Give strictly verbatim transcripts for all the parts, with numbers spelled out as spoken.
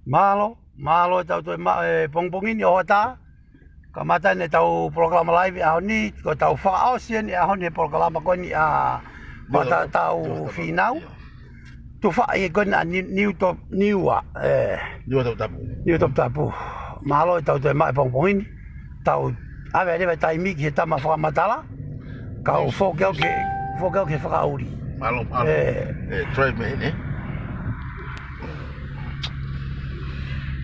Mālō, mālō e tau toe maʻu e pongipongi ni ʻo hoʻatā. Kamata eni e tau polokalama live ʻaho ni, ko e tau fakaʻosi eni ʻaho ni he polokalama ko eni ʻa Niua Tau Tau Toputapu. Fīnau. Tufa ʻi he ko eni ʻa Ni-, Niu Top-, Niua, e, Niua Toputapu. Niua Toputapu. Mālō e tau toe maʻu e pongipongi ni. Tau ʻave leva e taimi ki he tama fakamatala. Kau foki au ke, foki au ke fakaʻuli. Mālō, mālō. E. E, try me, ne?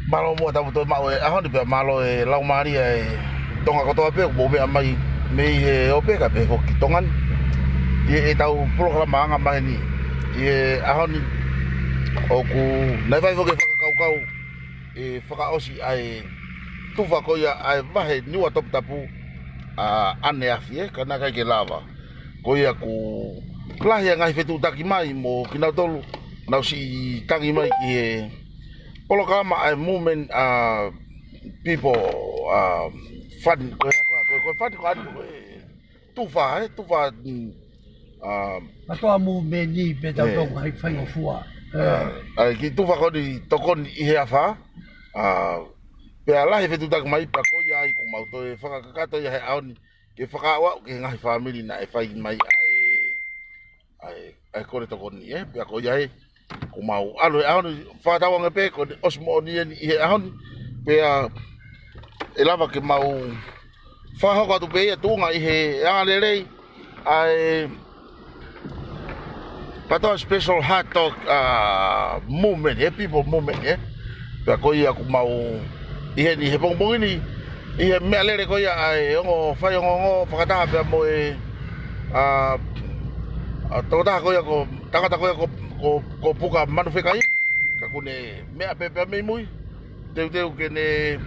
Mālō muʻa tau toe maʻu e ʻaho ni pea mālō e laumālie e Tonga kotoa pē, ʻoku mou meʻa mai mei he ope kae pehē foki Tonga ni. ʻI he tau polokalama anga maheni. ʻI he ʻaho ni ʻoku nau fai foki e fakakaukau e fakaʻosi ʻa e tufa ko ia ʻa e vahe Niua Toputapu ʻa ʻaneafi, e, ka naʻe ʻikai ke lava. Ko ia ʻoku lahi e ngaahi fetuʻutaki mai mo kinautolu, nau siʻi tangi mai ki he polokalama ʻa e movement, a, people, a, fund, ko e, ko e, ko e fund ko ʻani, ko e tufa, e, tufa, mm, a, Katoa movement ni pē tau, e, tau ngaahi faingofua. E. A, ʻa e kiʻi tufa ko eni tokoni ʻi he afā, a, pea lahi e fetuʻutaki mai pea ko ia ai ʻoku mau toe fakakakato ia he ʻaho ni ke fakaaʻu ki he ngaahi fāmili naʻe fai mai ʻa e, ʻa e, ʻa e kole tokoni, e, pea ko ia ai ʻoku mau ʻalu he ʻaho ni fakatauange pē ko eni ʻosi moʻoni eni ʻi he ʻaho ni, pea ʻe lava ke mau fakahoko atu pē ia tuʻunga ʻi he angalelei ʻa e PATOA Special Heart Talk, a, movement, e, people movement, e. Pea ko ia ʻoku mau ʻi heni he pongipongi ni, ʻi he meʻalele ko ia ʻa e ongo faiongoongo fakataha pea mo e, a, a, tokotaha ko ia ko, tangata ko ia ko, ko, ko Puka Manufekai, ka ʻoku ne meʻa pē pea mei mui. Teuteu ke ne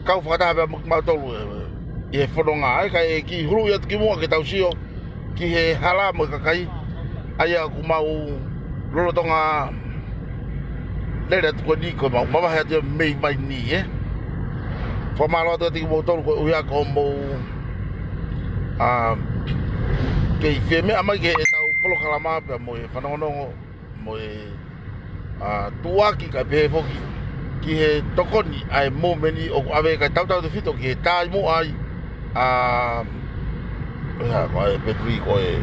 kau fakataha pea mo kimautolu, e, ʻi he fononga, e, kae kiʻi huluʻi atu ki muʻa ke tau sio ki he hala mo e kakai ʻa ia ʻoku mau lolotonga lele atu ko eni ko e mau mavahe atu ia mei mai ni, e. Fakamālō atu kiate kimoutolu koeʻuhi ko hoʻomou, a, kei fie meʻa mai ki he tau polokalama pea mo e fanongonongo mo e, a, tuʻuaki kae pehē foki ki he tokoni ʻa e movement ʻoku ʻave kae tautautefito ki he taimi ʻa e, a, ʻe, ko e petri ko e,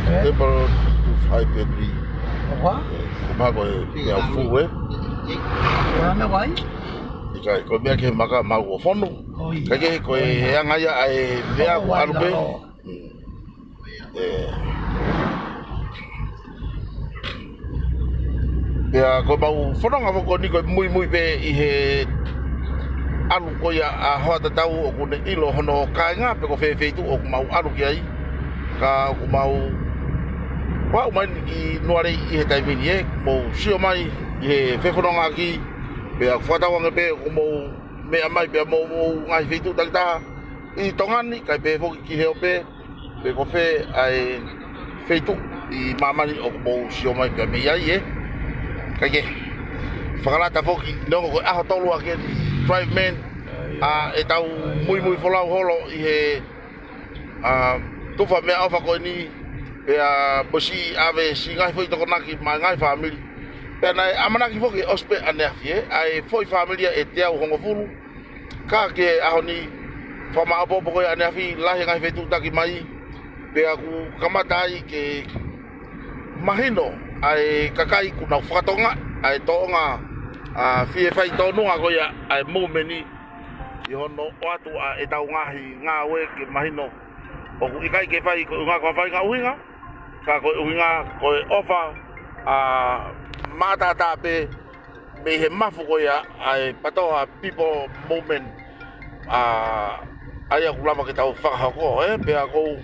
e? Temple to five petri. Ko e hā? E, ko e meʻa ko e, ia, meʻa fu, e? Ko e hā meʻa ko ē? ʻIkai, ko e meʻa ki he maka mau ʻo fonu. ʻO ia. Kae kehe ko e, ʻo ia, he anga ia ʻa e meʻa ʻoku ʻalu pē. ʻO ia. Mm. E. Pea ko e mau fononga foki ko eni ko e muimui pē ʻi he ʻalu ko ia ʻa hoʻatā tau ʻoku ne ʻilo hono kāinga pe ko fē feituʻu ʻoku mau ʻalu ki ai. Ka ʻoku mau ʻalu mai ni ki Nualei ʻi he taimi ni, e, mou sio mai ʻi he fefonongaʻaki, pea fakatauange pē ʻoku mou meʻa mai pea mo hoʻomou ngaahi feituʻu takitaha ʻi Tonga ni, kae pehē foki ki he ope, pe ko fē ʻa e feituʻu ʻi māmani ʻoku mou sio mai pea mei ai, e. Kae kehe, fakalata foki, neongo ko e ʻaho tolu ʻa e drive man, a, ʻetau muimui folau holo ʻi he, a, tufa meʻaʻofa ko eni, pea mo e siʻi ʻave siʻi ngaahi foʻi tokonaki maʻa e ngaahi fāmili. Pea naʻe ʻamanaki foki ʻosi pē ʻaneafi, e, ʻa e foʻi fāmili ʻe teau hongofulu, ka ki he ʻaho ni, fakamāʻopoʻopo ko ia ʻaneafi, lahi e ngaahi fetuʻutaki mai, pea ʻoku kamata ai ke mahino ʻa e kakai ʻoku nau fakatonga ʻa e tōʻonga, a, fie fai tōnunga ko ia ʻa e movement ni ʻi hono ʻoatu ʻa ʻetau ngaahi ngāue ke mahino ʻoku ʻikai ke fai ko e ʻuhinga ko ha faʻahinga ʻuhinga, ka ko e ʻuhinga ko e ʻofa, a, maʻataʻatā pē mei he mafu ko ia ʻa e PATOA People Movement, a, ʻa ia ʻoku lava ke tau fakahoko, e, pea ʻoku ou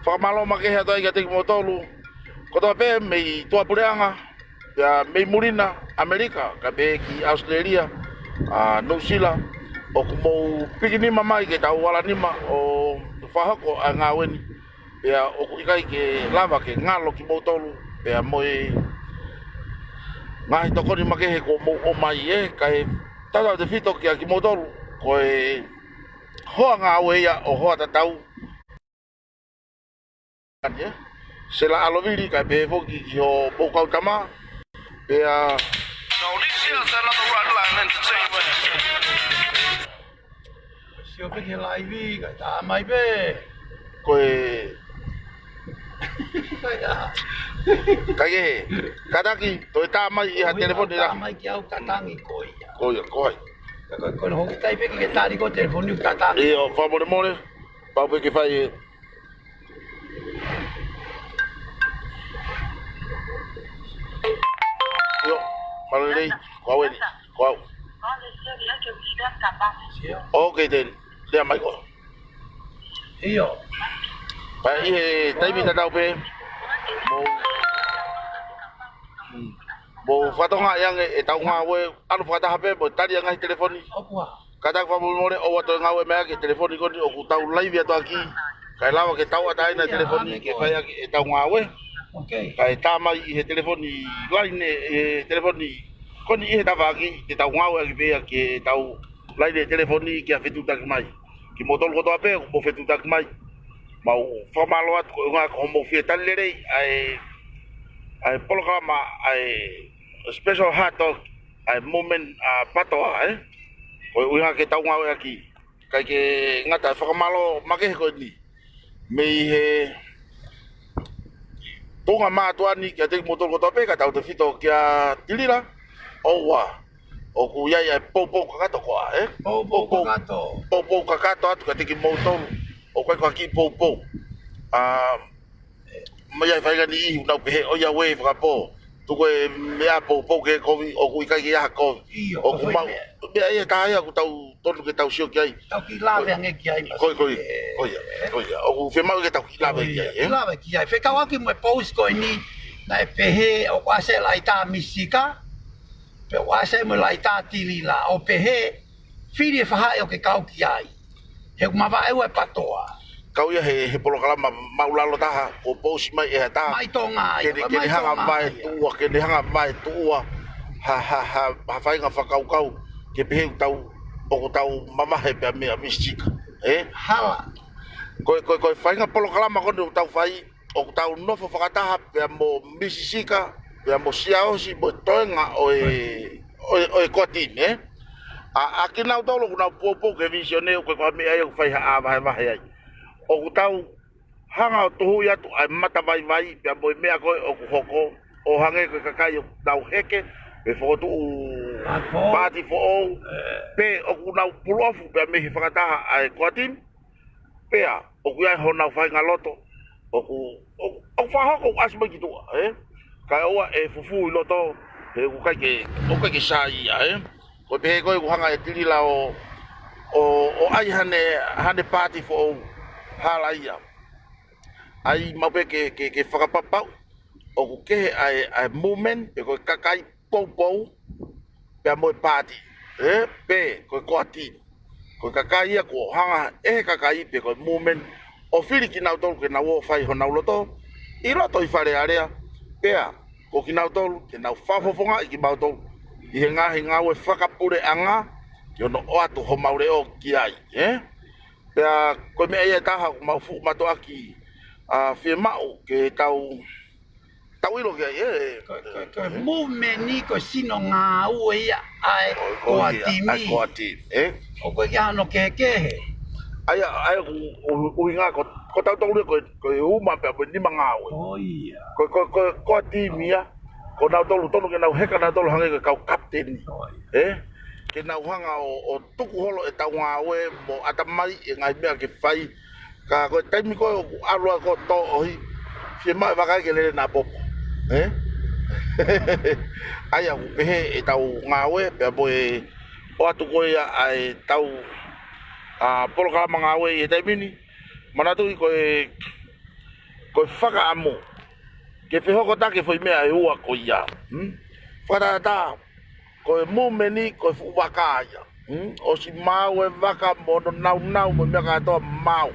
fakamālō makehe atu ai kiate kimoutolu kotoa pē mei tuʻapuleʻanga, pea mei muli na, ʻAmelika, kae pehē ki ʻAositelēlia, a, Nuʻusila, ʻoku mou pikinima mai ke tau ala nima ʻo fakahoko ʻa e ngāue ni. Pea ʻoku ʻikai ke lava ke ngalo kimoutolu, pea mo e ngaahi tokoni makehe kuo mou ʻomai, e, kae tautautefito kiate kimoutolu, ko e hoa ngāue ia ʻo hoʻatā tau. Sela ʻAlovili, kae pehē foki ki hoʻomou kau tama. Pea Sio pē ki he laivi, kae tā mai pē. Ko e Kaikehe, kātaki, toe tā mai ʻi ha telefoni. Tā mai ki au, katangi ko ia. Ko ia, ko hai? Ka ko e, ko e hoki tai pē ki he tali ko e telefoni katangi. ʻIo, fakamolemole, pau pē ke fai e. ʻIo, mālō e lelei, ko au eni, ko au. Ok, then, lea mai koe. ʻIo. Pea ʻi he taimi tatau pē, mou, mou fakatokangaʻi ange ʻetau ngāue, ʻalu fakataha pē, mou tali ange he telefoni. ʻOku ʻa. Kātaki fakamolemole, ʻoua toe ngāue mai ki he telefoni ko eni ʻoku tau laivi atu ʻaki. Kae lava ke tauʻatāina e telefoni ke fai ʻaki ʻetau ngāue. Ok. Kae tā mai ʻi he telefoni laine, ʻi he telefoni ko eni ʻi he tafaʻaki, ke tau ngāue ʻaki pē ia ki heʻetau laine telefoni ke fetuʻutaki mai. Kimoutolu kotoa pē, mou fetuʻutaki mai. Mau fakamālō atu ko e ʻuhinga ko hoʻomou fie tali lelei ʻa e, ʻa e polokalama, ʻa e special hot dog, ʻa e movement, ʻa e PATOA, ē? Ko e ʻuhinga ke tau ngāue ʻaki. Kae ʻikai ke ngata e fakamālō makehe ko eni. Mei he tuʻunga mātuʻa ni kiate kimoutolu kotoa pē, kae tautefito kia Tilila. ʻOua, ʻoku ʻi ai ʻa e poupou kakato ko ā, ē? Poupou kakato. Poupou kakato atu kiate kimoutolu. ʻOku ʻikai ko ha kiʻi poupou. ʻA, mai ai faʻahinga niʻihi ʻoku nau pehē, ʻoiauē fakapō. Tuku e meʻa poupou ke kovi, ʻoku ʻikai ke ʻi ai ha kovi. ʻIo, ʻoku mau, meʻa ia ʻe taha ia ʻoku tau tonu ke tau sio ki ai. Tau kiʻi lave ange ki ai, ko, ko, ko ia, ko ia. ʻOku fiemaʻu ke tau kiʻi lave ki ai, ē? Kiʻi lave ki ai. Fekauʻaki mo e post ko eni, naʻe pehē, ʻoku ʻasi e laʻitā Misi Sika, pea ʻoku ʻasi mo e laʻitā Tilila, ʻo pehē, fili e faʻahi ʻoku ke kau ki ai. He ʻoku mavahe ua e PATOA. Kau ia he, he polokalama māʻulalo taha, kuo post mai ʻe ha taha. Mai Tonga ia, ke ne, ke ne hanga mai tuʻa, ke ne hanga mai tuʻa, ha, ha, ha, ha faʻahinga fakakaukau, ke pehē ʻoku tau, ʻoku tau mavahe pea meia Misi Sika, ē? Hala. Ko e, ko e, ko e faʻahinga polokalama ko eni ʻoku tau fai, ʻoku tau nofo fakataha pea mo Misi Sika, pea mo Siaosi, mo e toenga ʻo e, ʻo e, ʻo e Koa Timi, ē? ʻA, ʻa kinautolu ʻoku nau poupou ki he visone ʻoku ʻikai ko ha meʻa ia ʻoku fai ha ʻā vahevahe ai. ʻOku tau hanga ʻo tuhuʻi atu ʻa e matavaivai pea mo e meʻa ko ē ʻoku hoko, ʻo hangē ko e kakai ʻoku nau heke, pe fokotuʻu paati foʻou, pe ʻoku nau puloʻofa pea mei he fakataha ʻa e Koa Timi, pea ʻoku ʻi ai honau faʻahinga loto, ʻoku, ʻoku, ʻoku fakahoko ʻoku ʻasi mai ki tuʻa, ē? Kae ʻoua ʻe fufū ʻi loto, he ʻoku ʻikai ke, ʻoku ʻikai ke sai ia, ē? Ko e pehē ko ē ʻoku hanga ʻe Tilila ʻo, ʻo, ʻo ʻai haʻane, haʻane paati foʻou, hala ia. ʻAi maʻu pē ke, ke, ke fakapapauʻi ʻoku kehe ʻa e, ʻa e movement, pe ko e kakai poupou, pea mo e paati, ē, pe ko e Koa Timi. Ko e kakai ia kuo hanga ʻe he kakai pe ko e movement ʻo fili kinautolu ke nau ō ʻo fai honau loto ʻi loto ʻi Fale Alea, pea ko kinautolu ke nau fakafofongaʻi kimautolu ʻi he ngaahi ngāue fakapuleʻanga ke ʻoua naʻa ʻoatu homau leʻo ki ai, ē? Pea ko e meʻa ia ʻe taha ʻoku mau fuʻu mātuʻaki, ʻa, fiemaʻu ke tau tau ʻilo ki ai, ē? Ko, ko, ko e movement ni ko e sino ngāue ia ʻa e Koa Timi. ʻA e Koa Timi, ē? ʻOku ʻikai ke ʻi ai hano kehekehe. ʻA ia, ʻa ia ʻoku, ʻu-, ʻuhinga ko, ko tautolu ia ko, ko e uma pea mo e nima ngāue. Ko ia. Ko, ko, ko, Koa Timi ia, ko nautolu tonu ke nau heka nautolu hangē ko e kau kapiteni. Ko ia. Ē? Ke nau hanga ʻo, ʻo tuku holo ʻetau ngāue mo ʻatamai e ngaahi meʻa ke fai. Ka ko e taimi ko ē ʻoku ʻalu ai ko e toʻohi, fiemaʻu e vaka ke lele naʻa popo. Ē? ʻA ia ʻoku pehē ʻetau ngāue, pea mo e ʻoatu ko ia ʻa ʻetau, ʻa, polokalama ngāue ʻi he taimi ni. Manatuʻi ko e, ko e fakaʻamu ke fehokotaki e foʻi meʻa ʻe ua ko ia. Hmm? Fakatātā, ko e movement ni, ko e fuʻu vaka ia. Hmm? ʻOsi maau e vaka mo hono naunau mo e meʻa kātoa maau.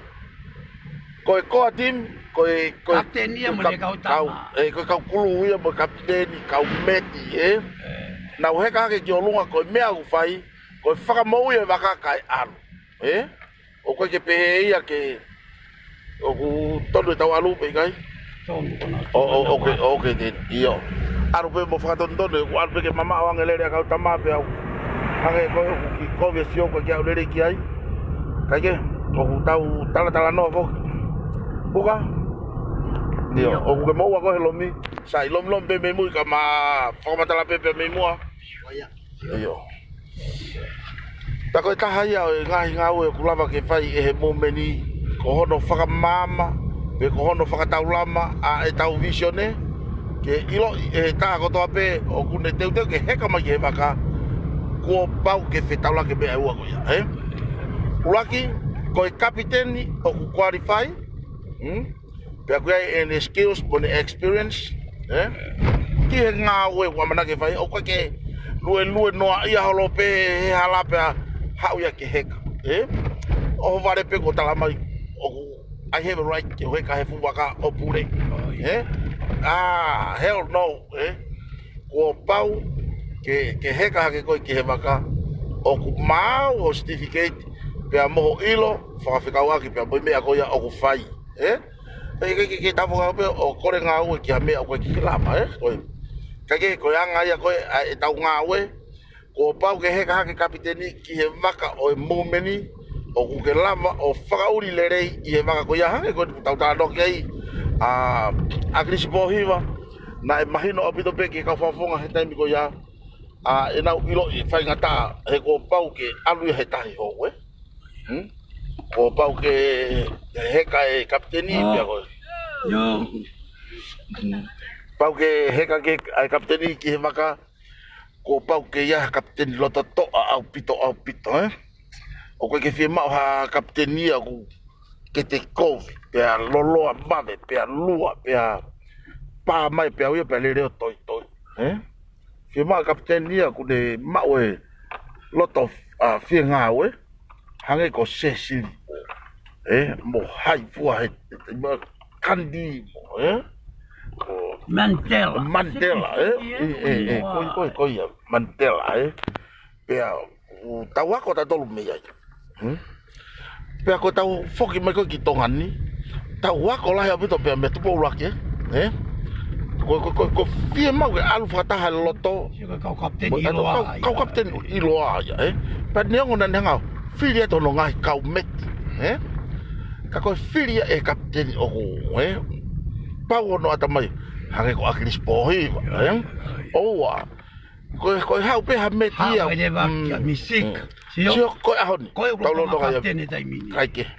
Ko e Koa Timi, ko e, ko e kapiteni ia mo e kau, kau tama. Ē, ko e kau kulū ia mo e kapiteni, kau meti, ē? Ē. Nau heka hake ki ʻolunga ko e meʻa ʻoku fai, ko e fakamoʻui e vaka kae ʻalu. Ē? ʻOku ʻikai ke pehē ia ke, ʻoku tonu ʻetau ʻalu pe ʻikai? Tonu, tonu. ʻO, ʻo, ʻoku ʻikai, ʻoku ʻikai te, ʻio. ʻalu pē mo fakatonutonu, ʻoku ʻalu pē ke mamaʻo ange lele ʻa e kau tama pē au. Hangē ko ē ʻoku kiʻi kovi e sio ko ē ke aʻu lele ki ai. Kae kehe, ʻoku tau talatalanoa foki. Puka? ʻIo, ʻoku ke moʻua koe he lomi. Sai, lomilomi pē mei mui ka ma fakamatala pē pē mei muʻa. ʻIo. Tā ko e taha ia ʻo e ngaahi ngāue ʻoku lava ke fai ʻe he movement ni, ko hono fakamaama, pe ko hono fakataulama ʻa ʻetau vīsone, ke ʻiloʻi ʻe he taha kotoa pē ʻoku ne teuteu ke heka mai ki he vaka, kuo pau ke fetaulaki meʻa ʻe ua ko ia, ē? ʻUluaki, ko e kapiteni ʻoku qualify, hmm? Pea ʻoku ʻi ai ʻene skills mo ʻene experience, ē? Ki he ngāue ʻoku ʻamanaki ke fai, ʻoku ʻikai ke luelue noaʻia holo pē he hala pea haʻu ia ke heka, ē? ʻOhovale pē kuo tala mai, ʻoku, "I have a right ke u heka he fuʻu vaka ʻo pule." Ē? Ah, hell no, ē? Kuo pau ke, ke heka hake koe ki he vaka, ʻoku maau ho certificate, pea mo ho ʻilo, fakafekauʻaki pea mo e meʻa ko ia ʻoku fai, ē? ʻIkai ke, ke, ke tau fakapē ʻo kole ngāue ki ha meʻa ʻoku ʻikai ke lava, ē? Ko e, kae kehe, ko e anga ia ko ē ʻa ʻetau ngāue, kuo pau ke heka hake kapiteni ki he vaka ʻo e movement ni, ʻoku ke lava ʻo fakaʻuli lelei ʻi he vaka ko ia hangē ko ē ʻoku tau talanoa ki ai, ʻa, ʻa ʻAkilisi Pōhiva, naʻe mahino ʻaupito pē ki he kau fakafofonga he taimi ko ia, ʻa ʻenau ʻiloʻi e faingataʻa he kuo pau ke ʻalu ia he tahi hou, ē? Hmm? Kuo pau ke heka e kapiteni pea ko ē. Pau ke heka ke, ʻa e kapiteni ki he vaka, kuo pau ke ʻi ai ha kapiteni loto toʻa ʻaupito, ʻaupito, ē? ʻOku ʻikai ke fiemaʻu ha kapiteni ia ʻoku kete kovi, pea loloa vave, pea lua, pea pā mai, pea ui, pea lele ʻo toitoi, ē? Fiemaʻu kapiteni ia ʻoku ne maʻu e loto, ʻa, fie ngāue, hangē ko Sesili, ē? Mo hai fua he, mo Kandī mo, ē? Ko Mandela. Mandela, ē? Ē, ē, ē, ko, ko, ko ia, Mandela, ē? Pea, ʻoku tau ako tautolu mei ai. Hmm? Pea ko ʻetau foki mai ko ē ki Tonga ni, tau ako lahi ʻaupito pea mei Tupou ʻUluaki, ē? Ko, ko, ko, ko e fiemaʻu ke ʻalu fakataha e loto. Sio ko e kau kapiteni mo e ʻiloa kau, ia. Kau kapiteni ʻiloa ia, ē? Pea neongo naʻa ne hanga ʻo fili atu hono ngaahi kaumeti, ē? Ka ko e fili ia ʻe he kapiteni ʻoku, ē? Pau hono ʻatamai, hangē ko ʻAkilisi Pōhiva, ē? ʻOua. Ko e, ko e haʻu pē ha meti ia. Haʻu e leva kia misika. Sio. Sio, ko e ʻaho ni. Ko e tau lolotonga kapiteni taimi ni. Kae kehe.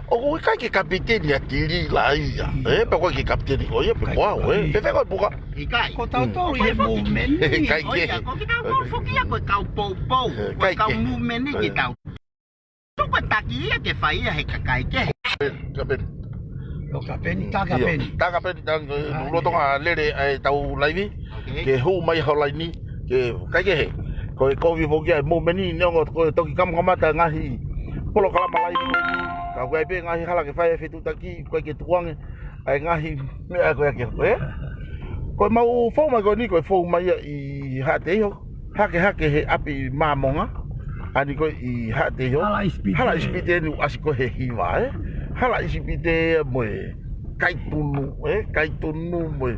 ʻOku ʻikai ke kapiteni ʻa Tilila ia. ʻIo. Ē, pea ʻoku ʻikai ke kapiteni koe ia, pea ko au, ē. ʻIkai. Fēfē koe Puka? ʻIkai. Ko tautolu ʻi he movement ni. Kae kehe. Ko kitautolu foki ia ko e kau poupou. Ko e kau movement ni kitautolu. Tuku e taki ia ke fai ia he kakai kehe. Kapeni. ʻIo, kapeni, tā kapeni. Tā kapeni, tā, lolotonga lele ʻetau laivi. Ke hū mai ho laini, ke kae kehe. Ko e kovi foki ʻa e movement ni, neongo ko e toki kamakamata ngaahi polokalama laivi. Ka ʻoku ʻi ai pē ngaahi hala ke fai e fetuʻutaki, ʻoku ʻikai ke tukuange ʻa e ngaahi meʻa ko ia ke, ē? Ko e mau fou mai ko eni, ko e fou mai ia ʻi Haʻateiho. Hakehake he ʻapi Māmonga. ʻAni ko ē ʻi Haʻateiho. Hala ʻIsipite. Hala ʻIsipite ni ʻasi ko ē he hiva, ē? Hala ʻIsipite mo e Kaitunu, ē? Kaitunu mo e.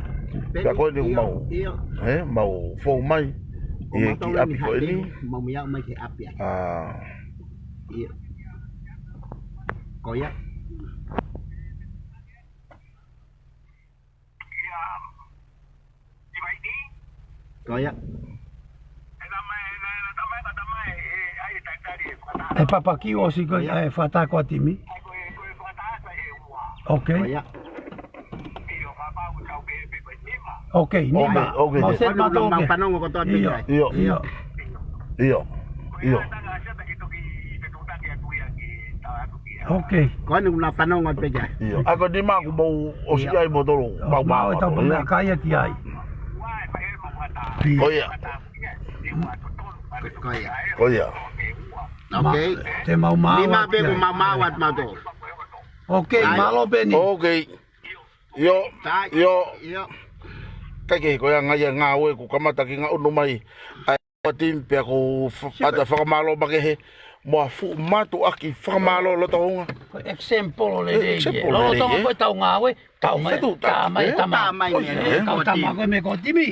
Pea ko eni ʻoku mau, ē? Mau fou mai ʻi he kiʻi ʻapi ko eni. Mau mei aʻu mai ki he ʻapi ʻa. ʻIo. Ko ia. Ko ia. E papaki ʻosi ko ia, e fakataha ko ā timi. Ok. Ko ia. Ok, nima. Ok, ok. Mau send mātou, mau fanongo kotoa pē. ʻIo, ʻio. ʻIo. ʻIo. Ok. Ko eni ʻoku nau fanongo pē ia. ʻIo. ʻA ko e nima ʻoku mou ʻosi ai mo tolo. Mau mau e tau puna kaia ki ai. Ko ia. Ko ia. Ko ia. Ok. Te mau mau. Nima pē ʻoku mau mau atu mau tolo. Ok, mālō Peni. Ok. ʻIo, ʻio. Kae kehe, ko e anga ia e ngāue kuo kamata ke ngaʻunu mai ʻa e team pea ʻoku fa-, ʻata fakamālō makehe Mo e fuʻu mātuʻaki fakamālō loto hounga. Ko e example lelei, example lelei, lolotonga ko e tau ngāue, tau mai, fetuʻutaki, tā mai, tā mai. Tā mai, kau tā mai ko e meʻa ko e timi.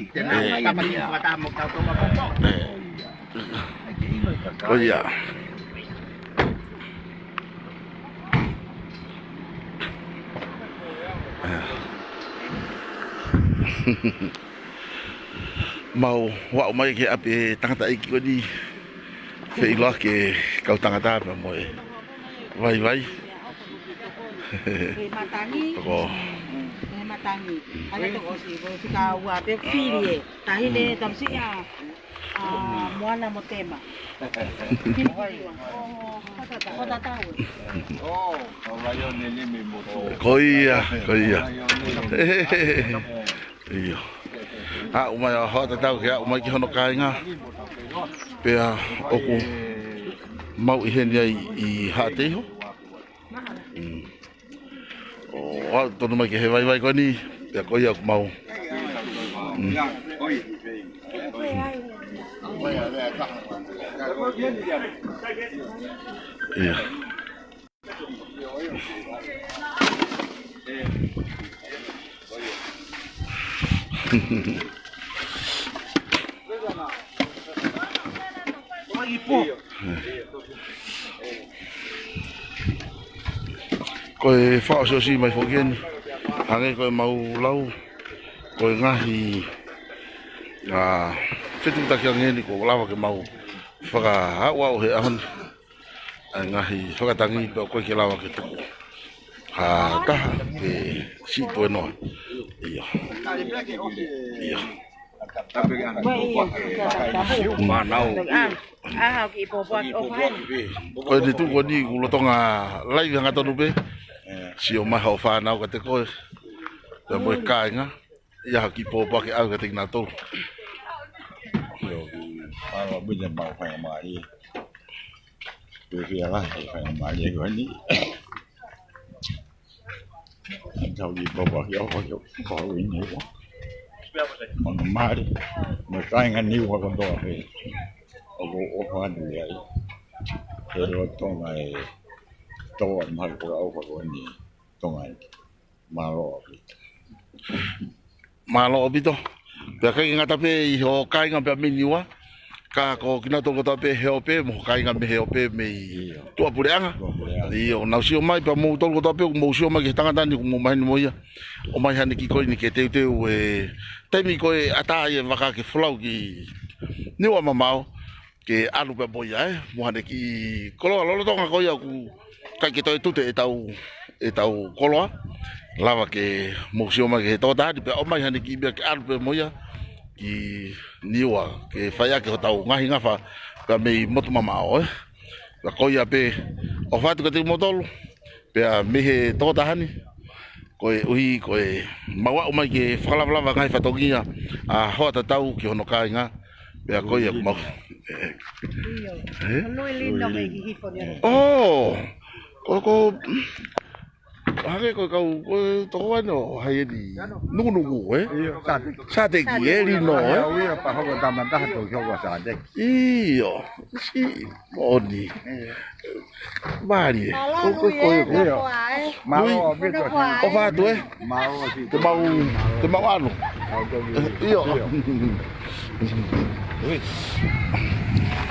Ko ia. Mau aʻu mai ki he ʻapi e tangataʻeiki ko eni. Feʻiloaki e kau tangata pea mo e vaivai. He matangi. Ko. He matangi. Ane toko si, ko si ka ua pe fili e. Tahi le tamsiʻi a, a, Moana mo Tema. Fili fili ua. Ko, ko tata, ko tata ua. Ko ia, ko ia. ʻIo. Aʻu mai ʻa Hoatatau ke aʻu mai ki hono kāinga. Pea ʻoku mau ʻi heni ai ʻi Haʻateiho. Mm. ʻO aʻu tonu mai ki he vaivai ko eni, pea ko ia ʻoku mau. Mm. ʻIo. Ko e fakaʻosiʻosi mai foki eni. Hangē ko e mau lau, ko e ngaahi, ʻa, fetuʻutaki ange eni kuo lava ke mau fakaaʻuaʻu he ʻaho ni. ʻA e ngaahi fakatangi pea ʻoku ʻikai ke lava ke tuku ha taha ke siʻi tuenoa. ʻIo. ʻIo. Mānau. Ko eni tuku eni ʻoku lolotonga laivi hangatonu pē. Sio mai hoʻo fānau kiate koe. Pea mo e kāinga. ʻIo, ha kiʻi pōpoaki ʻaʻaku kiate kinautolu. ʻIo, mālō ʻaupito e mau faingamālie. Pea fiefia lahi e faingamālie ko eni. Tau kiʻi pōpoaki ʻaʻaku kiate koe ʻi Niua. Mālō mālie. Mo e kāinga Niua kotoa pē. ʻOku ou ʻofa atu ai. He lolotonga e tō ʻa e mahaki ko e ʻofa ko eni. Tonga eni. Mālō ʻaupito. Mālō ʻaupito. Pea ʻikai ke ngata pē ʻi hoʻo kāinga pea mei Niua. Ka ko kinautolu kotoa pē he ope, mo hoʻo kāinga mei he ope mei tuʻapuleʻanga. Tuʻapuleʻanga. ʻIo, nau sio mai pea moutolu kotoa pē, mou sio mai ki he tangata ni, mou maheni mo ia. ʻOmai haʻane kiʻi koini ke teuteu e taimi ko e ʻatā ai e vaka ke folau ki Niua mamaʻo. Ke ʻalu pea mo ia, ē, mo haʻane kiʻi koloa lolotonga ko ia ʻoku ʻikai ke toe tute ʻetau, ʻetau koloa. Lava ke mou sio mai ki he tokotaha ni pea ʻomai haʻane kiʻi meʻa ke ʻalu pea mo ia ki Niua, ke fai ʻaki hotau ngaahi ngafa pea mei motu mamaʻo, ē. Pea ko ia pē, ʻofa atu kiate kimoutolu, pea mei he tokotaha ni, koeʻuhi ko e mau aʻu mai ke fakalavalava ngaahi fatongia ʻa Hoatatau ki hono kāinga. Pea ko ia mau. ʻIo. Ē? Lui Lino mei Hihifo ni. ʻŌ. Ko, ko, hangē ko e kau, ko e toko ua ʻo Haieni. Nukunuku, ē? ʻIo, Sāteki. Sāteki, ē, Lino, ē? ʻIo, ia pea hoko tama taha toki hoko Sāteki. ʻIo. Siʻi moʻoni. Mālie. Ko, ko, ko, ko. ʻIo. Mālō ʻaupito. ʻOfa atu, ē? Mālō ʻaupito. Te mau, te mau ʻalu. ʻIo. ʻIo.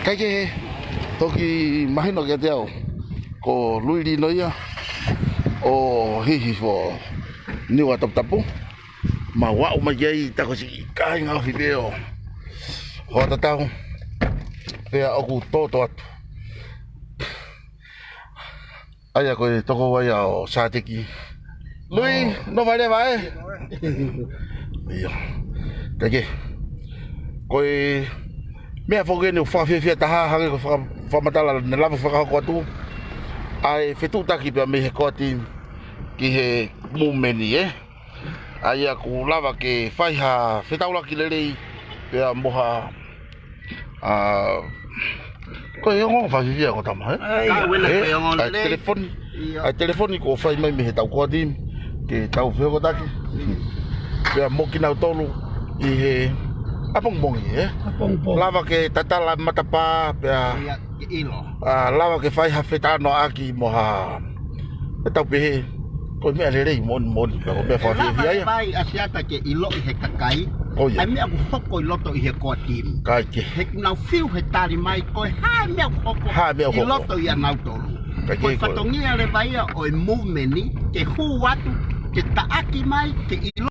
ʻIkai ke toki mahino kiate au. Ko Lui Lino ia ʻo Hihifo, Niua Taputapu. Mau aʻu mai ki ai, tā ko e siʻi kāinga ofi pē ʻo Hoatatau. Pea ʻoku toto atu. ʻA ia ko e toko ua ia ʻo Sāteki. Lui, nofo leva, ē? ʻIo. Kae kehe. Ko e meʻa foki eni ʻoku fakafiefia taha hangē ko e faka-, fakamatala naʻe lava fakahoko atu. ʻA e fetuʻutaki pea mei he koati ki he movement, ē? ʻA ia ʻoku lava ke fai ha fetaulaki lelei pea mo ha, ʻa, ko e ongoongo fakafiefia ko e tama, ē? ʻAi, ʻa e telefoni, ʻa e telefoni kuo fai mai mei he tau koati ke tau fehokotaki. Pea mo kinautolu ʻi he ʻapongipongi, ē? ʻApongipongi. Lava ke tatala matapā, pea ʻilo. ʻA, lava ke fai ha fetalanoaʻaki mo ha, ʻe tau pehē, ko e meʻa lelei moʻoni moʻoni, ko e meʻa fakafiefia ia. Lava e vai ʻa Siata ke ʻiloʻi he kakai. Ko ia. ʻA e meʻa ʻoku hoko ʻi loto ʻi he core team. Kae kehe. He ʻoku nau fiu he tali mai, ko e hā e meʻa ʻoku hoko ʻi loto ʻia nautolu. Kae kehe. Ko e fatongia leva ia ʻo e movement, ke hū atu, ke taʻaki mai, ke ʻilo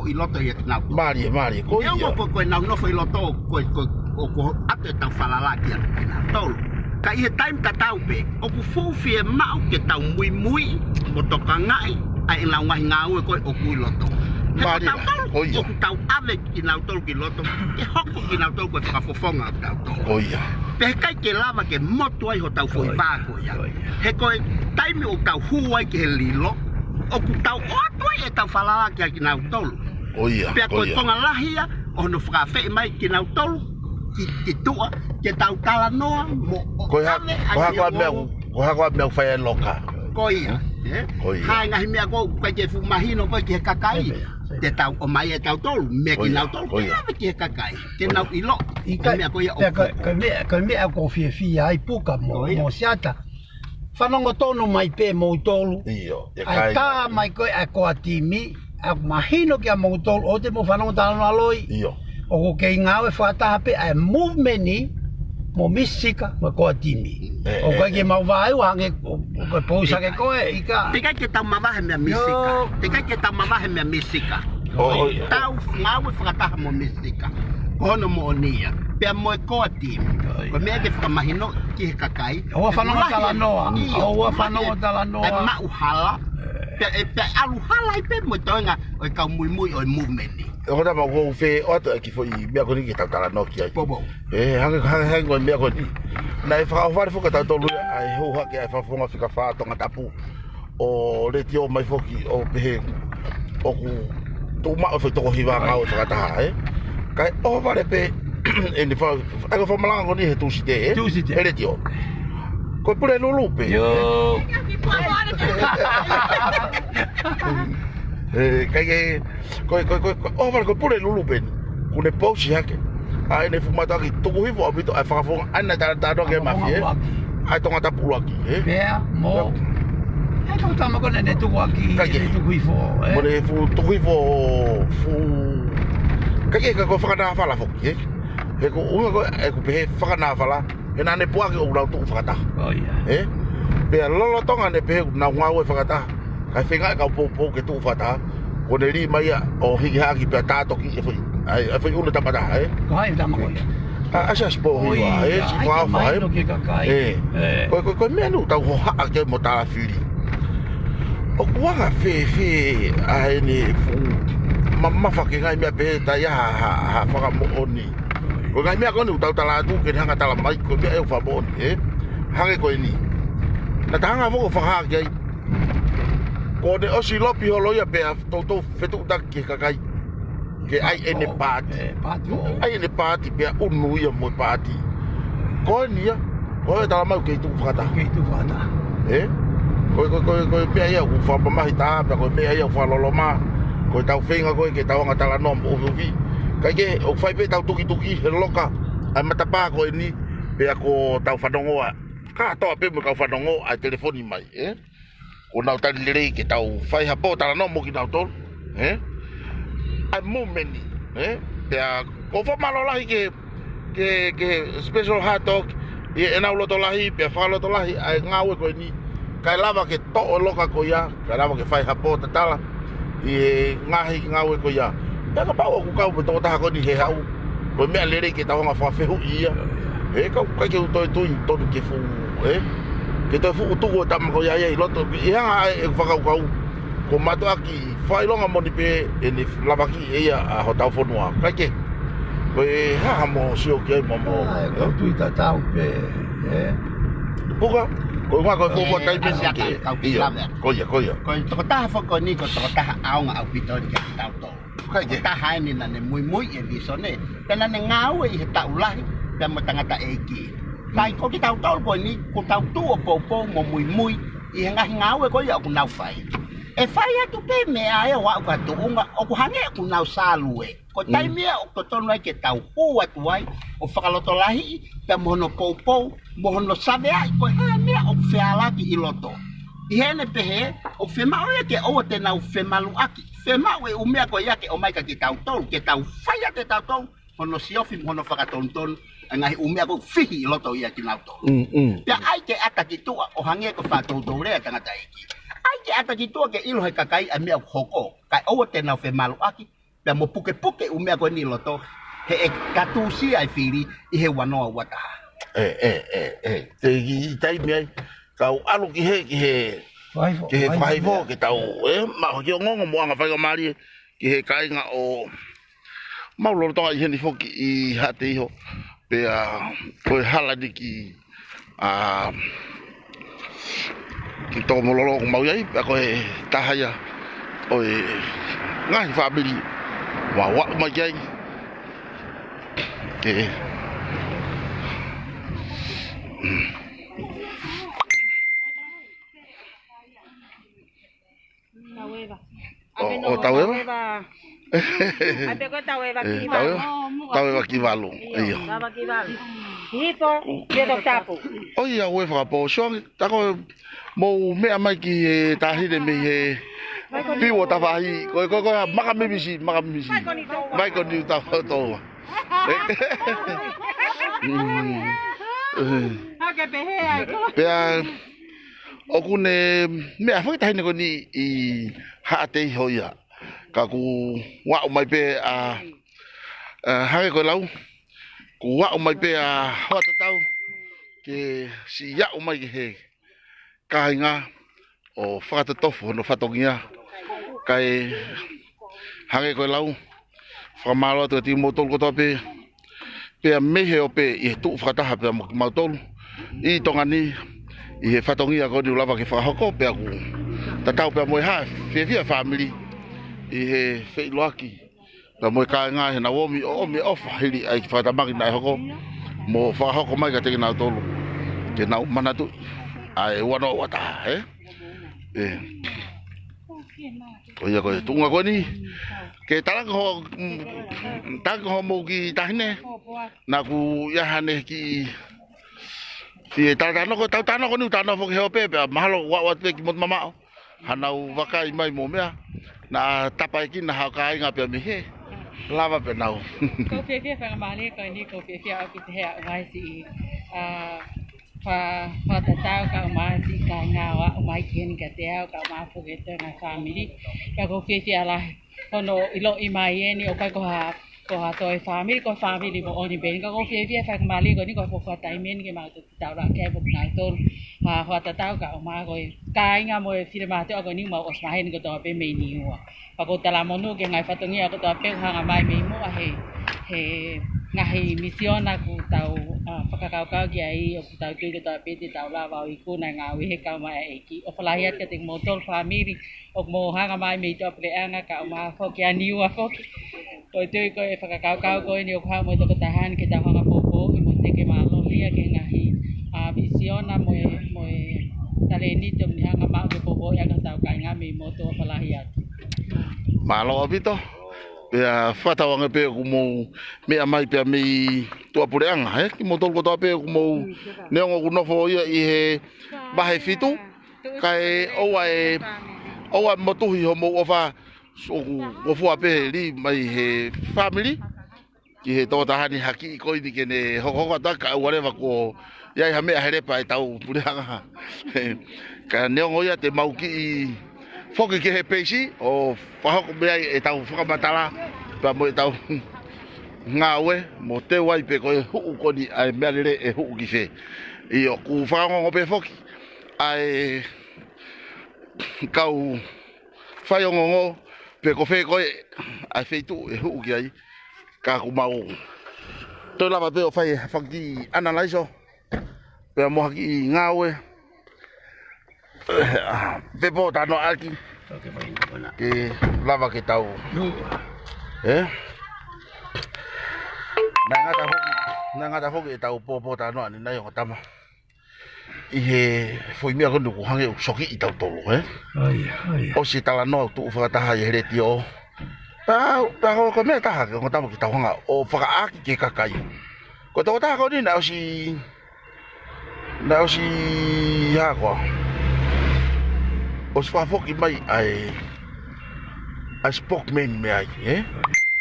ʻi loto ʻia kinautolu. Mālie, mālie, ko ia. Neongo ko, ko ʻenau nofo ʻi loto, ko, ko, ko, ko ʻoatu ʻetau falala kia kinautolu. Ka ʻi he taimi tatau pē, ʻoku fuʻu fiemaʻu ke tau muimui, mo tokangaʻi, ʻa ʻenau ngaahi ngāue ko ē ʻoku ʻi loto. He ko tautolu, ʻoku tau ʻave kinautolu ki loto, ke hoko kinautolu ko e fakafofonga ʻo kitautolu. Ko ia. Pea ʻikai ke lava ke motu ai hotau foʻi vā ko ia. He ko e taimi ʻoku tau hū ai ki he lilo, ʻoku tau ʻoatu ai ʻetau falala kia kinautolu. Ko ia, ko ia. Pea ko e konga lahi ia ʻo hono fakaafeʻi mai kinautolu ki, ki tuʻa, ke tau talanoa mo ʻave ʻa e meʻa ʻoku, ko e hā koā e meʻa ʻoku fai ʻe Loka. Ko ia, ē? Ko ia. Hā e ngaahi meʻa ʻoku ʻikai ke fuʻu mahino ko ē ki he kakai. Te tau ʻomai ʻe tautolu, meʻa kinautolu, ke ʻave ki he kakai. Ke nau ʻilo ʻa e meʻa ko ia ʻoku hoko. Ko e meʻa, ko e meʻa ʻoku ou fiefia ai Puka mo, mo Siata. Fanongo tonu mai pē moutolu. ʻIo, ʻa e tā mai ko ē ʻa e core team, ʻa e mahino kia moutolu, ʻoua te mou fanongo talanoa loi. ʻIo. ʻOku kei ngāue fakataha pē ʻa e movement mo Misi Sika mo e core team. ʻOku ʻikai ke mau vaeua hangē ko e post ʻa koe, ʻikai. Teʻeki ai ke tau mavahe meia Misi Sika. Teʻeki ai ke tau mavahe meia Misi Sika. Tau ngāue fakataha mo Misi Sika. Ko hono moʻoni ia. Pea mo e core team. Ko e meʻa ke fakamahino ki he kakai. ʻOua fanongo talanoa. ʻIo. ʻOua fanongo talanoa. ʻE maʻu hala. Pea, pea ʻalu hala ai pē mo e toenga ʻo e kau muimui ʻo e movement. ʻOku tau mau ʻoku fie ʻoatu e kiʻi foʻi meʻa ko eni ke tau talanoa ki ai. Ē, hangē, hangē, hangē ko e meʻa ko eni. Naʻe fakaʻohovale foki ʻa tautolu ia, ʻa e hū hake ʻa e Fakafofonga Fika Fā Tongatapu ʻo letiō mai foki ʻo pehē ʻoku tuʻu maʻu e foʻi toko hiva ngāue fakataha, ē. Kae ʻohovale pē ʻene fa-, ʻa e fakamalanga ko eni he Tūsite, ē? Tūsite. He letiō. Ko e pule lulu pē. Ē, kae kehe, ko e, ko e, ko e, ko e, ʻohovale ko e pule lulu pē eni. Kuo ne post hake. ʻA ʻene fuʻu mātuʻaki tuku hifo ʻaupito ʻa e fakafofonga ʻa ena tala tala ke mafi, ē? ʻA e Tongatapu ʻuluaki, ē? Pea mo. ʻA e kau tama ko ena ne tuku hake, ne tuku hifo, ē? Mo ne fuʻu tuku hifo, fuʻu. Kae kehe ka ko e fakanāfala foki, ē? He ko e ʻuhinga ko ē ʻeku pehē fakanāfala. He naʻa ne puʻaki ʻoku nau tuʻu fakataha. Ē? Pea lolotonga ne pehē ʻoku nau ngāue fakataha. Kae feinga e kau poupou ke tuʻu fakataha. Ko ʻene lī mai ia ʻo hiki hake pea tātoki e foʻi, ʻa e, ʻa e foʻi ʻulu tama taha, ē? Ko hai tama ko ia? ʻA, ʻa Siasi Pōhiva, ē, si fāfa, ē? Ē. Ko, ko, ko e meʻa eni ʻoku tau hohaʻa ki ai mo tālafili. ʻOku anga fēfē ʻa ʻene fuʻu mamafa ki he ngaahi meʻa pehē ʻikai ha, ha, ha fakamoʻoni. Ko e ngaahi meʻa ko eni ʻoku tau tala atu ke ne hanga tala mai, ko e meʻa ʻoku fakamoʻoni, ē? Hangē ko eni. Naʻa ta hanga foki ʻo fakahā ki ai. Kuo ne ʻosi lopi holo ia pea toutou fetuʻutaki ki he kakai. Ke ʻai ʻene paati. Ē, paati. ʻAi ʻene paati pea ʻunu ia mo e paati. Ko eni ia, ko e tala mai ʻoku kei tuʻu fakataha. Kei tuʻu fakataha. Ē? Ko e, ko e, ko e, ko e meʻa ia ʻoku fakamamahi taha, pea ko e meʻa ia ʻoku fakaloloma. Ko e tau feinga ko ē ke tau anga talanoa mo ʻufiʻufi. Kae kehe, ʻoku fai pē tau tukituki he Loka ʻa e matapā ko eni, pea ko e tau fanongoa. Kātoa pē mo e kau fanongo ʻa e telefoni mai, ē? Kuo nau tali lelei ke tau fai ha pōtalanoa mo kinautolu, ē? ʻA e movement, ē? Pea ʻoku ou fakamālō lahi ki he, ki he, ki he Special Hard Talk, ʻi heʻenau loto lahi, pea fakalotolahi ʻa e ngāue ko eni. Kae lava ke toʻo e Loka ko ia, kae lava ke fai ha pōtatala ʻi he ngaahi ngāue ko ia. Pea kapau ʻoku kau pē tokotaha ko eni he haʻu, ko e meʻa lelei ke tau hanga fakafehuʻi ia. Ē, kau ʻikai ke u toe tui tonu ke fuʻu, ē? Ke toe fuʻu tuku e tama ko ia ia ʻi loto. ʻI he anga ʻa e fakakaukau, ko e mātuʻaki fakaʻilonga moʻoni pē ʻene lavakiʻi ʻe ia ʻa hotau fonua. Kae kehe, ko e hā haʻamo sio ki ai mo mo, ʻa e, ē? Ko e tui tatau pē, ē? Puka, ko e ʻuhinga ko e fuofua taimi eni ke, ʻio, ko ia, ko ia. Ko e tokotaha foki ko eni, ko e tokotaha ʻaonga ʻaupito eni kia kitautolu. Ko e tokotaha eni naʻa ne muimui e visone, pea naʻa ne ngāue ʻi he taʻu lahi, pea mo e tangataʻeiki. Kae ko kitautolu ko eni, kuo tau tuʻu ʻo poupou mo muimui ʻi he ngaahi ngāue ko ia ʻoku nau fai. ʻE fai atu pē meʻa ʻe ua ʻoku tuʻunga, ʻoku hangē ʻoku nau sālue. Ko e taimi ia ʻoku totonu ai ke tau hū atu ai ʻo fakalotolahiʻi pea mo hono poupou, mo hono saveaʻi ko e hā e meʻa ʻoku fealaaki ʻi loto. ʻI heʻene pehē, ʻoku fiemaʻu ia ke ʻoua te nau femaluʻaki. Fiemaʻu e ʻū meʻa ko ia ke ʻomai kia kitautolu, ke tau fai ʻe kitautolu hono siofi mo hono fakatonutonu ʻa e ngaahi ʻū meʻa ʻoku fihi ʻi loto ia kinautolu. Mm, mm. Pea ʻai ke ʻata ki tuʻa, ʻo hangē ko e faʻa toutou lea ʻa e tangataʻeiki. ʻAi ke ʻata ki tuʻa ke ʻilo ʻe he kakai ʻa e meʻa ʻoku hoko, kae ʻoua te nau femaluʻaki, pea mo pukepuke ʻū meʻa ko eni ʻi loto, he ʻe katusia e fili ʻi he ua noa ua taha. ʻE, ʻe, ʻe, ʻe, te ki taimi ai, kau ʻalu ki he, ki he, ki he fakahifo, ke tau, ʻe, maʻu ha kiʻi ongoongo mo anga faingamālie ki he kāinga ʻo mau lolotonga ʻi heni foki ʻi Haʻateiho, pea ko e hala ni ki, ʻa, ki Tokomololo ʻoku mau ʻi ai, pea ko e taha ia ʻo e ngaahi fāmili ʻoku aʻu mai ki ai. Ke Taueva. ʻO, ʻo Taueva? Taueva. ʻApe ko Taueva ʻE, Kivalu. Taueva. Taueva Kivalu. ʻIo, ʻio. Taueva Kivalu. Hifo, ke to tapu. ʻOi, ʻa ue fakapō. Soangi, ta ko mou meʻa mai ki he taʻahine mei he piu ʻo tafahi. Ko e, ko e, ko e, maka mimisi, maka mimisi. Mai ko ni ta foto. Mm. Hake pehē ai ko. Pea, ʻoku ne meʻa foki taʻahine ko eni ʻi Haʻateiho ia. Ka kuo aʻu mai pē ʻa, ʻa, hangē ko e lau. Kuo aʻu mai pē ʻa Hoatatau ke siʻi aʻu mai ki he kāinga ʻo fakatotofu hono fatongia. Kae hangē ko e lau, fakamālō atu kiate kimoutolu kotoa pē, pea mei he ope ʻi he tuʻu fakataha pea mo kimautolu ʻi Tonga ni, ʻi he fatongia ko eni ʻoku lava ke fakahoko, pea ʻoku tatau pea mo e hā, fiefia fāmili ʻi he feʻiloaki pea mo e kāinga he naʻa nau ōmi, ʻo ʻomi ʻofa hili ʻa e kiʻi fakatamaki naʻe hoko, mo fakahoko mai kiate kinautolu ke nau manatuʻi ʻa e ua noa ua taha, ē? ʻE. Ko ia ko e tuʻunga ko eni. Ke talaki ho, mm, talaki hoʻomou kiʻi taʻahine. Naʻa ku ia hane ki, ki he talanoa ko, tau talanoa ko eni, talanoa foki he ope, pea mahalo ʻoku ʻoatu pē kimoutolu mamaʻo haʻanau vakai mai mo meʻa, naʻa tapaekina ha kāinga pea mei he lava pē nau. ʻOku ou fiefia fakamālie ko eni, ʻoku ou fiefia ʻaupito he ʻomai siʻi, ʻa, fa-, fakatatau kae ʻumaʻā siʻi kāinga ʻo aʻu mai ki heni kiate au, kae ʻumaʻā foki e toenga fāmili. Pea ʻoku ou fiefia lahi hono ʻiloʻi mai eni ʻoku ʻikai ko ha, ko ha toe fāmili, ko e fāmili moʻoni pē eni. Ka ʻoku ou fiefia fakamālie ko eni ko e fuofua taimi eni ke mau toki taulaʻeiki ai mo kinautolu, ʻa, fakatatau kae ʻumaʻā ko e kāinga mo e finemātuʻa ko eni ʻoku mau ʻosi maheni kotoa pē mei Niua. Pea ʻoku ou talamonū ki he ngaahi fatongia kotoa pē ʻoku hanga mai mei muʻa he, he ngaahi misiona ʻoku tau, ʻa, fakakaukau ki ai, ʻoku tau tui kotoa pē te tau lava ʻo ikuna e ngāue he kau mai ʻa e ʻEiki. ʻOfa lahi atu kiate kimoutolu fāmili ʻoku mou hanga mai mei tuʻapuleʻanga kae ʻumaʻā foki ʻa Niua foki. Ko e tui ko e fakakaukau ko eni ʻoku haʻu mo e tokotaha ni ke tau hanga poupouʻi mo teke mālōlō ia ki he ngaahi, ʻa, misiona mo e, mo e talēniti ʻoku ne hanga maʻu ke poupouʻi ʻaki hotau kāinga mei motu. ʻOfa lahi atu. Mālō ʻaupito. Pea fakatauange pē ʻoku mou meʻa mai pea mei tuʻapuleʻanga, ē? Kimoutolu kotoa pē ʻoku mou, neongo ʻoku nofo ia ʻi he vahe fitu, kae ʻoua ʻe, ʻoua ʻe motuhi hoʻomou ʻofa, ʻoku ngofua pē he lī mai he fāmili ki he tokotaha ni ha kiʻi ko eni ke ne hokohoko atu kae ʻoua leva kuo ʻi ai ha meʻa he lepa ʻetau puleʻanga. Ka neongo ia te mau kiʻi foki ki he peisi ʻo fakahoko mei ai ʻetau fakamatala pea mo ʻetau ngāue mo teu ai pē ko e huʻu ko eni ʻa e meʻalele ʻe huʻu ki fē. ʻIo, ʻoku fakaongoongo pē foki ʻa e kau faiongoongo pe ko fē ko ē ʻa e feituʻu ʻe huʻu ki ai. Ka ʻoku mau toe lava pē ʻo fai ha fanga kiʻi ʻanalaiso pea mo ha kiʻi ngāue. Pepōtalanoaʻaki ke lava ke tau, ē? Naʻe ngata foki, naʻe ngata foki ʻetau pōpōtalanoa ni nai ongo tama ʻi he foʻi meʻa ko eni ʻoku hangē ʻoku sokiʻi tautolu, ē? ʻAi, ʻai. ʻOsi e talanoa ʻoku tuʻu fakataha ʻi he letiō, Pea, pea ko, ko e meʻa ʻe taha ke, ko e tama ke tau hanga ʻo fakaʻaki ki he kakai. Ko e tokotaha ko eni naʻe ʻosi, naʻe ʻosi hā koā, ʻosi fakafoki mai ʻa e, ʻa e spokesman mei ai, ē?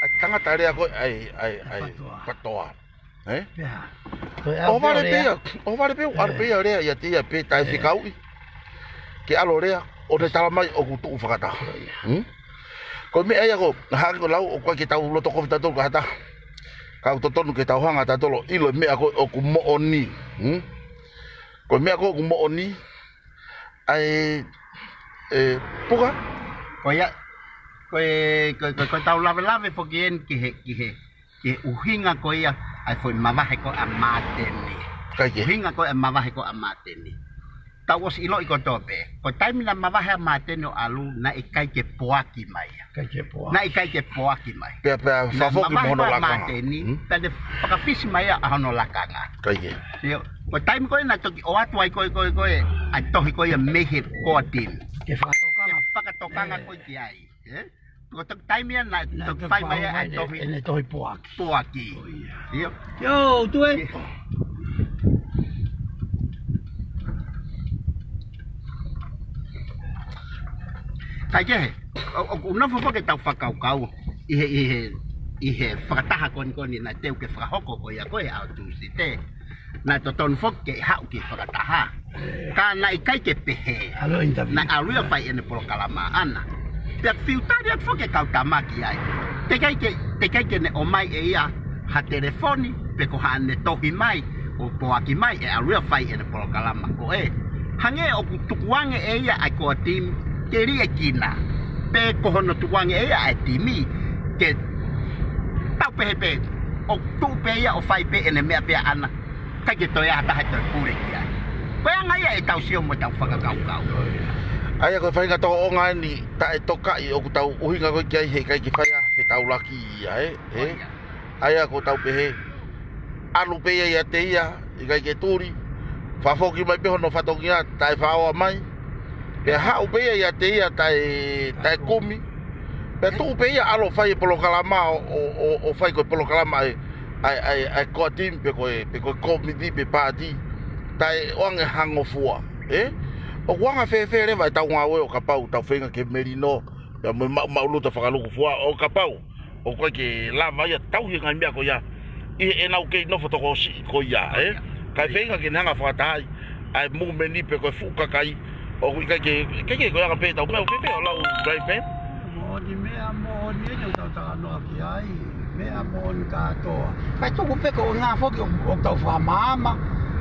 ʻA e tangata lea ko ē ʻa e, ʻa e, ʻa e PTOA. Ē? ʻOhovale pē ia, ʻohovale pē, ʻalu pē ia ʻo lea ʻiate ia pē taʻe fekauʻi ke ʻalu ʻo lea, ʻo ne tala mai ʻoku tuʻu fakataha. Hmm? Ko e meʻa ia ko ē, hangē ko e lau, ʻoku ʻikai ke tau loto kovi tautolu ki ha taha. Ka ʻoku totonu ke tau hanga tautolu ʻo ʻilo e meʻa ko ē ʻoku moʻoni. Hmm? Ko e meʻa ko ē ʻoku moʻoni, ʻa e, ʻe, Puka? Ko ia, ko e, ko e, ko e, ko e tau lavelave foki eni ki he, ki he, ki he ʻuhinga ko ia ʻa e foʻi mavahe ko ē ʻa Māteni. ʻIkai ke. ʻUhinga ko ē ʻa e mavahe ko ē ʻa Māteni. Tau ʻosi ʻiloʻi kotoa pē. Ko e taimi naʻe mavahe ai ʻa Māteni ʻo ʻalu, naʻe ʻikai ke poaki mai ia. ʻIkai ke poaki. Naʻe ʻikai ke poaki mai. Pea, pea, naʻe fakafoki mo hono lakanga. Māteni, hmm? Pea ne fakafisi mai ia ʻa hono lakanga. ʻIkai ke. Sio, ko e taimi ko ē naʻe toki ʻoatu ai ko ē, ko ē, ko ē, ʻa e tohi ko ia mei he core team. Ke fakatokanga. Ke fakatokanga ko ē ki ai, ē? Ko e toki taimi ia naʻe toki fai mai ai ʻa e tohi. ʻEne tohi poaki. Poaki. Ko ia. Sio. Yo, tu ē. Kaikehe, ʻo, ʻoku nofo foki ʻetau fakakaukau ʻi he, ʻi he, ʻi he fakataha ko eni ko eni naʻe teu ke fakahoko ko ia ko ē ʻaho Tūsite. Naʻe totonu foki ke haʻu ki he fakataha. Ka naʻe ʻikai ke pehē. ʻAlu ʻo interview. Naʻe ʻalu ia ʻo fai ʻene polokalama ʻaʻana. Pea fiu tali atu foki e kau tama ki ai. Teʻeki ai ke, teʻeki ai ke ne ʻomai ʻe ia ha telefoni, pe ko haʻane tohi mai, ʻo poaki mai, ʻe ʻalu ia ʻo fai ʻene polokalama ko ē. Hangē ʻoku tukuange ʻe ia ʻa e core team ke liʻekina. Pe ko hono tukuange ʻe ia ʻa e timi ke tau pehē pē, ʻo tuʻu pē ia ʻo fai pē ʻene meʻa pē ʻaʻana. ʻIkai ke toe ʻi ai ha taha ʻe toe pule ki ai. Ko e anga ia ʻetau sio mo ʻetau fakakaukau. ʻA ia ko e faʻahinga tōʻonga eni taʻetokaʻi ʻoku tau ʻuhinga ko ē ki ai he ʻikai ke fai ha fetaulaki ia, ē? Ē? ʻA ia ko ʻetau pehē, ʻalu pē ia ʻiate ia, ʻikai ke tuli, fakafoki mai pē hono fatongia taʻe faʻao mai, pea haʻu pē ia ʻiate ia taʻe, taʻe kumi, pea tuʻu pē ia ʻalu ʻo fai e polokalama ʻo, ʻo, ʻo, ʻo fai ko e polokalama ʻa e, ʻa e, ʻa e, ʻa e core team pe ko e, pe ko e kōmiti pe paati, taʻe ʻoange ha ngofua, ē? ʻOku anga fēfē leva ʻetau ngāue ʻo kapau tau feinga ke melino, pea mo e maʻu, maʻuluta fakalūkufua ʻo kapau ʻoku ʻikai ke lava ia tauhi e ngaahi meʻa ko ia ʻi heʻenau kei nofo tokosiʻi ko ia, ē? Kae feinga ke ne hanga ʻo fakatahaʻi ʻa e mūmeni pe ko e fuʻu kakai ʻoku ʻikai ke, ke, ke ko e anga pē ʻetau meʻa, ʻoku pehē ʻo lau, right, man? Moʻoni meʻa, moʻoni eni ʻoku tau talanoa ki ai, meʻa moʻoni kātoa. Kae tuku pē ko e ʻuhinga foki ʻo, ʻoku tau fakamaama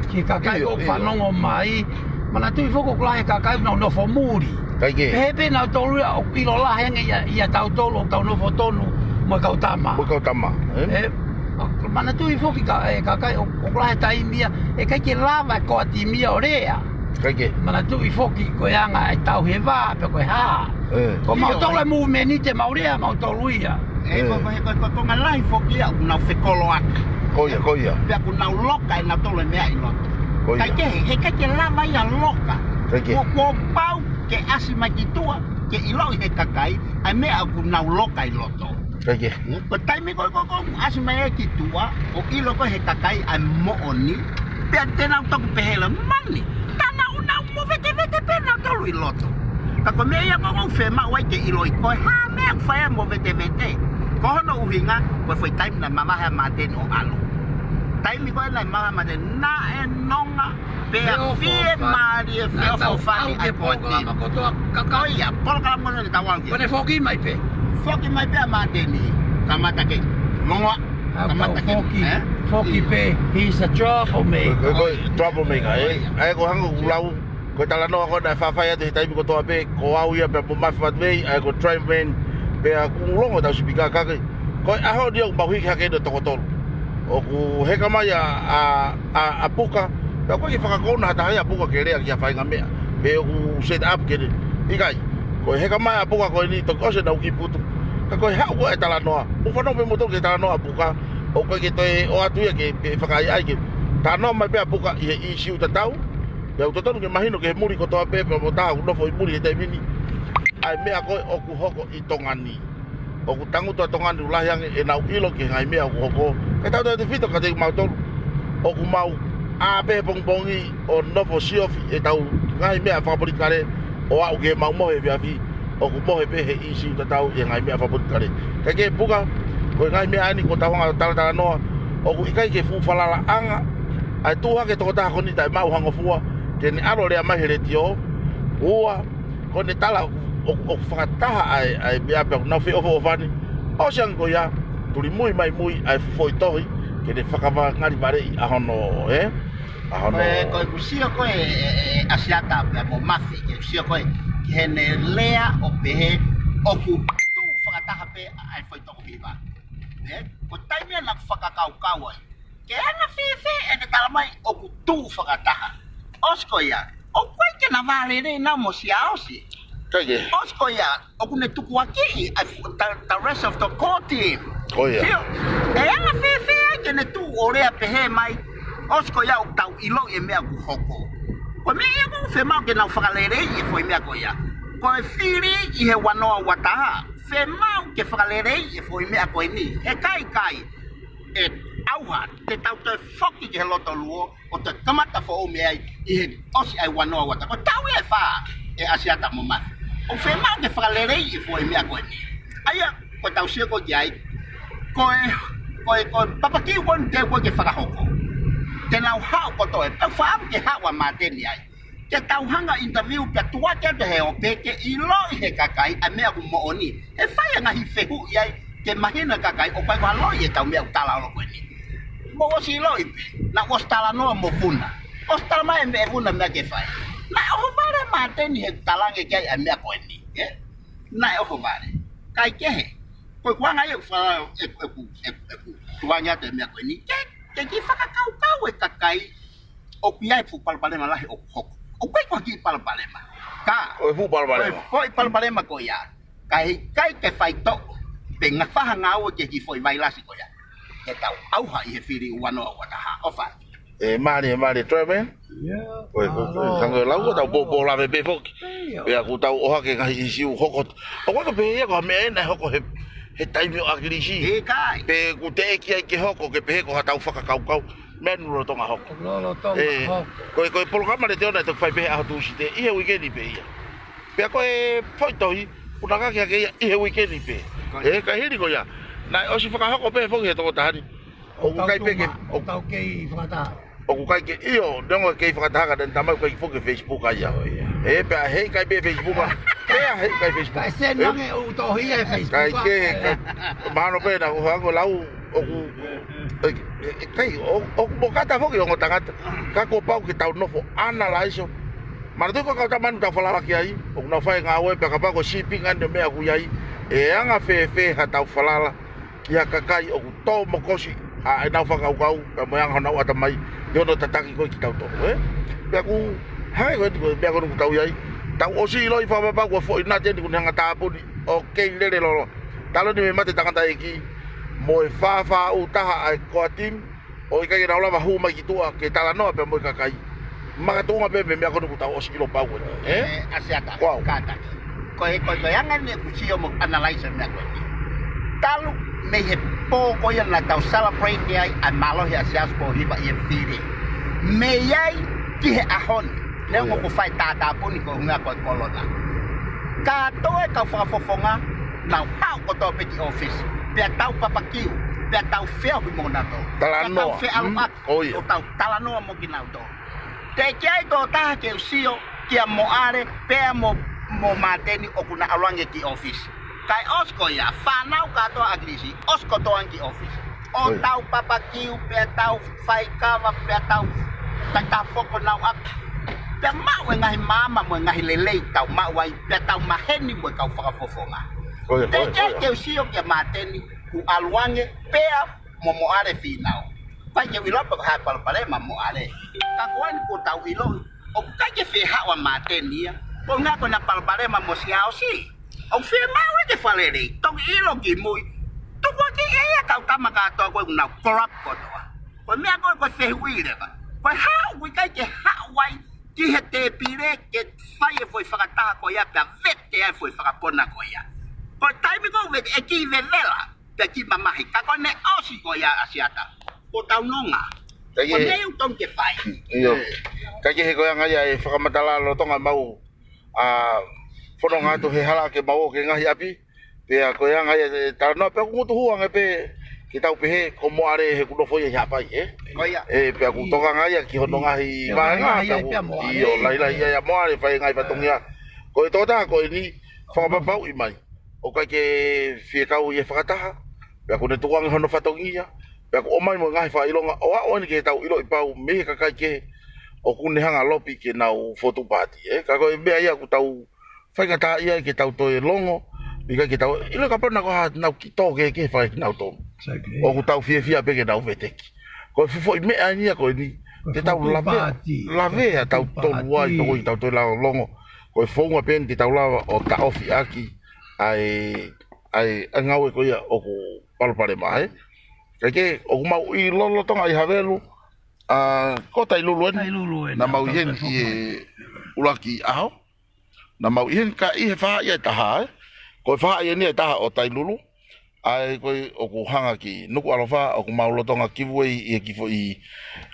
ki he kakai ʻoku fanongo mai. Manatuʻi foki ʻoku lahi e kakai ʻoku nau nofo muli. ʻIkai ke. Pehē pē nautolu ia ʻoku ʻilo lahi ange ia, ia tautolu ʻoku tau nofo tonu mo e kau tama. Mo e kau tama, ē? Ē, manatuʻi foki ka, e kakai ʻoku, ʻoku lahi e taimi ia, ʻe ʻikai ke lava e core team ia ʻo lea. ʻIkai ke. Manatuʻi foki ko e anga e tauhi e vā, pe ko e hā. Ē. Ko mautolu e mūmeni te mau lea, mautolu ia. Ē, ko, ko, ko, ko, ko e konga lahi foki ia ʻoku nau fekoloaki. Ko ia, ko ia. Pea ʻoku nau loka ʻe nautolu e meʻa ʻi loto. Ko ia. ʻIkai ke, he ʻikai ke lava ia loka. ʻIkai ke. Kuo, kuo pau ke ʻasi mai ki tuʻa, ke ʻiloʻi he kakai ʻa e meʻa ʻoku nau loka ʻi loto. ʻIkai ke. Ko e taimi ko ē ko, ko, ʻoku ʻasi mai ai ki tuʻa, ʻo ʻilo ko ē he kakai ʻa e moʻoni, pea te nau toki pehē leva, mani, tā naʻa nau movetevete pē nautolu ʻi loto. Ka ko e meʻa ia ko ē ʻoku fiemaʻu ai ke ʻiloʻi ko e hā e meʻa ʻoku fai ai e movetevete. Ko hono ʻuhinga, ko e foʻi taimi naʻe mavahe ai ʻa Māteni ʻo ʻalu. Taimi ko ē naʻe mavahe ai ʻa Māteni, naʻe nonga, pea fiemālie, feʻofoʻofani ʻa e core team. Ko ia, polokalama ko eni naʻa tau lau ki ai. Ko ʻene foki mai pē. Foki mai pē ʻa Māteni. Kamata ke longoaʻa. Kamata ke, foki, ē? Foki pē. He's a troublemaker. Ko, ko, ko e troublemaker, ē? ʻA ia ko e hangē ko ʻeku lau, ko e talanoa ko ē naʻe faifai atu he taimi kotoa pē, ko au ia pea mo Mafi Matvei, ʻa ia ko e drive man, pea ʻoku longo ʻetau sipika ka ke. Ko e ʻaho ni ʻoku mau hiki hake ʻi he toko tolu. ʻOku heka mai ʻa, ʻa, ʻa, ʻa Puka, pea ʻoku ʻikai ke fakakaukau ha taha ia ʻa Puka ke lea ki ha faʻahinga meʻa. Pe ʻoku set up ke ne. ʻIkai. Ko e heka mai ʻa Puka ko eni toki ʻosi ʻenau kiʻi putu. Ka ko e haʻu ko ē e talanoa. ʻOku fanongo pē moutolu ki he talanoa ʻa Puka. ʻOku ʻikai ke toe ʻoatu ia ke, ke fakaʻaiʻai ke. Talanoa mai pē ʻa Puka ʻi he ʻīsiu tatau. Pea ʻoku totonu ke mahino ki he muli kotoa pē, pea mo e taha ʻoku nofo ʻi muli he taimi ni. ʻA e meʻa ko ē ʻoku hoko ʻi Tonga ni. ʻoku tangutu ʻa Tonga ni ʻoku lahi ange ʻenau ʻilo ki he ngaahi meʻa ʻoku hoko. Kae tautautefito kiate kimautolu ʻoku mau ʻā pē he pongipongi ʻo nofo siofi ʻetau ngaahi meʻa fakapolitikale ʻo aʻu ki heʻemau mohe he efiafi, ʻoku mohe pē he ʻīsiu tatau ʻi he ngaahi meʻa fakapolitikale. Kae kehe Puka, ko e ngaahi meʻa ʻeni kuo tau hanga ʻo talatalanoa, ʻoku ʻikai ke fuʻu falalaʻanga ʻa e tuʻu hake e tokotaha ko eni taʻe maʻu ha ngofua ke ne ʻalu ʻo lea mai he letiō. Ua, ko ʻene tala ʻoku, ʻoku fakataha ʻa e, ʻa e meʻa pea ʻoku nau feʻofoʻofani. ʻOsi ange ko ia, tuli mui mai mui ʻa e foʻi tohi ke ne fakavangalivaleʻi ʻa hono, ē? ʻA hono Ko e, ko e kuo sio ko e, e, e, ʻAsiata pea mo Mafi, ke sio ko e, ki heʻene lea ʻo pehē ʻoku tuʻu fakataha pē ʻa e foʻi toko hiva. Ē? Ko e taimi ia naʻa ku fakakaukau ai ke anga fēfē ʻene tala mai ʻoku tuʻu fakataha. ʻOsi ko ia, ʻoku ʻikai ke na vālele nau mo Siaosi. ʻIkai ke. ʻOsi ko ia, ʻoku ne tukuakiʻi ʻa e fu-, the, the rest of the core team. Ko ia. Sio, ʻe anga fēfē ai ke ne tuʻu ʻo lea pehē mai, ʻosi ko ia ʻoku tau ʻiloʻi e meʻa ʻoku hoko. Ko e meʻa ia ʻoku fiemaʻu ke nau fakaleleiʻi e foʻi meʻa ko ia. Ko e fili ʻi he ua noa ua taha, fiemaʻu ke fakaleleiʻi e foʻi meʻa ko eni. He ʻikai, ʻikai ʻe ʻauha, te tau toe foki ki he loto luo, ʻo toe kamata foʻou mei ai ʻi he ʻosi ʻa e ua noa ua taha. Ko e taʻu ia ʻe fā ʻe ʻAsiata mo Mafi. ʻOku fiemaʻu ke fakaleleiʻi e foʻi meʻa ko eni. ʻA ia, ko ʻetau sio ko ē ki ai, ko e, ko e, ko e papakiu ko eni te u ko ē ke fakahoko. Te nau haʻu kotoa, ʻe tau faʻa ke haʻu ʻa Māteni ai. Ke tau hanga interview pea tuʻu atu he ope ke ʻiloʻi he kakai ʻa e meʻa ʻoku moʻoni. ʻE fai e ngaahi fehuʻi ai ke mahino e kakai ʻoku ʻikai ko ha loi ʻetau meʻa ʻoku tala holo ko eni. Mou ʻosi ʻiloʻi pē, naʻa ku ʻosi talanoa mo Puna. ʻOsi tala mai e meʻa ʻe Puna meʻa ke fai. Naʻe ʻohovale Māteni he talange ki ai ʻa e meʻa ko eni, ē? Naʻe ʻohovale. Kae kehe, ko e kuanga ia ʻoku fa-, ʻeku, ʻeku, ʻeku, ʻeku tukuange atu e meʻa ko eni. Ke, ke kiʻi fakakaukau e kakai ʻoku ʻi ai e fuʻu palopalema lahi ʻoku hoko. ʻOku ʻikai ko ha kiʻi palopalema. Ka, Ko e fuʻu palopalema. ko e foʻi palopalema ko ia. Ka heʻikai ke faitoʻo pe ngafaha ngāue ki he kiʻi foʻi vailasi ko ia, ʻe tau ʻauha ʻi he fili ua noa ua taha. ʻOfa. ʻE, mālie, mālie, Trevor. Ia, Ko e, ko e, ko e, mālō. Hangē lau ko tau pōpō lave pē foki. Ia. Pea ʻoku tau ʻohake ngaahi ʻīsiu hoko. ʻOku ʻikai ko e pehē ia ko ha meʻa ʻena ʻe hoko he, he taimi ʻo ʻAkilisi. ʻIkai. Pe ʻoku teʻeki ai ke hoko ke pehē ko haʻatau fakakaukau. Meʻa ʻeni lolotonga hoko. Lolotonga ʻE, hoko. ko e, ko e polokalama letiō naʻe toki fai pē he ʻaho Tūsite, ʻi he uike ni pē ia. Pea ko e foʻi tohi, ʻoku na kake hake ia ʻi he uike ni pē. Ko e. ʻE, ka hili ko ia, naʻe ʻosi fakahoko pē foki he tokotaha ni. ʻOku ʻikai pē ke, ʻOku tau tuma, ʻoku tau kei fakataha. ʻOku ʻikai ke, ʻio, neongo kei fakataha ka naʻe tamai ʻoku ʻikai foki he Facebook ai ia. ʻIo, ʻio. ʻE, pea heʻikai pē Facebook a. Pea heʻikai Facebook. Kae send ʻE? ange ʻo tohi ia he Facebook Kae a. ke, ka, mahalo pē naʻa ku hanga ʻo lau, ʻoku, ʻe, ʻe, ʻe, kai, ʻo, ʻoku mokata foki ongo tangata. Ka kuo pau ke tau nofo analyze. Manatuʻi ko e kau tama ni ʻoku tau falala ki ai, ʻoku nau fai e ngāue pea kapau ko e sīpinga ʻeni ʻo e meʻa ʻoku ʻi ai, ʻe anga fēfē haʻatau falala ki ha kakai ʻoku tō mokosi ʻa ʻenau fakakaukau, pea mo e anga honau ʻatamai, ʻi hono tataki ko ē kitautolu, ē? Pea ʻoku hangē ko eni ko e meʻa ko eni ʻoku tau ʻi ai, tau ʻosi ʻiloʻi fakapapau ko e foʻi nati eni ʻoku ne hanga ʻo tāpuni, ʻo kei lele loloa. Taloni mei he mate tangataʻeiki, mo e fāfā ʻū taha ʻa e core team, ʻo ʻikai ke nau lava hū mai ki tuʻa ke talanoa pea mo e kakai. Makatuʻunga pē mei he meʻa ko eni ʻoku tau ʻosi ʻilo pau ko eni, ē? ʻE, ʻAsiata, Kuo au. kātaki. Ko e, ko e, ko e anga eni ʻeku sio mo analyze e meʻa ko eni. Talu mei he pō ko ia naʻa tau celebrate ai ʻa e mālohi ʻa Siaosi Pōhiva ʻi he fili. Mei ai ki he ʻaho ni. Neongo Ko ia. ʻoku fai tātāpuni ko e ʻuhinga ko e kolona. Kātoa e kau fakafofonga, nau haʻu kotoa pē ki ʻōfisi. Pea tau papakiu, pea tau feohi mo nautolu. Talanoa. Pea tau feʻaluʻaki, Mm, ko ia. ʻo tau talanoa mo kinautolu. Teʻeki ai tō taha ke u sio kia Moʻale, pea mo, mo Māteni ʻoku na ʻalu ange ki ʻōfisi. Kae ʻosi ko ia, fānau kātoa ʻa ʻAkilisi, ʻosi kotoa ange ki ʻōfisi. ʻO Ko ia. tau papakiu, pea tau faikava, pea tau taitafoko nau aka. Pea maʻu e ngaahi maama mo e ngaahi lelei tau maʻu ai, pea tau maheni mo e kau fakafofonga. Ko ia, ko ia, Teʻeki ai ko ia. ke u sio kia Māteni, kuo ʻalu ange, pea mo Moʻale Fīnau. ʻIkai ke u ʻilo pe ko e hā e palopalema Moʻale. Ka ko eni kuo tau ʻilo, ʻoku ʻikai ke fie haʻu ʻa Māteni ia. Ko e ʻuhinga ko ʻena palopalema mo Siaosi. ʻOku fiemaʻu ke fakalelei, toki ʻilo ki mui. Tukuakiʻi ʻe ia e kau tama kātoa ko ē ʻoku nau corrupt kotoa. Ko e meʻa ko ē ko e fehuʻi leva. Ko e hā ʻoku ʻikai ke haʻu ai ki he tēpile ke fai e foʻi fakataha ko ia pea vete ai e foʻi fakapona ko ia. Ko e taimi ko ē ʻe kiʻi vevela, pea kiʻi mamahi. Ka ko ʻene ʻosi ko ia ʻa Siata, ko e tau nonga. Ko ʻene ʻutongi ke fai. ʻIo. Ka ke he ko e anga ia e fakamatala lolotonga mau ʻa fononga atu he hala ke mau ō ki he ngaahi ʻapi. Pea ko e anga ia e talanoa, pea ʻoku ngutu hū ange pē ke tau pehē ko Moale he ʻoku nofo ia ʻi Haʻapai, ē? Ko ia. Ē, pea ʻoku tokanga ia ki hono ngaahi vāhenga, pea ʻoku, ʻio, lahilahi ia ʻia Moale fai ngaahi fatongia. Ko e tokotaha ko eni, fakapapauʻi mai ʻoku ʻikai ke fie kau ʻi he fakataha, pea ʻoku ne tukuange hono fatongia, pea ʻoku ʻomai mo e ngaahi fakaʻilonga ʻo aʻu eni ke tau ʻiloʻi pau mei he kakai kehe ʻoku ne hanga lopi ke nau fokotuʻu paati, ē? Ka ko e meʻa ia ʻoku tau faingataʻaʻia ai ke tau toe longo, ʻikai ke tau ʻilo kapau naʻa ko ha nau kiʻi tō kehekehe fai kinautolu. ʻOku tau fiefia pē ke nau veteki. Ko e foʻi meʻa eni ia ko eni, te tau lave, lavea tautolu ai, toko ʻi tau toe lava longo. Ko e founga pē eni te tau lava ʻo taʻofi ʻaki ʻa e, ʻa e, ʻa e ngāue ko ia ʻoku palopalema, ē? Kae kehe, ʻoku mau ʻi lolotonga ʻi Havelu, ʻa, ko Tailulu eni. Tailulu eni, naʻa mau ʻi heni ʻi he ʻuluaki ʻaho. Naʻa mau ʻi heni ka ʻi he faʻahi ʻe taha, ē? Ko e faʻahi eni ʻe taha ʻo Tailulu. ʻA ia ko ē ʻoku hanga ki Nukuʻalofa, ʻoku mau lolotonga kivuei ʻi he kiʻi foʻi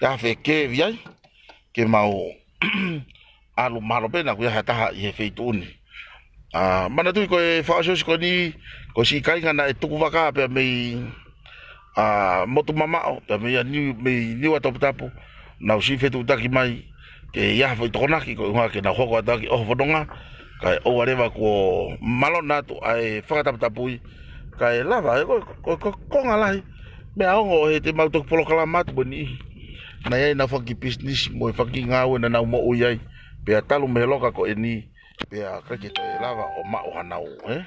afe kevi ai, ke mau ʻalu mahalo pē naʻa ʻoku ʻi ai ha taha ʻi he feituʻu ni. ʻA, manatuʻi ko e fakaʻosiʻosi ko eni, ko e siʻi kāinga naʻe tuku vaka pea mei, ʻa, Motu Mamaʻo, pea mei ʻa Niu, mei Niua Toputapu, nau siʻi fetuʻutaki mai ke ʻi ai ha foʻi tokonaki, ko e ʻuhinga ke nau hoko atu ʻaki ʻo fononga, kae ʻoua leva kuo malona atu ʻa e fakataputapui, kae lava, ē, ko, ko, ko, konga lahi, meʻa ongo he te mau toki polokalama atu mo e niʻihi naʻe ʻi ai ʻenau fanga kiʻi pisinisi mo e fanga kiʻi ngāue naʻa nau moʻui ai, pea talu mei he loka ko eni, pea ʻikai ke toe lava ʻo maʻu hanau, ē?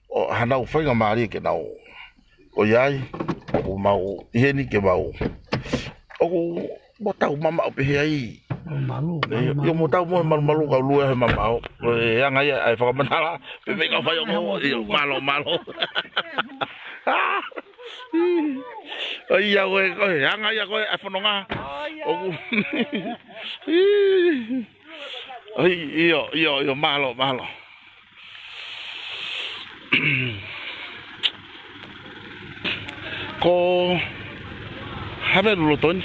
ʻO hanau faingamālie ke nau. Ko ia ai, ʻoku mau ʻi heni ke mau. ʻOku mo tau mamaʻo pehē ai. Malu, ē, malu, ʻio, mo tau mo e malumalu kau lue he mamaʻo. Ko e anga ia ʻa e fakamatala, pea mei kau fai ʻo mo, ʻio, mālō, mālō. ʻA ia ko e, ko e anga ia ko e, ʻa e fononga. ʻOku. ʻIo, ʻio, ʻio, mālō, mālō. Ko Havelu loto eni.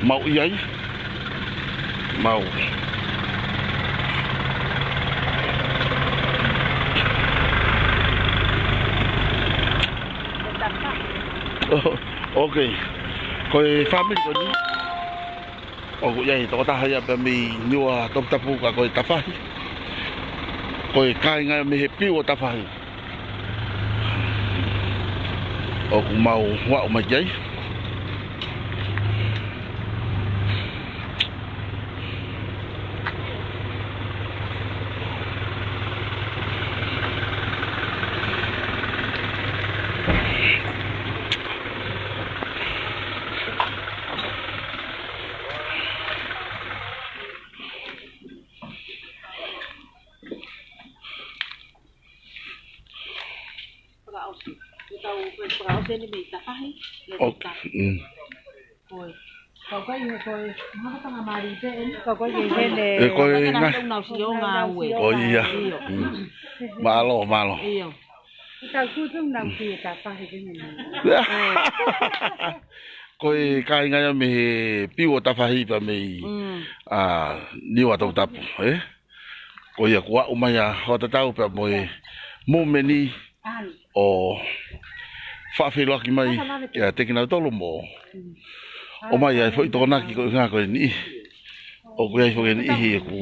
Mau ʻi ai. Mau. ʻOkei. Ko e fāmili ko eni. ʻOku ʻi ai e tokotaha ia pea mei Niua Toputapu ka ko e Tafahi. Ko e kāinga ia mei he Piu ʻo Tafahi. ʻOku mau aʻu mai ki ai. Fakaʻosi. Ko e tau, ko e fakaʻosi eni mei Tafahi, ʻio, ʻo Tafahi. Mm. Ko e. Kau kai he ko e, mahalo tanga mali pē eni. Kau kai he hene. ʻE, ko e kau kai na ngā. Tau nau sio ngāue. Ko ia. ʻIo. Mm. Mālō, mālō. ʻIo. Tau kutu nau ki Tafahi kene. Ko e kāinga ia mei he Piu ʻo Tafahi pea mei, mm, ʻa, Niua Toputapu, ē? Ko ia kuo aʻu mai ʻa Hoatatau pea mo e mumeni ʻo fakafeʻiloaki mai kiate kinautolu mo ʻomai ʻa e foʻi tokonaki ko e ʻuhinga ko e niʻihi. ʻOku ʻi ai foki e niʻihi ʻoku.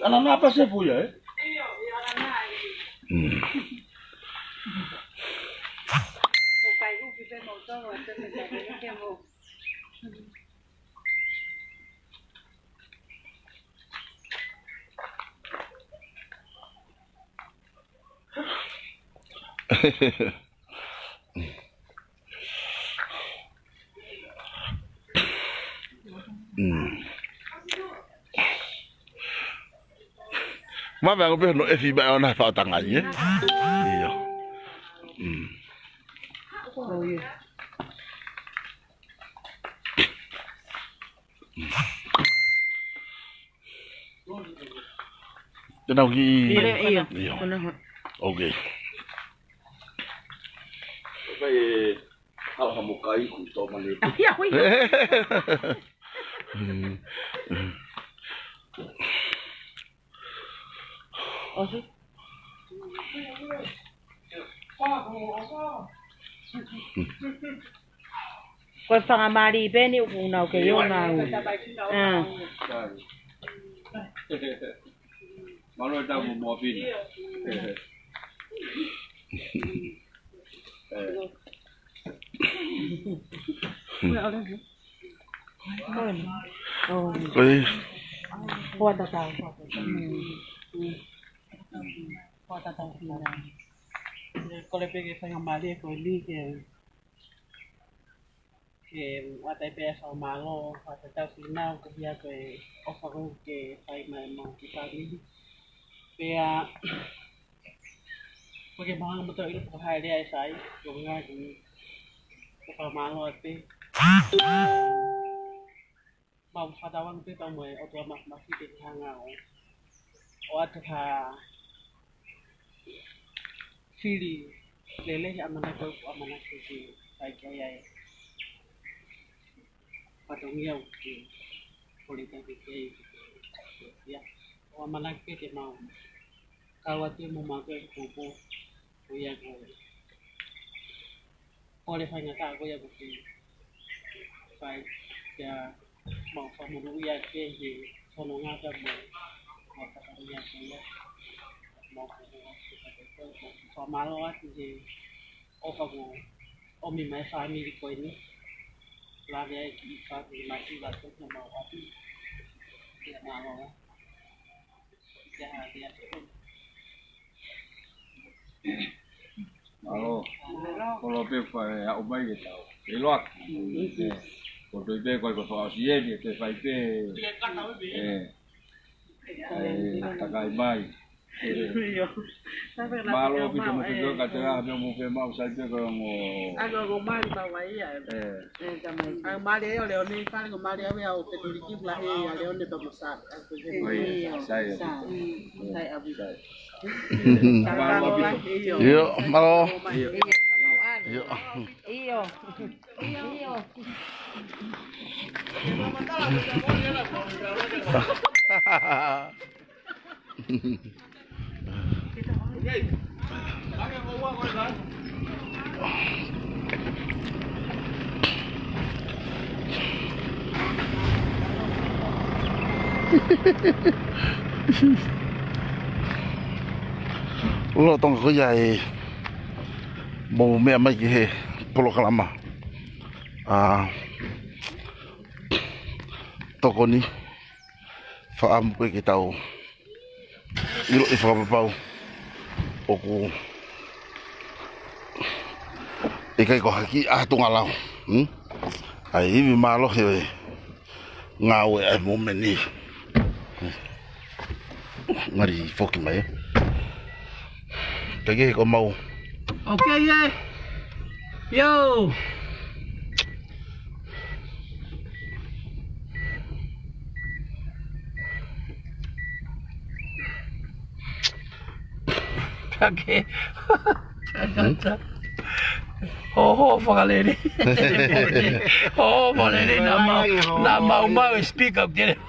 Ana nā pasi e fuia, ē? Mm. Mm. Mame ango pē no e fi ba ona fa tanga ye. Iyo. Mm. Tena ki. Iyo. Iyo. Kona ho. Okay. Okay. Ala ka mo kai ku to mane. Ia, hui. Osi. Ko e fakamali pē ni ʻoku nau ke iona au. Ah. Malo e tau mo mo pini. Oi. Oi. Hoa tatau. Hoa tatau kina. Kole pē ke fakamali ko ni ke ke ʻoatu pē ʻa e fakamālō, ʻoatu ʻa e tauhi nau, ko ia ko e ʻofa ko ē ke fai mai mo ki fāmili. Pea, ko ke mahanga mo tau ʻilo ko hai lea e sai, ko ngā ki, ko fakamālō atu pē. Mau fakatauange pē pea mo e ʻOtua Māfimafi ke hanga ʻo, ʻoatu ha fili lelei ʻamanaki ko ē ʻoku ʻamanaki ke fai ki ai ʻa e fatongia ʻoku ke kole ki ai ke ke ia. ʻO ʻamanaki pē ke mau kau atu mo mau ke kupu ko ia ko ʻo le faingataʻa ko ia ko ke fai kia mau fakamonūʻia ke he fononga pea mo e fakamonūʻia ko ia. Mau fakamālō atu he ʻofa kuo ʻomi mai fāmili ko eni. Lave ai ki fāmili mai ki la ko ia mau atu. Kia mālō. Mālō. Kolo pē fai aʻu mai ke tau. Ke loa. Ko toi pē ko e ko fakaʻosi eni, ke fai pē. ʻE. ʻE, takai mai. Mālō pē ke mo pē ko ka te la, pē mo pē mau sai pē ko mo. Ako ko mali pa wa ia. ʻE. ʻE, tamai. Ako mali ʻe ʻo le ʻo nei fale ko mali ʻave au pe tuliki pula he ia le ʻo ne pa mo sa. Sai. Sai. Sai avi. Sai. Mālō. Io, mālō. Io. Io. Io. Lolotonga ko ia ʻe mou meʻa mai ki he polokalama ʻa e tokoni, fakaʻamu pē ke tau ʻiloʻi fakapapau ʻoku ʻikai ko ha kiʻi ʻatunga lau. Hmm? ʻA e ivi mālohi ʻo e ngāue ʻa e mōmeni. Ngali foki mai. Ka ke ko mau. Okay, ē. Yo. Ka ke. Ka ke. Hmm? Ho, ho, fakalele. Ho, ho, fakalele, na mau, na mau, mau, speak up, get it.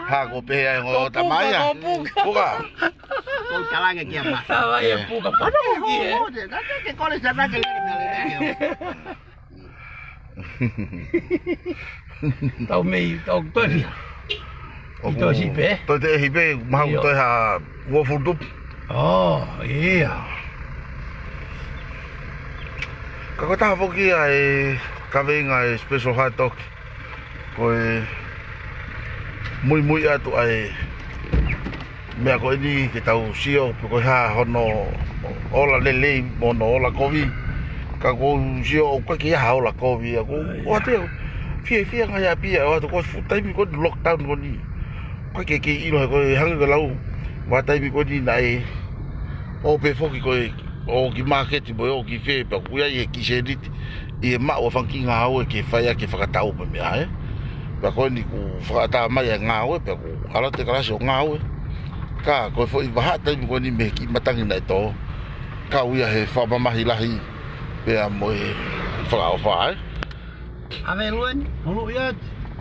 Ha, ko pehē ai ho tamai, ʻa? Ko puka, ko puka. Ko talange kia ma. Tamai, ʻe puka, pano ki, ē. Ho, te, na te ke kole sa na ke lele, lele, lele. Tau mei, tau toe fia. ʻOku toe siʻi pē. Toe teʻehi pē, mahalo ʻio, toe ha uofulu tupu. Oh, ia. Ka ko e taha foki ʻa e kaveinga ʻa e special hot dog. Ko e muimui atu ʻa e meʻa ko eni ke tau sio, pe ko e hā hono ola lelei, mo hono ola kovi. Ka ʻoku ou sio ʻoku ʻikai ke ʻi ai ha ola kovi, ʻa ko, ʻoatu e fiefia ngaahi ʻapi ia, ʻoatu ko e fuʻu taimi ko eni lockdown ko eni. Ko e ke ke ʻilo he ko e hangē ko e lau, ʻa e taimi ko eni naʻe ʻo pē foki ko e ʻo ki māketi mo e ʻo ki fē pea ʻoku ʻi ai e kiʻi sēniti ʻi he maʻu ʻa e fanga kiʻi ngāue ke fai ʻaki e fakatau mo e meʻa ē. Pea ko eni kuo fakaʻatā mai ʻa e ngāue pea kuo ʻalu atu e kalasi ʻo ngāue. Ka ko e foʻi vahaʻa taimi ko eni mei he kiʻi matangi naʻe tō. Kau ia he fakamamahi lahi pea mo e fakaʻofa ē. Haveluen, hulu iat.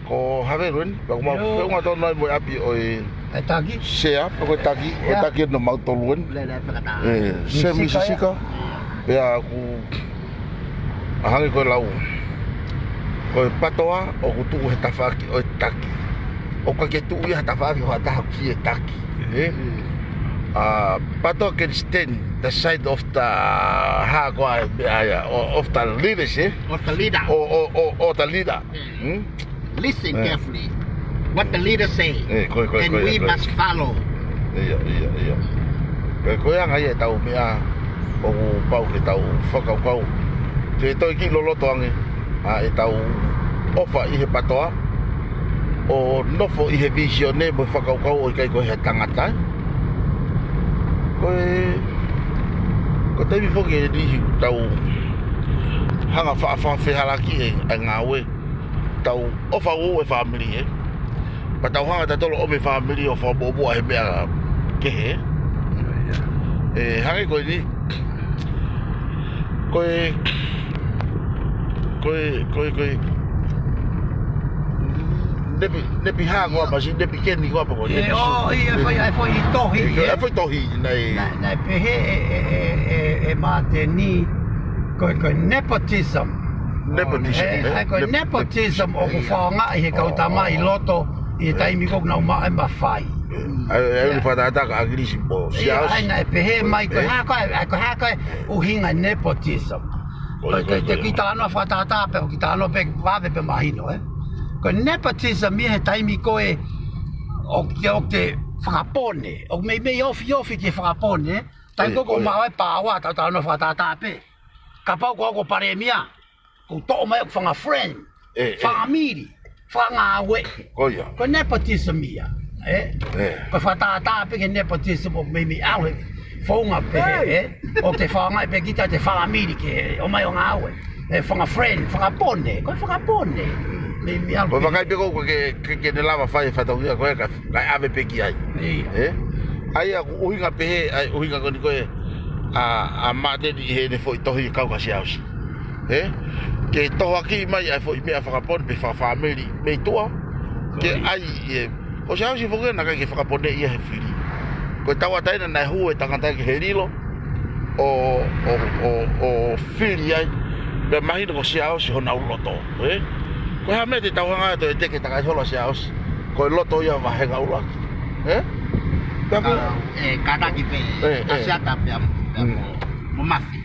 Ko Haveluen, pea ʻoku mau feʻunga tonu ai mo e ʻapi ʻo e Taki. Sea, pea ko e taki, ko e taki ʻo mautolu eni. Lele fakatā. E, Semi Sisika. Sisika, ia. Pea ʻoku ʻa hangē ko e lau. Ko e patoa, ʻoku tuʻu he tafaʻaki ʻo e taki. ʻOku ʻikai ke tuʻu ia he tafaʻaki ʻo ha taha ʻoku fie taki. E? Mm. ʻA, patoa can stand the side of the, ha ko e, ʻa ia, o-, of the leaders, e? Of the leader. O, o, o, o the leader. Mm. Hmm? Listen carefully. What the leader say, e, ko e, ko e, and ko e, we ko e must follow. Ia, ia, ia. Ko e, ko e anga ia ʻetau meʻa ʻoku pau ke tau fakakaukau. Ke toe kiʻi loloto ange ʻa ʻetau ʻofa ʻi he patoa ʻo nofo ʻi he vīsone mo e fakakaukau ʻo ʻikai ko e he tangata. Ko e, ko e taimi foki ʻe niʻihi ʻoku tau hanga faʻa, faʻa fehālaaki e, e ngāue. Tau ʻofa ʻo e fāmili ē. Pea tau hanga tatolo ʻo me fāmili ʻo fakamuʻomuʻa he meʻa kehe. E hangē ko eni. Ko e, ko e, ko e, ko e. Nepi, nepi hā ko ā pasi, nepi keni ko ā pē ko e, nepi ʻo, sū. Ia, e foʻi, e foʻi tohi, e, e foʻi tohi, naʻe. Naʻe, naʻe pehē ʻe, ʻe, ʻe, ʻe, ʻe Māteni, ko e, ko e nepotism. Nepotism, e, e, e, ko e nep-, nepotism ʻoku fakaʻaongaʻi he kau tama ʻi loto, ʻi he taimi ko ē ʻoku nau maʻu e mafai. ʻA e, ʻa e, ʻa e fakatātā ka ʻAkilisi mo Siaosi. Ia, ʻa ia naʻe pehē mai, ko e hā ko ē, ʻa e ko e hā ko e ʻuhinga nepotism. Ko e, ko e, ko e, ko e kiʻi talanoa fakatātā pē, kiʻi talanoa pē vave pē mahino, e. Ko e nepotism ia he taimi ko ē ʻoku te, ʻoku te fakapone, ʻoku meimei ofiofi ke fakapone, e. Taimi ko ē ʻoku maʻu ai e pāoa, tau talanoa fakatātā pē. Kapau ko au ko e palēmia, ʻoku toʻo mai hoku fanga friend, e, e, fāmili, fanga ngāue. Ko ia. Ko e nepotism ia, e? E. Ko e fakatātā pē ki he nepotism ʻoku meimei ʻalu he founga pē, e? ʻOku te fakaʻaongaʻi pē kita ʻe he fāmili ke ʻomai ʻo ngāue. E, fanga friend, fakapone, ko e fakapone. Meimei ʻalu pē. Ko e vakai pē ko ē ke, ke, ke ne lava fai e fatongia ko ē ka, kae ʻave pē ki ai. Ia. E? ʻA ia ʻoku ʻuhinga pehē, ʻa e ʻuhinga ko eni ko ē ʻa, ʻa Māteni ʻi heʻene foʻi tohi kau kia Siaosi. E? Ke tohoakiʻi mai ʻa e foʻi meʻa fakapone pe fakafāmili mei tuʻa. Ke ʻai ʻe, ko Siaosi foki naʻe ʻikai ke fakaponeʻi ia he fili. Ko e tauʻatāina naʻe hū e tangata ki he lilo ʻo, ʻo, ʻo, ʻo fili ai. Pea mahino ko Siaosi honau loto, e? Ko e hā e meʻa te tau hanga atu ʻe teke takai holo ʻa Siaosi? Ko e loto ia vahenga ʻuluaki. E? Pea ko e, e, kātaki pē, e, e, Asiata pea, pea mo, mo Mafi.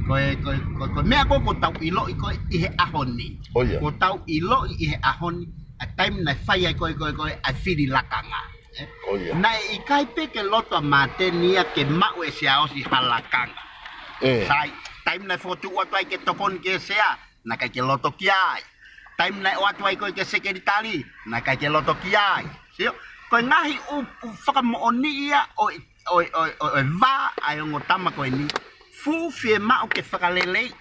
Ko e, ko e, ko e, ko e meʻa ko ē ʻoku tau ʻiloʻi ko ē ʻi he ʻaho ni. ʻO ia. ʻOku tau ʻiloʻi ʻi he ʻaho ni, ʻa e taimi naʻe fai ai ko ē, ko ē, ko ē, ʻa e fili lakanga. E? ʻO ia. Naʻe ʻikai pē ke loto ʻa Māteni ia ke maʻu ʻe Siaosi ha lakanga. E. Sai, taimi naʻe fokotuʻu atu ai ke tokoni ki he sea, naʻe ʻikai ke loto ki ai. Taimi naʻe ʻoatu ai ko ē ki he sekelitali, naʻe ʻikai ke loto ki ai. Sio? Ko e ngaahi ʻū, ʻū fakamoʻoni ia ʻo e, ʻo e, ʻo e, ʻo e, ʻo e vā ʻa e ongo tama ko eni. Fuʻu fiemaʻu ke fakaleleiʻi,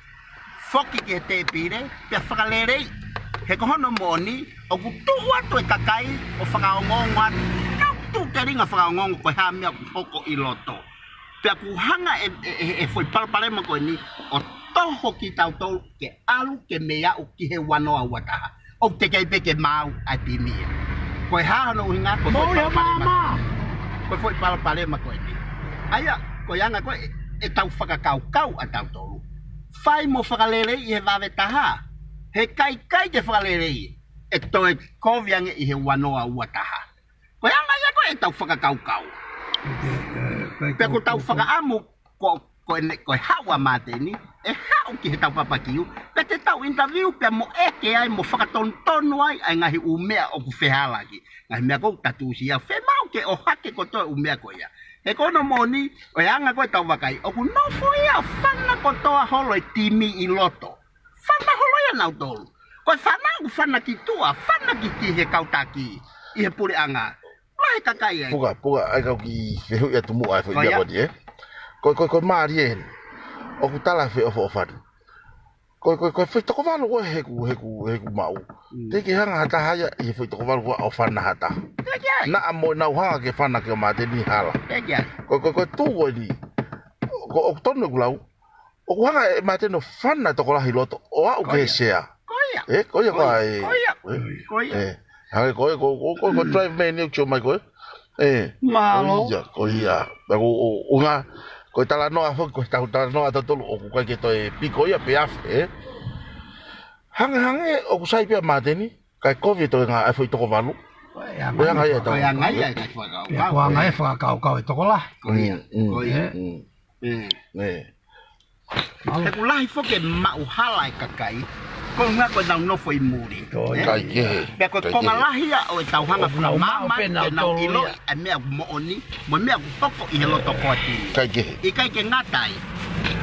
foki ki he tēpile, pea fakaleleiʻi. He ko hono moʻoni, ʻoku tuʻu atu e kakai ʻo fakaongoongo atu. Nau tuʻu telinga fakaongoongo ko e hā e meʻa ʻoku hoko ʻi loto. Pea ʻoku hanga ʻe, ʻe, ʻe, ʻe foʻi palopalema ko eni ʻo toho kitautolu ke ʻalu ke mei aʻu ki he ua noa ua taha. ʻOku teʻeki ai pē ke maau ʻa e timi ia. Ko e hā hono ʻuhinga, ko e foʻi palopalema. Ko e foʻi palopalema ko eni. ʻA ia, ko e anga ko ē ʻetau fakakaukau ʻatautolu. Fai mo fakaleleiʻi he vave taha. He ʻikai ke fakaleleiʻi, ʻe toe kovi ange ʻi he ua noa ua taha. Ko e anga ia ko ē ʻetau fakakaukau. Pea ko ʻetau fakaʻamu ko, ko ʻene, ko e haʻu ʻa Māteni, ʻe haʻu ki he tau papakiu, pea te tau interview pea mo ʻeke ai mo fakatonutonu ai ʻa e ngaahi ʻū meʻa ʻoku fehālaaki. Ngaahi meʻa ko ē ʻoku ta tuʻusi ia, fiemaʻu ke ʻohake kotoa e ʻū meʻa ko ia. He ko hono moʻoni, ʻo e anga ko ē ʻetau vakai, ʻoku nofo ia ʻo fana kotoa holo e timi ʻi loto. Fana holo ia nautolu. Ko e fana ʻoku fana ki tuʻa, fana ki, ki he kau taki ʻi he puleʻanga. Pea he kakai ai. Puka, puka, ʻai kau kiʻi fehuʻi atu muʻa e foʻi meʻa ko eni, ē? Ko, ko, ko e mālie eni. ʻOku tala feʻofoʻofani. Ko, ko, ko e foʻi toko valu ko ē heʻeku, heʻeku, heʻeku maʻu. Teʻeki hanga ha taha ia ʻi he foʻi toko valu ko ē ʻo fana ha taha. Naʻa mo ʻenau hanga ke fana kia Māteni hala. Ko, ko, ko e tuʻu ko eni. Ko, ʻoku tonu ʻeku lau. ʻOku hanga ʻe Māteni ʻo fana tokolahi loto ʻo aʻu ki he sea. Ko ia. Ē, ko ia ko ia. Ko ia. Ē, ko ia. Hangē ko ia, ko, ko, ko, ko e drive mai eni ʻoku tio mai ko ē. Ē. Mālō. Ko ia, ko ia. Pea ko, ʻo, ʻo ngā, ko e talanoa foki, ko e tau talanoa ʻatautolu, ʻoku ʻikai ke toe piko ia pe afe, ē. Hangē, hangē, ʻoku sai pē ʻa Māteni, kae kovi ʻe toe ngā ʻai foʻi toko valu. Ko e anga ia e tau. Ko e anga ia e tau fakakaukau. Ko e anga ia e fakakaukau e tokolahi. Ko ia. Ko ia. Ē. He ʻoku lahi foki e maʻu hala e kakai, ko e ʻuhinga ko ʻenau nofo ʻi muli. Ko ia. ʻIkai ke. Pea ko e konga lahi ia ʻo e tau hanga ʻo fakamāmani ke nau ʻiloʻi ʻa e meʻa ʻoku moʻoni, mo e meʻa ʻoku hoko ʻi he loto koatini. ʻIkai ke. ʻIkai ke ngata ai.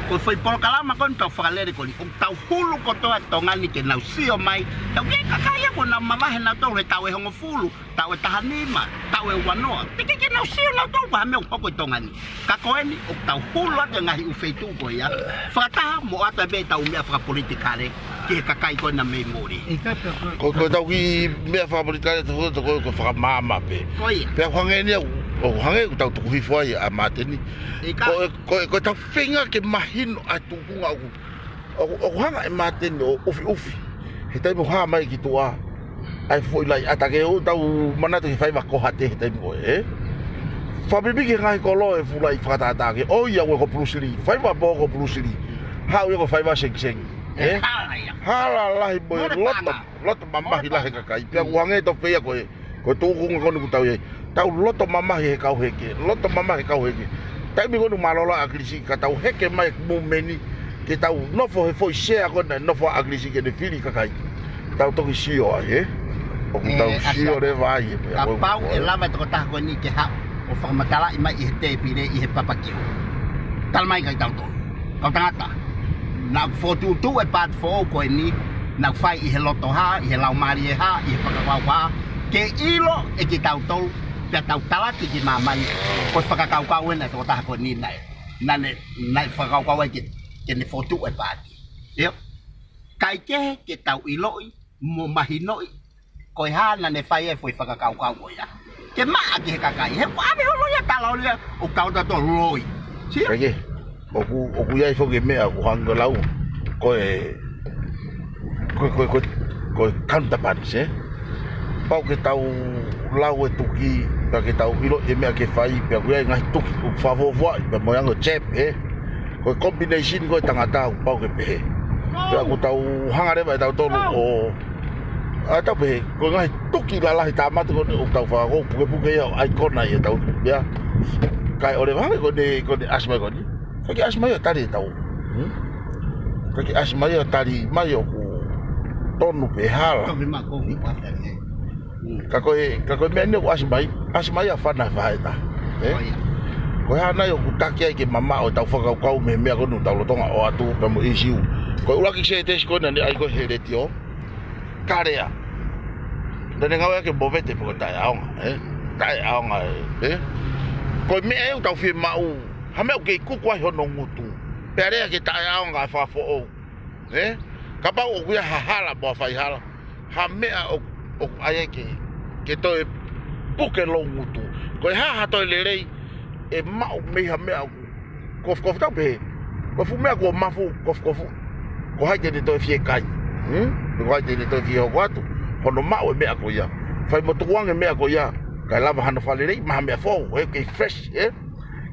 Ko e foʻi polokalama ko eni tau fakalele ko eni, ʻoku tau hulu kotoa Tonga ni ke nau sio mai. Tau ke kakai ia ko ʻenau mavahe nautolu he taʻu ʻe hongofulu. Taʻu ʻe taha nima, taʻu ʻe ua noa. Teʻeki ke nau sio nautolu ko e hā e meʻa ʻoku hoko ʻi Tonga ni. Ka ko eni, ʻoku tau hulu atu e ngaahi ʻū feituʻu ko ia. Fakataha mo ʻoatu pē ʻetau meʻa fakapolitikale ki he kakai ko ena mei muli. Ko, ko ʻetau kiʻi meʻa fakapolitikale, ko, ko, ko e fakamaama pē. Ko ia. Pea ʻoku hangē ni ʻoku, ʻoku hangē ʻoku tau tuku hifo ai ʻa Māteni. Ko e, ko e, ko ʻetau feinga ke mahino ʻa e tuʻunga ʻoku ʻOku, ʻoku hanga ʻe Māteni ʻo ʻufiʻufi. He taimi ʻoku hā mai ki tuʻa. ʻAi foʻi laʻi ʻata ke ʻoua tau manatu ki he faiva ko Hate he taimi ko ē, ē? Fakapipiki he ngaahi kolo e fuʻu laʻi fakatātā ke, ʻo ia ʻoua ko Bruce Lee. Faiva pō ko Bruce Lee. Haʻu ia ko e faiva sengisengi. Ē? Hala ia. Hala lahi mo e loto, loto mamahi lahi e kakai. Pea ʻoku hangē tofu pē ia ko e Ko e tuʻunga ko eni ʻoku tau ʻi ai. Tau loto mamahi he kau heke, loto mamahi he kau heke. Taimi ko eni mālōlō ʻa ʻAkilisi ka tau heke mai mumeni, ke tau nofo he foʻi sea ko ena, nofo ʻa ʻAkilisi ke ne fili kakai. Tau toki sio ai, ē? ʻOku tau sio leva ai, ē? Kapau ʻe lava e tokotaha ko eni ke haʻu ʻo fakamatalaʻi mai ʻi he tēpile, ʻi he papakiu. Tala mai kia kitautolu. Kau tangata, naʻa ku fokotuʻutuʻu e paati foʻou ko eni, naʻa ku fai ʻi he loto hā, ʻi he laumālie hā, ʻi he fakakaukau hā, ke ʻilo ʻe kitautolu, pea tau talaki ki māmani, ko e fakakaukau ena e tokotaha ko eni naʻe, naʻa ne, naʻe fakakaukau ai ke, ke ne fokotuʻu e paati. ʻIo, kae kehe ke tau ʻiloʻi, mo mahinoʻi, ko e hā naʻa ne fai e foʻi fakakaukau ko ia. Ke maʻa ki he kakai, he ʻoku ʻave holo ia tala ʻo lea, ʻoku tau tato loi. Sio? Kae kehe, ʻoku, ʻoku ʻi ai foki e meʻa, ʻoku hangē ko e lau, ko e, ko e, ko e, ko e, ko e counterpunch, ē? Pau ke tau lau e tuki, pea ke tau ʻilo e meʻa ke fai, pea ʻoku ʻi ai e ngaahi tuki, ʻoku fakafuofuaʻi, pea mo e anga e jab, ē? Ko e combination ko e tangata ʻoku pau ke pehē. Pea ʻoku tau hanga leva ʻe tautolu ʻo, ʻa tau pehē, ko e ngaahi tuki lalahi tāmate ko eni ʻoku tau fakakau, pukepuke ia ʻo ʻaikona ia tau, ia. Kae ʻoua leva hangē ko eni, ko eni ʻasi mai ko eni. Kae ke ʻasi mai ʻo tali e tau. Hmm? Kae ke ʻasi mai ʻo tali mai ʻoku tonu pe hala. Ka ko e, ka ko e meʻa ni ʻoku ʻasi mai, ʻasi mai ʻa fana faeta. Ē? Ko e hā nai ʻoku taki ai ke mamaʻo e tau fakakaukau mei he meʻa ko eni ʻoku tau lolotonga ʻoatu pea mo e ʻīsiu. Ko e ʻuluaki sētesi ko ena naʻe ʻai ko ē he letiō. Kalea. Naʻa ne ngāueʻaki e movete pe ko e taʻeʻaonga, ē? Taʻeʻaonga, ē? Ko e meʻa ē ʻoku tau fiemaʻu, ha meʻa ʻoku kei kuku ai hono ngutu. Pea lea ke taʻeʻaonga e fakafoʻou. Ē? Kapau ʻoku ʻi ai ha hala mo ha faihala. Ha meʻa ʻoku, ʻoku ʻai ai ke, ke toe puke lou ngutu. Ko e hā ha toe lelei, ʻe maʻu mei ha meʻa ʻoku kofukofu tau pehē. Ko e fuʻu meʻa kuo mafu kofukofu. Ko hai te ne toe fie kai. Hmm? Ko hai te ne toe fie hoko atu. Hono maʻu e meʻa ko ia. Fai mo tukuange e meʻa ko ia. Kae lava hano fakalelei, maʻu ha meʻa foʻou, ē, kei fresh, ē?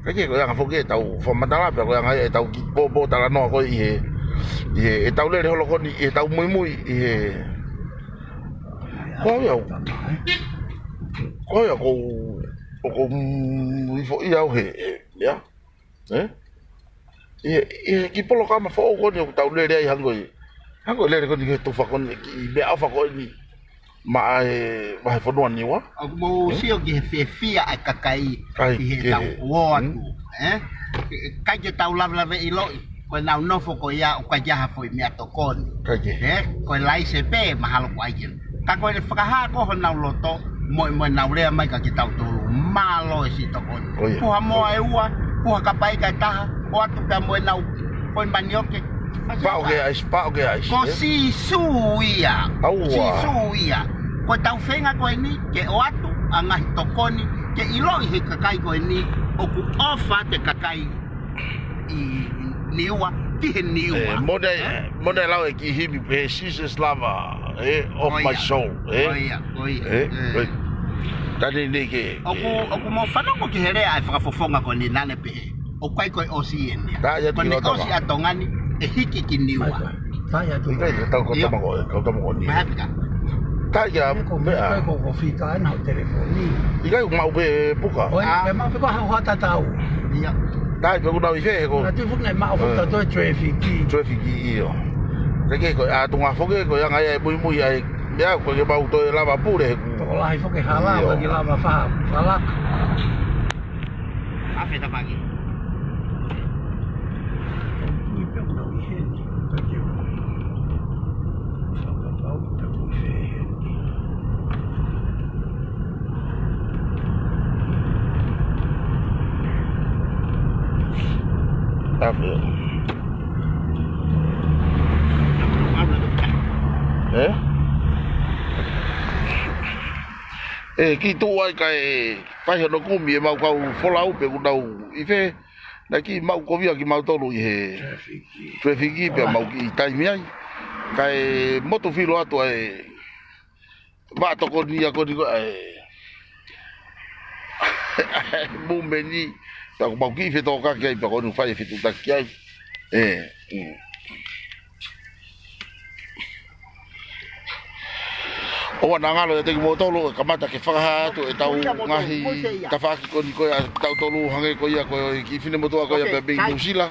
Kae kehe ko e anga foki e tau fakamatala, pea ko e anga e tau kiʻi pōpō talanoa ko ē ʻi he, ʻi he, e tau lele holo ko eni, ʻi he tau muimui, ʻi he, ko au ia, ko au ia, ko, ʻoku ou, mm, ifo ia au he, he, ia, ē? ʻI he, ʻi he kiʻi polokalama foʻou ko eni ʻoku tau lele ai hangē ko e, hangē ko e lele ko eni ki he tufa ko eni, kiʻi meʻaʻofa ko eni, maʻa e vahefonua Niua. ʻOku mou sio ki he fiefia ʻa e kakai ʻi he tau ō atu, ē? ʻIkai ke tau lavelave ʻiloʻi, ko ʻenau nofo ko ia ʻoku ʻikai ke ʻi ai ha foʻi meʻatokoni. ʻIkai ke. Ē? Ko e laise pē, mahalo ko ai ke. Ka ko e fakahā ko honau loto, Mo, mo nau lea mai ka ke tau tolu. Mālō e siʻi tokoni. Ko ia. Puha moa ʻe ua, puha kapaika ʻe taha, ʻoatu pea mo e nau, ko e manioke. Paʻo ke ʻaisi, paʻo ke ʻaisi, ko ē? Sīsū ia. Aua. Sīsū ia. Ko e tau feinga ko eni, ke ʻoatu, ʻa e ngaahi tokoni, ke ʻiloʻi he kakai ko eni, ʻoku ʻofa ʻa e kakai ʻi Niua, ki he Niua. Ē, mo ne, mo ne lau e kiʻi himi, ē, Jesus lover, ē, of my soul, ē? Ko ia, ko ia. Ē, ē. Tani nei ke, ʻoku, ʻoku mou fanongo ki he lea ʻa e fakafofonga ko eni naʻa ne pehē. ʻOku ʻikai ko e ʻosi eni. Ko ʻene ʻosi ʻa Tonga ni, ʻe hiki ki Niua. ʻIkai ke tau ko tama ko, ko tama ko ni. Mahapika. ʻIkai ke a, ko meʻa. Ko, ko fika ena ho telefoni. ʻIkai ʻoku maʻu pē puka. ʻOi, ke maʻu pē ko ha hoa tatau. Ia. ʻIkai pē ʻoku nau ʻi fē he ko. Na tui fuka e maʻu fuka toe traffic. Traffic ʻio. Ke ke ko, ʻa tunga foke ko ia ngai ai muimui ai. Ia ko ke maʻu toe lava pule he ku. Tokolahi foke hala, ʻio. Ko ke lava fa, falak. Afe ta pagi. Ui pea ʻoku nau ʻi heni. Afe. Ē? Ē, kiʻi tuʻu ai kae fai hono kumi ʻemau kau folau pe ʻoku nau ʻi fē. Naʻe kiʻi maʻu kovia kimautolu ʻi he traffic pea mau kiʻi taimi ai. Kae motu filo atu ʻa e vaʻa tokoni ia ko eni ko ē ʻa e mumeni. Pea ko mau kiʻi fetōkaki ai pea ko eni fai e fetuʻutaki ai. Ē, mm. ʻOua naʻa ngalo ʻiate kimoutolu, ʻe kamata ke fakahā atu ʻetau ngaahi tafaʻaki ko eni ko ia ʻa tautolu hangē ko ia ko e kiʻi finemotuʻa ko ia pea mei Nuʻusila.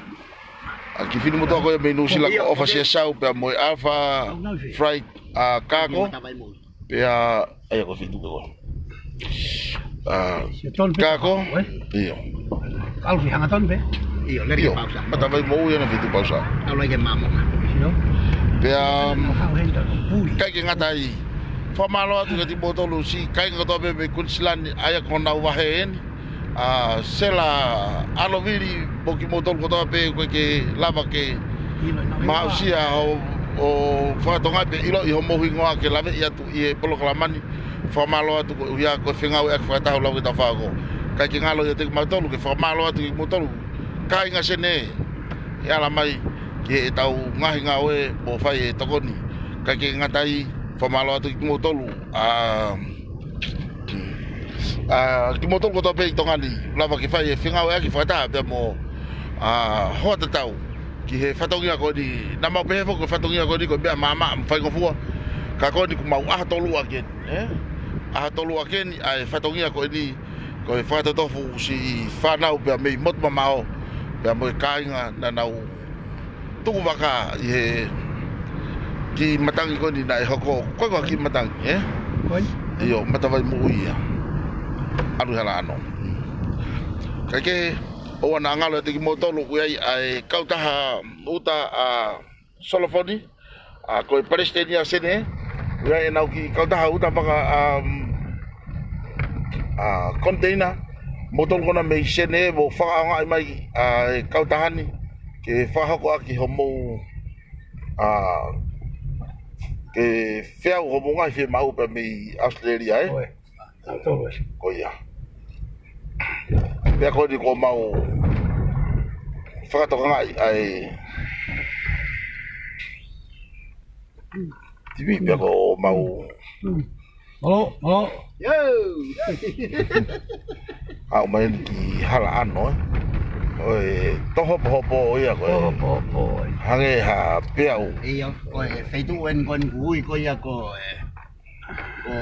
ʻA e kiʻi finemotuʻa ko ia mei Nuʻusila ko ʻOfa Siasau pea mo e Alpha Freight, ʻa, Kako. Pea, ʻa ia ko e fitu pē ko. ʻA, Kako. ʻIo. Kalufi hanga tonu pē. ʻIo, lele pausa. Matavai moʻui ʻa e fitu pausa. Pea, ʻikai ke ngata ai. Fakamālō atu kiate kimoutolu siʻi kāinga kotoa pē mei Kuinisilani, ʻa ia ko honau vahe eni. ʻA, Sela, ʻAlovili, mo kimoutolu kotoa pē ʻoku ʻikai ke lava ke maʻusia ʻo, ʻo fakatonga pē ʻiloʻi homou hingoa ke laveʻi atu ʻi he polokalama ni. Fakamālō atu koeʻuhi ko e fengāueʻaki fakataha ʻoku lava ke tau fai ko. ʻIkai ke ngalo ʻiate kimautolu ke fakamālō atu kiate kimoutolu kāinga Senē ʻe ala mai ki heʻetau ngaahi ngāue mo fai e tokoni. ʻIkai ke ngata ai, fakamālō atu kiate kimoutolu, ʻa, ʻa, kimoutolu kotoa pē ʻi Tonga ni, lava ke fai e fengāueʻaki fakataha pea mo, ʻa, hoa tatau ki he fatongia ko eni. Naʻa mau pehē foki ko e fatongia ko eni ko e meʻa maʻamaʻa mo faingofua. Ka ko eni kuo mau ʻaho tolu ʻaki eni, ē? ʻAho tolu ʻaki eni ʻa e fatongia ko eni, ko e fakatotofu siʻi fānau pea mei motu mamaʻo pea mo e kāinga naʻa nau tuku vaka ʻi he kiʻi matangi ko eni naʻe hoko. Ko e kiʻi matangi, ē? ʻIo, Matavai Moʻui ia. ʻAlu hala ano. Kae kehe, ʻoua naʻa ngalo ʻiate kimoutolu ʻoku ʻi ai ʻa e kautaha uta ʻa Solofoni, ʻa, ko e palesiteni ʻa Senē, ʻoku ʻi ai ʻenau kiʻi kautaha uta faka, um, ʻa, container, moutolu ko ena mei Senē, mo fakaʻaongaʻi mai, ʻa, e kautaha ni, ke fakahoko ʻaki homou, ʻa, ke feau homou ngaahi fiemaʻu pea mei ʻAositelēlia, ē? Ko ia. Pea ko eni kuo mau fakatokangaʻi ʻa e tivi pea kuo mau. Mālō, mālō. Aʻu mai eni ki hala ano, ē. Ko e tohopohopo ia ko e. Tohopohopo, ē. Hangē ha peau. ʻIo, ko e feituʻu eni ko eni ʻoku ui ko ia ko e. Ko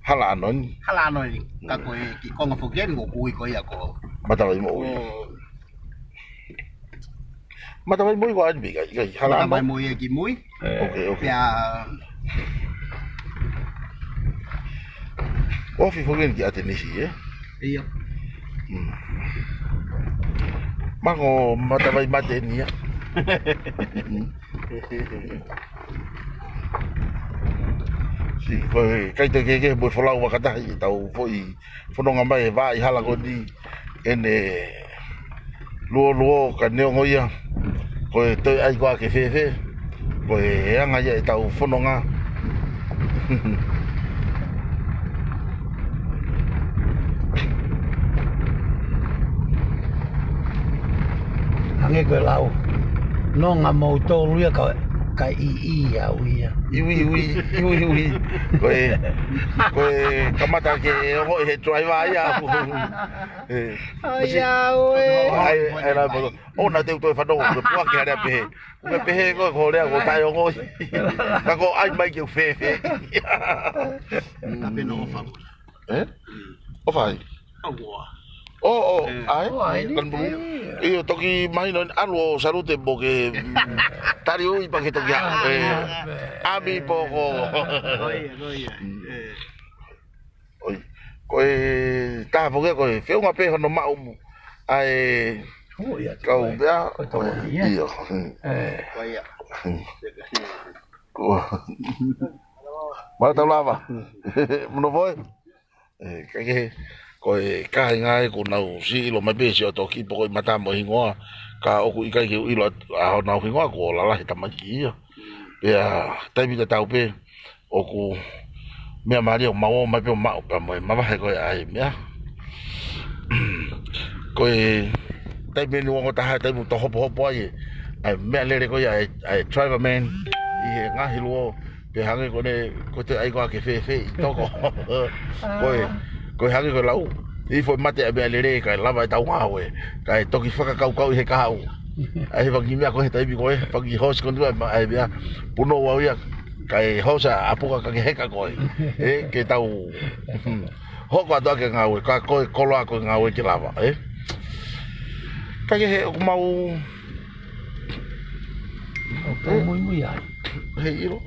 hala ano eni. Hala ano eni. Ka ko e kiʻi konga foki eni ʻoku ui ko ia ko. Matavai Moʻui. Ko Matavai Moʻui ko ʻaeni pē ʻikai, ʻikai hala ano. Matavai Moʻui ē ki mui. Ē. Ok, ok. Pea. Ofi foki eni ki ʻAtenisi, ē? ʻIo. Hmm. Mahalo ko Matavai Mate eni ia. Hmm. Ko e kaitaki kehekehe mo e folau fakataha ʻi heʻetau foʻi fononga mai he vaʻa hala ko eni ʻene luoluo ka neongo ia ko e toe ʻai koā ke fēfē. Ko e anga ia ʻetau fononga. Hangē ko e lau. Nonga moutolu ia ka, ka ʻiʻi au ia. Iwi, iwi, iwi, iwi. Ko e, ko e kamata ke ongoʻi he driver ia. ʻE. Ai, au ē. Ai, ai, la, ʻo na te u toe fanongo, ko e puake hale pehē. Ko e pehē ko, ko lea ko taʻeongoʻi. Ka ko ʻai mai ke u fēfē. Tape no ʻofa. ʻE? ʻOfa ai? ʻAua. ʻO, ʻo, ʻai? ʻO, ʻai ni. Kan bulu. ʻIo, toki mahino ʻalu ʻo salute mo ke, mm, tali ui pea ke toki a, ʻe, ʻami poko. Ko ia, ko ia. ʻE. ʻOi. Ko e taha foki ko e feʻunga pē hono maʻu mo. ʻAi. ʻO, ia, kau ko e, pea. Ko e tau ia. ʻIo. ʻE. Ko ia. Ko. Mālō tau lava. Mono foe. ʻE, kaikehe, ko e kāinga ē kuo nau siʻi ʻilo mai pē siʻoto kiʻi poko ʻi mata mo hingoa, ka ʻoku ʻikai ke u ʻilo atu ʻa honau hingoa kuo lalahi tamaiki ia. Pea, taimi tatau pē, ʻoku meʻa mālie ʻo mau ō mai pē ʻo maʻu pea mo e mavahe ko e ʻai meʻa. Ko e taimi eni ʻoku ongo taha taimi ʻoku tau hopohopo ai ē, ʻai meʻalele ko ia ʻai, ʻai driver man, ʻi he ngaahi luo, pea hangē ko ʻene, ko e toe ʻai koā ke fēfē ʻi toko. Ko e, ko e hangē ko e lau. ʻI he foʻi mate ʻa e meʻalele, kae lava ʻetau ngāue. Kae toki fakakaukau ʻi he kahaʻu. ʻAi he fanga kiʻi meʻa ko e he taimi ko ē, fanga kiʻi hoosi ko eni ʻai, ʻai meʻa. Punou au ia, kae hoosi ʻa puka ka ke heka koe. ʻE, ke tau. Hoko atu ʻa e ngāue, ka ko e koloa ko e ngāue ke lava, ʻe. Kaikehe ʻoku mau. ʻOku tau muimui ai. He ʻilo.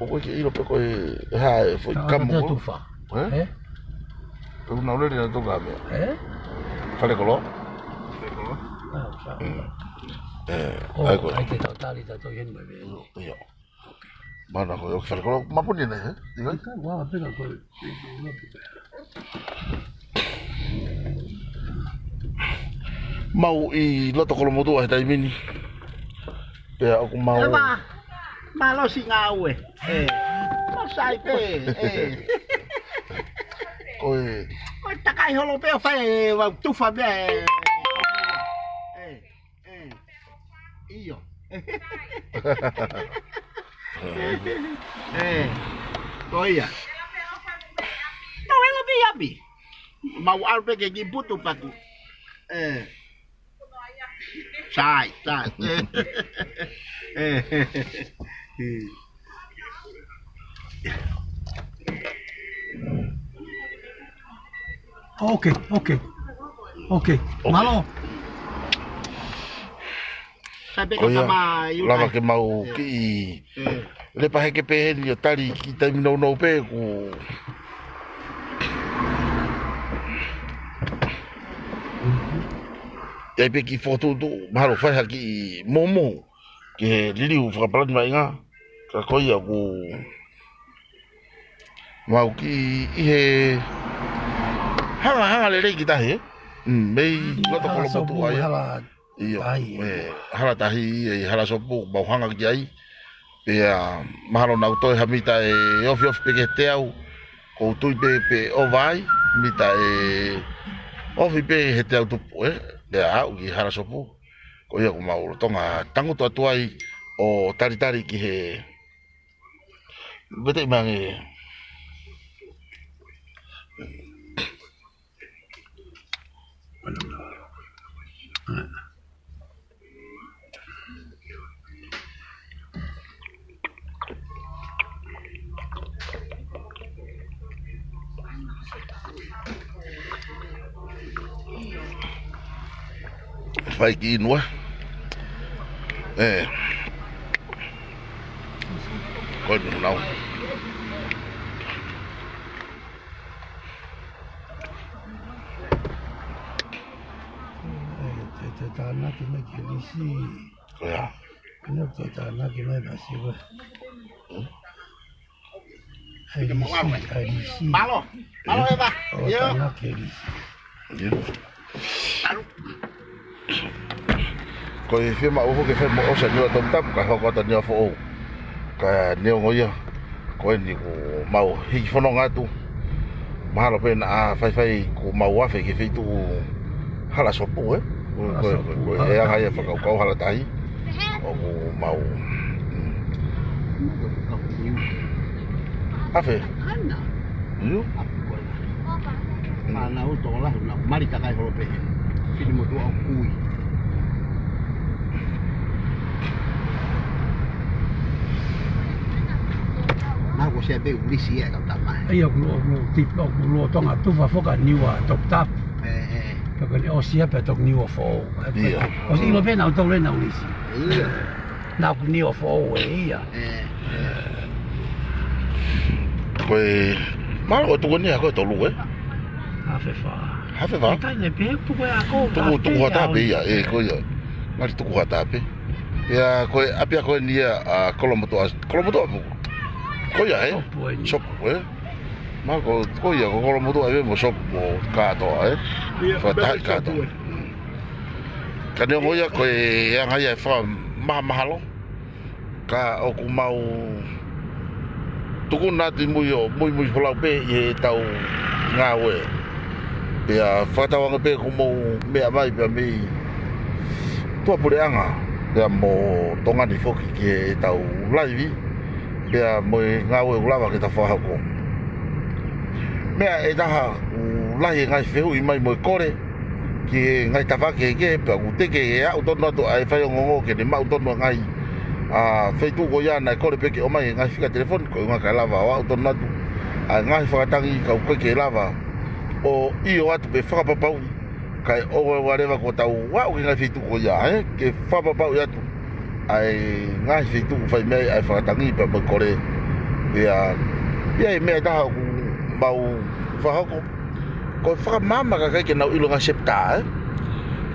ʻOku ke ʻilo pē ko e, ʻe hā e foʻi kamu ko. Tufa. ʻE? ʻE? Pea ʻoku nau lele nautolu ka meʻa. ʻE? Fale kolo? Fale kolo. ʻE, ʻai ko. ʻAi ke tau tali tautolu heni mai pē. ʻIo. Mana ko e ʻoku fale kolo. Mapuni ne, he? ʻIkai? Ka, ua, peka ko. Mau ʻi loto Kolomotuʻa he taimi ni. Pea ʻoku mau. ʻE, ma, malosi ngāue. ʻE. Masai pē, ʻe. Ko e. Ko e takai holo pē ʻo fai ʻe, ʻo tufa pē ʻe. ʻE, ʻe. ʻIo. ʻE. Ko ia. Tau hela pē ʻi ʻapi. Mau ʻalu pē ke kiʻi putu paku. ʻE. Sai, sai. ʻE. ʻE. ʻOkei, ʻokei. ʻOkei. ʻOkei. Mālō. Sai pē ko ia, ka ma iu lava ai. Ke mau kiʻi. ʻE. Lepa heke pē heni ʻo tali kiʻi taimi nounou pē ku. ʻI ai pē kiʻi fokotuʻutuʻu, mahalo fai ha kiʻi momo. Ke liliu fakapalani vaʻinga. Ka ko ia ʻoku mau kiʻi ʻi he hanga, hanga lelei ki tahi, ʻe? Mm, mei loto Kolomotuʻa ia. ʻIo, tahi, ʻe, hala tahi, ʻe, hala sopu, mau hanga ki ai. Pea, mahalo nau toe ha mita ʻe ofiofi pē ki he teau, ʻoku ou tui pē, pē ʻova ai, mita ʻe ofi pē he teau tupu, ʻe? Pea aʻu ki hala sopu. Ko ia ʻoku mau lolotonga tangutu atu ai ʻo talitali ki he. Vete i mange. Fai ki inua. ʻE. Ko e nau. ʻE, te, te tānaki mai ki he lisi. Ko ia. Pena te tānaki mai na siva. Hmm? Mālō. Mālō, ʻEva. ʻIo. Ko e fiemaʻu ʻoku ke fai mo ʻosi ʻa Niua Toputapu, kae hoko atu ʻa Niua Foʻou. Ka neongo ia, ko eni kuo mau hiki fononga atu. Mahalo pē naʻa faifai kuo mau afe ki he feituʻu Hala Sopu, ē? Ko e, ko e, ko e, ko e anga ia e fakakaukau Hala Tahi. ʻOku mau, mm. Afe. ʻIo. Fānau tokolahi, naʻa ku mali takai holo pē he fili motuʻa ʻo kui. Naʻa ku ʻosi pē ʻulisi ia kau tamai. Ia, ʻoku lolotonga tufa foki ʻa Niua Toputapu. ʻE, ʻe. Pea ko eni ʻosi ia pea toki Niua Foʻou. ʻIo. ʻOsi ʻilo pē naʻa ku tau lena ʻulisi. ʻIo. Naʻa ku Niua Foʻou ē ia. ʻE, ʻe. Ko e, mālō, ko e tuku eni ʻa koe tolu, ē? Afe fā. Afe fā? ʻIkai ne pē tuku ʻa koe, tuku, tuku hata pē ia, ē, ko ia. Mali tuku hata pē. Pea ko e ʻapi ʻa koe eni ia, ʻa Kolomotuʻa, Kolomotuʻa pē. Ko ia, ē? Sopu eni. Sopu, ē? Mālō, ko ia, ko Kolomotuʻa ē mo Sopu mo kātoa, ē? ʻIo, fakatahaʻi kātoa. Ka neongo ia ko e anga ia e fakamahalo. Ka ʻoku mau tukuna atu ʻi mui ʻo muimui folau pē ʻi heʻetau ngāue. Pea fakatauange pē kuo mou meʻa mai pea mei tuʻapuleʻanga, pea mo Tonga ni foki ki heʻetau laivi, pea mo e ngāue ʻoku lava ke ta fakahoko. Meʻa ʻe taha ʻoku lahi e ngaahi fehuʻi mai mo e kole ki he ngaahi tafaʻaki kehekehe, pea ʻoku teʻeki ke aʻu tonu atu ʻa e faiongoongo ke ne maʻu tonu ʻa e ngaahi, ʻa, feituʻu ko ia naʻe kole pē ke ʻomai e ngaahi fika telefoni, ko e ʻuhinga kae lava ʻo aʻu tonu atu ʻa e ngaahi fakatangi ka ʻoku ʻikai ke lava ʻo ʻilo atu pe fakapapauʻi, kae ʻoua leva kuo tau aʻu ki he ngaahi feituʻu ko ia, ē, ke fakapapauʻi atu ʻa e ngaahi feituʻu ʻoku fai mei ai ʻa e fakatangi pea mo e kole. Pea, pea ʻi ai e meʻa ʻe taha ʻoku mau fakahoko. Ko e fakamaama kakai ke nau ʻilo ngaahi sepitā, ē?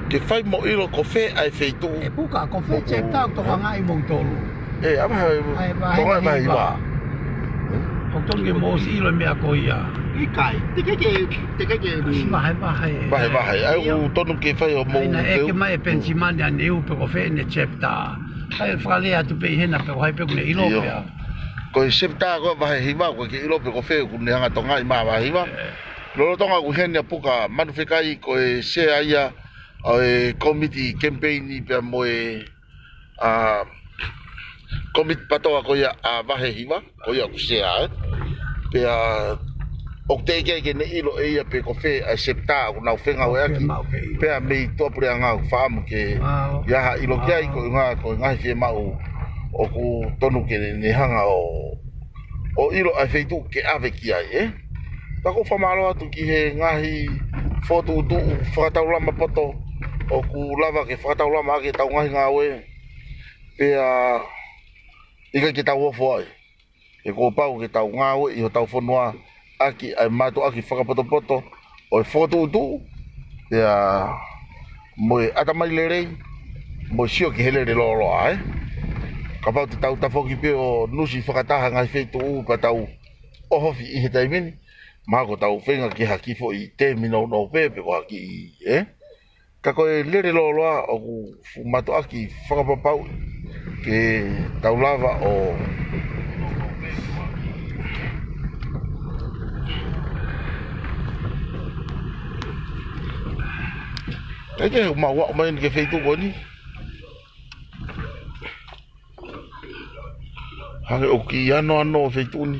Ke fai mo ʻilo ko fē ʻa e feituʻu. ʻE Puka, ko fē ʻoku sepitā ʻoku tokangaʻi moutolu? ʻE, ʻa Vahe, ʻa e Vahe Tonga Vahe Hiva. Hiva. ʻOku tonu ke mou ʻosi ʻilo e meʻa ko ia. ʻIkai, teʻeki ke, teʻeki ke, ʻosi vahevahe. Vahevahe, ʻa ia ʻoku tonu ke fai hoʻomou fehuʻi. ʻAi naʻe ʻeke mai ʻe Penisimani ʻaneuhu pe ko fē ʻene sepitā. ʻAi fakalea atu pē ʻi hena pe ko hai pē ʻoku ne ʻilo pē. ʻIo. Ko e sepitā ko Vahe Hiva, ʻoku ʻikai ke ʻilo pe ko fē ʻoku ne hanga ʻo tokangaʻi maʻa Vahe Hiva. ʻE. Lolotonga ʻoku ʻi heni ʻa Puka Manufuekai ko e sea ia ʻo e kōmiti kemipeini pea mo e, ʻa, kōmiti PATOA ko ia ʻa Vahe Hiva, ko ia ʻoku sea, ē. Pea ʻoku teʻeki ai ke ne ʻilo ʻe ia pe ko fē ʻa e sepitā ʻoku nau fengāueʻaki. Pea mei tuʻapuleʻanga ʻoku fakaʻamu ke ʻi ai ha ʻilo ki ai, ko e ʻuhinga ko e ngaahi fiemaʻu ʻoku tonu ke ne hanga ʻo ʻo ʻilo ʻa e feituʻu ke ʻave ki ai, ē? Ka ʻoku ou fakamālō atu ki he ngaahi fokotuʻutuʻu fakataulama poto ʻoku lava ke fakataulama ʻaki ʻetau ngaahi ngāue, pea ʻikai ke tau ofo ai. He kuo pau ke tau ngāueʻi hotau fonua ʻaki ʻa e mātuʻaki fakapotopoto ʻo e fokotuʻutuʻu, pea mo e ʻatamai lelei, mo e sio ki he lele lōloa, ē? Kapau te tau tafoki pē ʻo nusi fakataha ngaahi feituʻu pea tau ʻohofi ʻi he taimi ni, mahalo kuo tau feinga ki ha kiʻi foʻi temi nounou pē, pe ko ha kiʻi, ē? Ka ko e lele lōloa ʻoku fuʻu mātuʻaki fakapapauʻi ke tau lava ʻo ʻikai ke mau aʻu mai eni ki he feituʻu ko eni. Hangē ʻoku kiʻi anoano e feituʻu ni.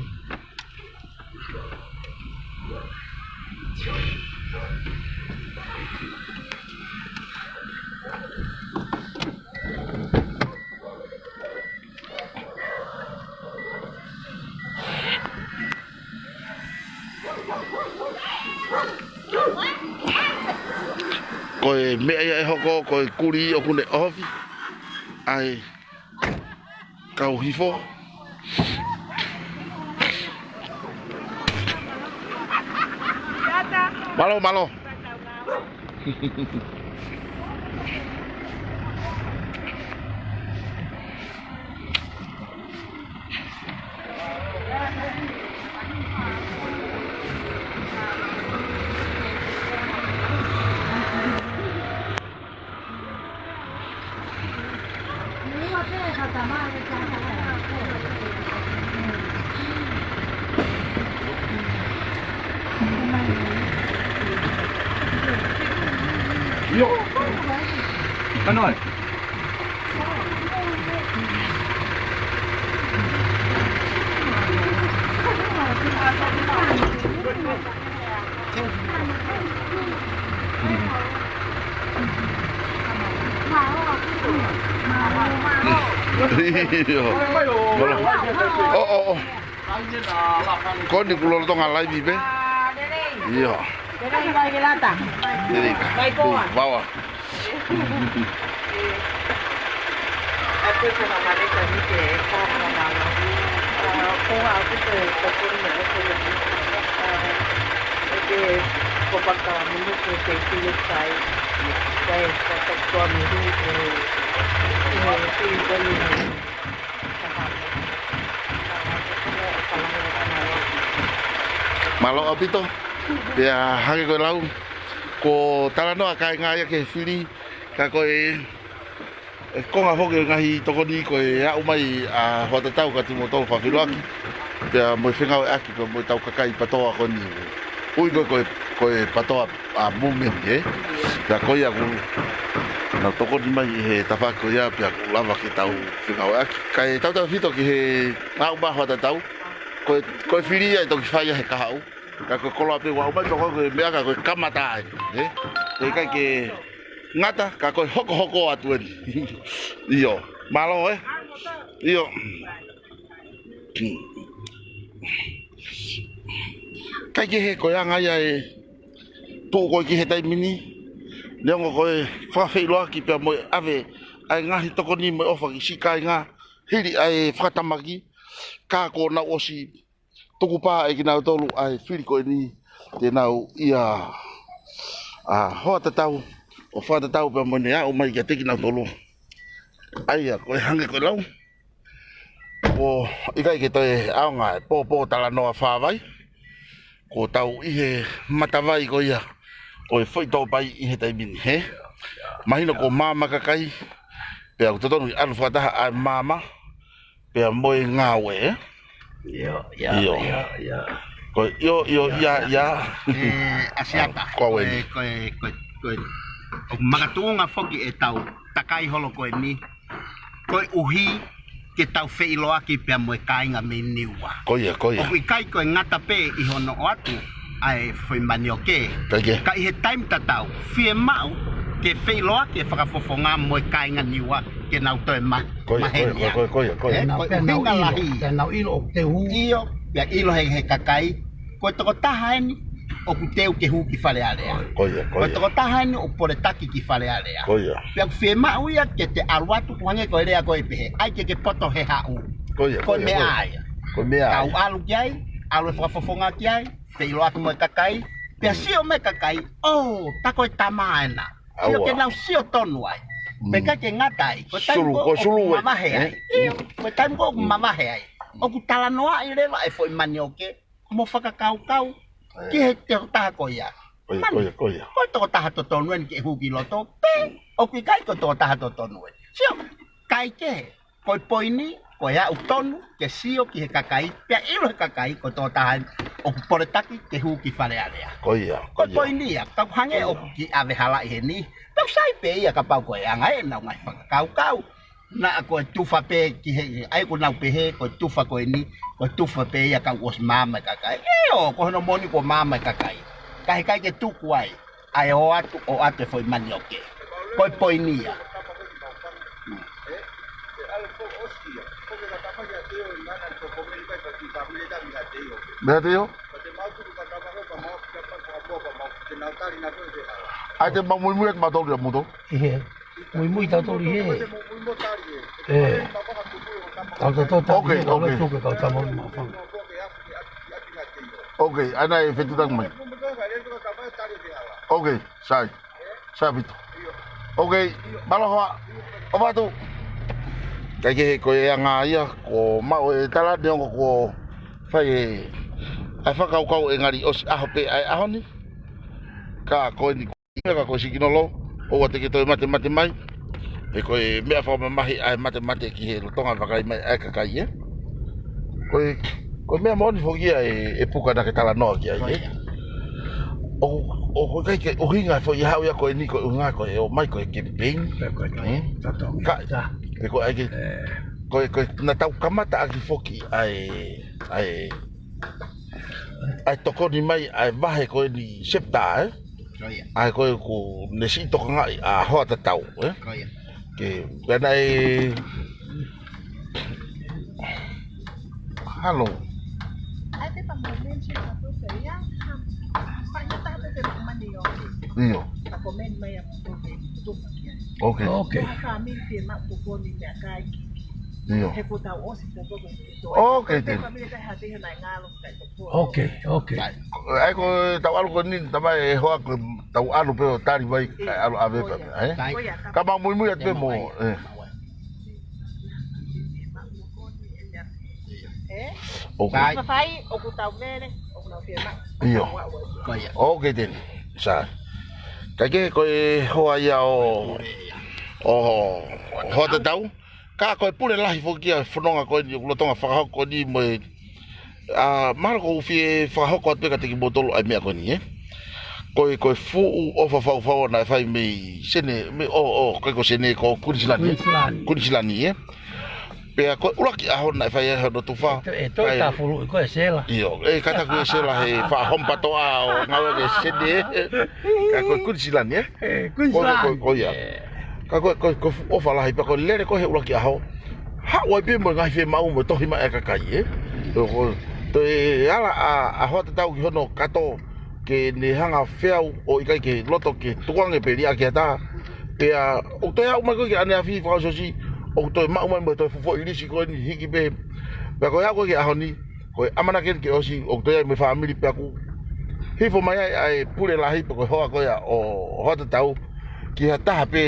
Ko e meʻa ia ʻe hoko, ko e kuli ʻoku ne ʻohofi. ʻAi. Kau hifo. Mālō, mālō. Noi. ʻIo. ʻO, ʻo, ʻo. Ko eni kuo lolotonga laivi pē. ʻIo. Lelei ka. Lelei, vaoa. Mālō ʻaupito. Pea hangē ko e lau, ko e talanoa kāinga ia ki he fili, ka ko e, e konga foki e ngaahi tokoni ko e aʻu mai ʻa Hoatatau kiate kimoutolu fakafeʻiloaki, pea mo e fengāueʻaki, pea mo e tau kakai PTOA ko eni. ʻUi ko e, ko e, ko e PTOA ʻa Mumi ē. Pea ko ia kuo nau tokoni mai ʻi he tafaʻaki ko ia pea kuo lava ke tau fengāueʻaki. Kae tautautefito ki he aʻu mai Hoatatau. Ko e, ko e fili ia ʻe toki fai ia he kahaʻu. Ka ko e koloa pē ʻoku aʻu mai, ka ko e meʻa ka ko e kamata ai, ē? ʻE ʻikai ke ngata, ka ko e hokohoko atu eni. ʻIo, mālō, ē? ʻIo. Kae kehe ko e anga ia e tuʻu ko ē ki he taimi ni, neongo ko e fakafeʻiloaki pea mo e ʻave ʻa e ngaahi tokoni mo e ʻofa ki siʻi kāinga, hili ʻa e fakatamaki, ka kuo nau ʻosi tukupā ʻe kinautolu ʻa e fili ko eni te nau ʻia ʻa Hoatatau, ʻo fakatatau pea mo ʻene aʻu mai kiate kinautolu. ʻA ia, ko e hangē ko e lau, kuo ʻikai ke toe ʻaonga e pōpō talanoa fāvai. Kuo tau ʻi he matavai ko ia ʻo e foʻi tōpai ʻi he taimi ni, hē? Mahino kuo maama kakai, pea ʻoku totonu ke ʻalu fakataha ʻa e maama pea mo e ngāue, ē? ʻIo, ʻio, ʻIo. ʻIo, ʻio. Ko e ʻio, ʻio, ʻia, ʻia. ʻE, ʻAsiata. Ko au eni. Ko e, ko e, ko e, ko e, ʻoku makatuʻunga foki ʻetau takai holo ko eni, koeʻuhi ke tau feʻiloaki pea mo e kāinga mei Niua. Ko ia, ko ia. ʻOku ʻikai ko e ngata pē ʻi hono ʻoatu ʻa e foʻi manioke. Kae kehe. Ka ʻi he taimi tatau, fiemaʻu ke feʻiloaki e fakafofonga mo e kāinga Niua ke nau toe ma-, Ko ia, ko ia, maheni ko ia, ko ia, ko ia. Ē, Pea nau, ko e pea nau ʻuhinga ʻilo, lahi. Pea nau ʻilo ʻoku teu hū. ʻIo, pea ʻilo he, he kakai. Ko e tokotaha eni ʻoku teu ke hū ki Fale Alea. Ko ia, ko Ko e ia. tokotaha eni ʻoku poletaki ki Fale Alea. Ko ia. Pea ʻoku fiemaʻu ia ke te ʻalu atu, ʻoku hangē ko e lea ko ē ʻoku pehē, ʻai ke ke poto he haʻu. Ko ia, Ko ko e ia, meʻa ko ia. ia. Ko e meʻa Tau ia. ʻalu ki ai, ʻalu e fakafofonga ki ai, feʻiloaki mo e kakai, pea sio mo e kakai, ʻo, tā ko e tama ena. Sio Aua. ke nau sio tonu ai. Mm. Pea ʻikai ke ngata ai, ko e taimi Sulu, ko ko e sulu ʻoku e. mavahe ai. Ē? ʻIo, ko e taimi ko ē ʻoku Mm. mavahe ai. ʻOku talanoaʻi leva e foʻi manioke, mo fakakaukau Ē. ki he tokotaha ko ia. Ko ia, Mani, ko ia, ko ia. ko e tokotaha totonu eni ke hū ki loto, pe ʻoku ʻikai ko e tokotaha totonu eni. Sio, kae kehe, ko e poini, ko e aʻu tonu ke sio ki he kakai, pea ʻilo he kakai ko e tokotaha eni ʻoku poletaki ke hū ki Fale Alea. Ko ia, Ko ko e ia. poini ia, ka ʻoku hangē Ko ia. ʻoku kiʻi ʻave halaʻi heni. Tau sai pē ia kapau ko e anga ē ʻenau ngaahi fakakaukau. Naʻa ko e tufa pē ki he, ʻa ia ʻoku nau pehē, ko e tufa ko eni, ko e tufa pē ia ka ʻoku ʻosi maama e kakai. ʻIo, ko hono moʻoni kuo maama e kakai. Ka heʻikai ke tuku ai, ʻa e ō atu, ō atu e foʻi manioke. Ko e poini ia. Meʻa te o? ʻAi te mau muimui atu mautolu ia muto. ʻIo. Muimui tautolu ē. ʻE. Tau tautolu tautolu Ok, ē, ok. Tau tuku ke kau tama ma fanga. Ok, ʻa ena e fetuʻutaki mai. Ok, sai. Sai ʻaupito. Ok, mālō Hoa. ʻOfa atu. Kae kehe ko e anga ia, kuo maʻu e tala neongo kuo fai e, ʻa e fakakaukau ʻe ngali ʻosi ʻaho pē ʻa e ʻaho ni. Ka ko eni Ia ka ko e sikinolo, ʻoua te ke toe matemate mai. He ko e meʻa fakamamahi ʻa e matemate ki he lolotonga vakai mai ʻa e kakai ē. Ko e, ko e meʻa moʻoni foki ia ē, ʻe Puka naʻa ke talanoa ki ai ē. ʻOku, ʻoku ʻikai ke ʻuhinga foʻi haʻu ia ko eni ko e ʻuhinga ko e ʻomai ko e campaign. Pe ko e tō, Hmm? tō, tō, Ka, tā. pe ko e ʻai ke, Ē. ko e, ko e naʻa tau kamata ʻaki foki ʻa e, ʻa e, ʻa e tokoni mai ʻa e vahe ko eni septa, ē? Ko ia. ʻA e ko e ʻoku ne siʻi tokangaʻi ʻa Hoatatau, ē? Ko ia. Ke, pea naʻe, Halo. Ai, te pa mo mention atu pē ia, ha, pa ia ta te te mani o. ʻIo. Ta comment mai a mo to te tu ma kia. Ok. Ok. Ha ka mi te ma ko ko ni me kai. ʻIo. He ko tau ʻosi ko ko ko. Ok, Te te. Family kai ha te he nai ngalo kai ko ko. Ok, ok. Ai. ʻAi ko tau ʻalu ko ni, tamai e hoa ko tau ʻalu pē ʻo tali mai, kai ʻalu ʻave pē, ē? Ko ia, ka Ka mau muimui atu pē mo, ē. Ē? ʻOku Sai. Mafai, ʻoku tau mele, ʻoku nau fie ma. ʻIo. Ko ia. Ok, then. Sai. Ka ke ko e hoa ia ʻo, ʻo, ʻo Hoatatau. Ka ko e pule lahi foki ia fononga ko eni, ʻoku lolotonga fakahoko ko eni mo e, ʻa, mahalo ʻoku ou fie fakahoko atu pē kiate kimoutolu ʻa e meʻa ko eni, ē. Ko e, ko e fuʻu ʻofa faufau naʻe fai mei Sene, mei, ʻo, ʻo, ko e ko Sene ko Kuinisilani, ē. Kuinisilani. Kuinisilani, ē. Pea ko e ʻuluaki ʻaho naʻe fai ai hono tufa. E to, e to Kai ta fulu, ko e sela. ʻIo, e kata ko e sela he fa hompa toa ʻo ngāue ke Sene, ē. Ka ko e Kuinisilani, ē. E, Kuinisilani. Ko, ko, ko ia. Ē. Ka ko, ko, ko fuʻu ʻofa lahi pea ko e lele ko ē he ʻuluaki ʻaho. Haʻu ai pē mo e ngaahi fiemaʻu mo e tohi mai ʻa e kakai, ē. Ko, ko, toe ala ʻa, ʻa Hoatatau ki hono kato ke ne hanga feau ʻo ʻikai ke loto ke tukuange pe liʻaki ha taha. Pea ʻoku toe aʻu mai ko ē ki ʻaneafi fakaʻosiʻosi, ʻoku toe maʻu mai mo e toe fuʻu foʻi lisi ko eni hiki pē. Pea ko e aʻu ko ē ki he ʻaho ni, ko e ʻamanaki eni ke ʻosi, ʻoku toe ʻi ai mo e fāmili pea ʻoku hifo mai ai ʻa e pule lahi pe ko e hoa ko ia ʻo, ʻo Hoatatau ki ha taha pē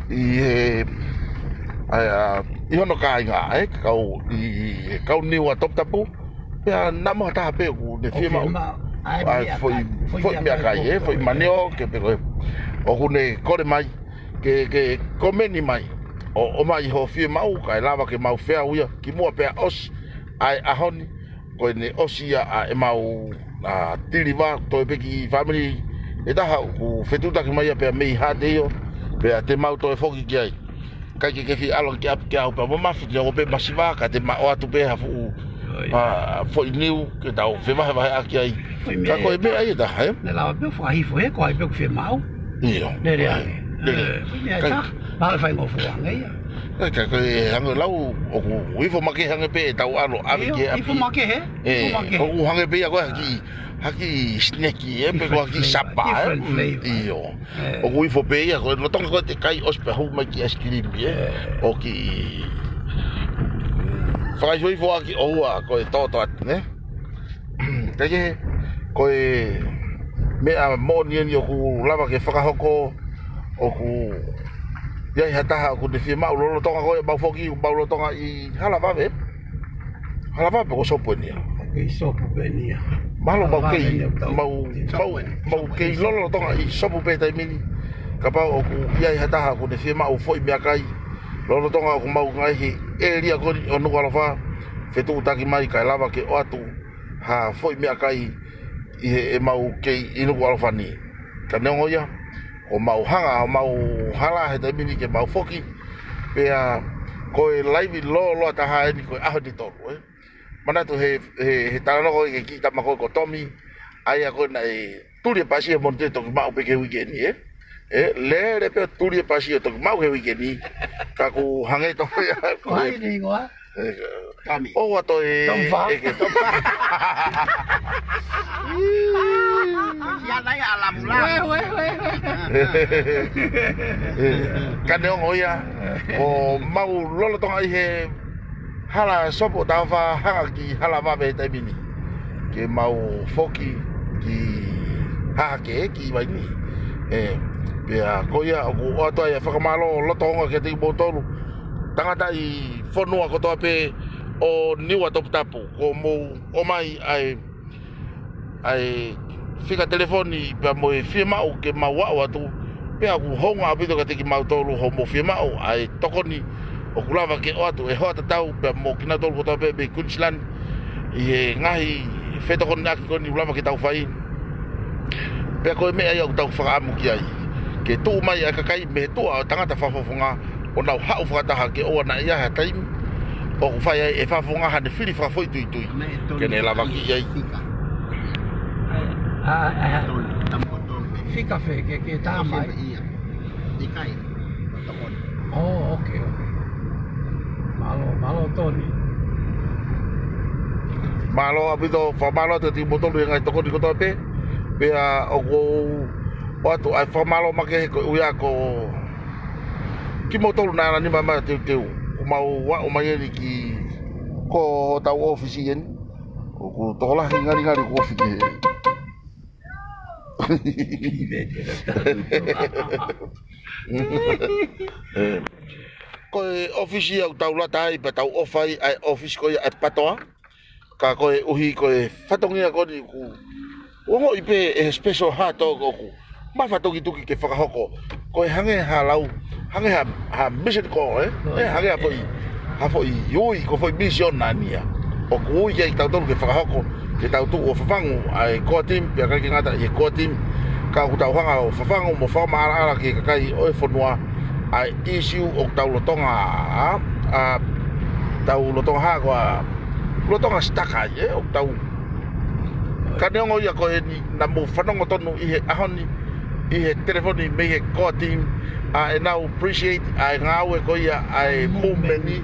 ʻi he, ʻa, ʻa, ʻi hono kāinga, ē, kau, ʻi, ʻi he kau Niua Toputapu, pea naʻa mo ha taha pē ʻoku ne ʻOku fiemaʻu. fiemaʻu. ʻAi, ʻAi, meʻakai, foʻi, foʻi foʻi meʻakai, meʻakai, ē, foʻi foʻi meʻakai. Manio, ke pe ko e, ʻoku ne kole mai, ke, ke komeni mai. ʻO, ʻomai hoʻo fiemaʻu, kae lava ke mau feau ia, kimuʻa pea ʻosi ʻa e ʻaho ni, ko ʻene ʻosi ia ʻa ʻemau, ʻa, tiliva, toe pē ki fāmili ʻe taha, ʻoku fetuʻutaki mai ia pea mei Haʻateio, pea te mau toe foki ki ai. ʻIkai ke ke fie ʻalu ki ʻapi ke ʻaʻau pea mamafi, te u ʻoange pē masiva, ka te ma ʻoatu pē ha fuʻu, ʻIo. ʻa, foʻi niu, ke tau fevahevaheʻaki ai. Foʻi meʻa Ka ko e ʻe meʻa taha. ʻe taha, ē? Ne lava pē ʻo fakahifo, ē, ko hai pē ʻoku fiemaʻu. ʻIo. Lele ange. Lele. Ē, foʻi meʻa ʻe Kai. taha. Mahalo fai mo fuange ia. Ē, ka ko e hangē ʻo lau, ʻoku ifo makehe ange pē ʻetau ʻalu ʻave ʻIo, ki he ʻapi. ifo makehe, Ē, ifo makehe. ʻoku hangē pē ia ko e haki, haki sineki, ē, pe ko e Different haki flavour, sapa, ē? different flavour. ʻIo. Ē. ʻOku ifo pē ia, ko e lolotonga ko ē te kai ʻosi pea hū mai ki ʻaisikilimi, ē? Ē. ʻOku fakaifoifo ʻaki ʻoua, ko e tōtō atu, nē? Ka ke, ko e meʻa moʻoni eni ʻoku lava ke fakahoko, ʻoku ʻi ai ha taha ʻoku ne fiemaʻu lolotonga ko ē mau foki, mau lolotonga ʻi Halavave. Halavave ko Sopu eni ia. Kei Sopu pē eni ia. Mahalo mau Halavave kei, eni ʻoku tau. mau, Sopu mau, eni. mau Sopu kei eni. lolotonga ʻi Sopu pē taimi ni. Kapau ʻoku ʻi ai ha taha ʻoku ne fiemaʻu foʻi meʻakai. Lolotonga ʻoku mau ngaahi ʻēlia ko eni ʻo Nukuʻalofa. Fetuʻutaki mai kae lava ke ʻoatu ha foʻi meʻakai ʻi he ʻemau kei ʻi Nukuʻalofa ni. Ka neongo ia, ʻoku mau hanga, ʻoku mau hala he taimi ni ke mau foki. Pea ko e laivi lōloa taha eni ko e ʻaho ni tolu, ē. Manatu he, he, he talanoa ko ē ki he kiʻi tama ko ē ko Tomi, ʻa ia ko ē naʻe tuli e pasi ʻe Monite toki maʻu pē ki he uike ni, ē. Ē, lele pē ʻo tuli e pasi ʻo toki maʻu ki he uike ni, ka ʻoku hangē tofu ia Ko hai eni hingoa? Ē, Tami. ʻOua toe Tom Fa. ʻEke Tom Fa. Ia nai a lamula. Ue, ue, ue, ue. Ka neongo ia, ʻoku mau lolotonga ʻi he Hala Sopu ʻo Taufa hanga ki Halavave he taimi ni. Ke mau foki ki Hahake, ki Vaini. Ē, pea ko ia ʻoku ʻoatu ai e fakamālō lotoonga kiate kimoutolu. Tangataʻi fonua kotoa pē ʻo Niua Toputapu, kuo mou ʻomai ʻa e, ʻa e fika telefoni pea mo e fiemaʻu ke mau aʻu atu. Pea ʻoku hounga ʻaupito kiate kimautolu hoʻomou fiemaʻu ʻa e tokoni ʻoku lava ke ʻoatu ʻe Hoatatau pea mo kinautolu kotoa pē mei Kuinisilani ʻi he ngaahi fetokoniʻaki ko eni ʻoku lava ke tau fai. Pea ko e meʻa ia ʻoku tau fakaʻamu ki ai, ke tuʻu mai ʻa e kakai mei he tuʻa ʻo e tangata fakafofonga, ʻo nau haʻu fakataha ke ʻoua naʻa ʻi ai ha taimi ʻoku fai ai ʻe he fakafofonga haʻane fili fakafoʻituitui ke ne lavakiʻi ai. Fika. ʻA, ʻa, ʻa. Toni, tamu ko Toni. Fika fē, ke, ke tā mai. Ia. ʻIkai. Oh, okay, okay. Mālō, mālō Toni. Mālō ʻaupito, fakamālō atu kiate kimoutolu he ngaahi tokoni kotoa pē. Pea ʻoku ou ʻoatu ʻa e fakamālō makehe koeʻuhi ko kimoutolu naʻa nima mai teuteu. ʻOku mau aʻu mai eni ki hotau ʻōfisi eni. ʻOku tokolahi ngalingali ʻoku ofi ki he Ko e ʻōfisi ia ʻoku tau lata ai pea tau ʻofa ai, ʻa e ʻōfisi ko ia ʻa e PATOA. Ka koeʻuhi ko e fatongia ko eni ʻoku ongoʻi pē ʻe he special hot dog ʻoku mafatukituki ke fakahoko. Ko e hangē ha lau, hangē ha, ha mission call, ē? ʻE, hangē ha foʻi, ha foʻi ui, ko e foʻi mission ʻeni ia. ʻOku ui kiate kitautolu ke fakahoko, ke tau tuʻu ʻo fafangu ʻa e core team, pea ʻikai ke ngata ʻi he core team, ka ʻoku tau hanga ʻo fafangu mo fakamaʻalaʻala ki he kakai ʻo e fonua ʻa e issue ʻoku tau lolotonga, ʻa, ʻa, tau lolotonga hā koā, lolotonga stuck ai, ē, ʻoku tau. Ka neongo ia ko eni naʻa mou fanongo tonu ʻi he ʻaho ni ʻi he telefoni mei he core team, ʻa ʻenau appreciate ʻa e ngāue ko ia ʻa e movement ni.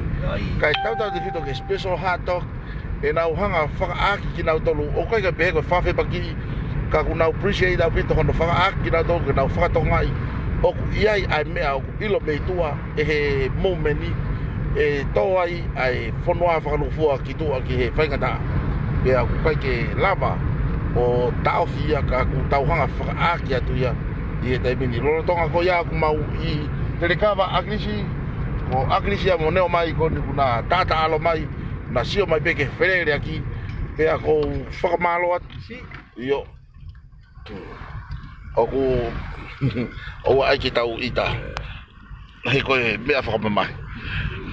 Kae tautautefito ki he special hot dog, ʻenau hanga fakaʻaki kinautolu, ʻoku ʻikai ke pehē ko e fakafepakiʻi, ka ʻoku nau appreciate ʻaupito hono fakaʻaki kinautolu ke nau fakatokangaʻi ʻoku ʻi ai ʻa e meʻa ʻoku ʻilo mei tuʻa ʻe he movement ni, ʻe tō ai ʻa e fonua fakalūkufua ki tuʻa ki he faingataʻa. Pea ʻoku ʻikai ke lava ʻo taʻofi ia ka ʻoku tau hanga fakaʻaki atu ia ʻi he taimi ni. Lolotonga ko ia ʻoku mau ʻi Telekava ʻAkilisi, ko ʻAkilisi ia mo Neomai ko eni kuo na taʻataʻalo mai, na sio mai pē ke feleleaki, pea ʻoku ou fakamālō atu. ʻIo. ʻOku, ʻoua ʻai ke tau ʻita. He ko e meʻa fakamamahi.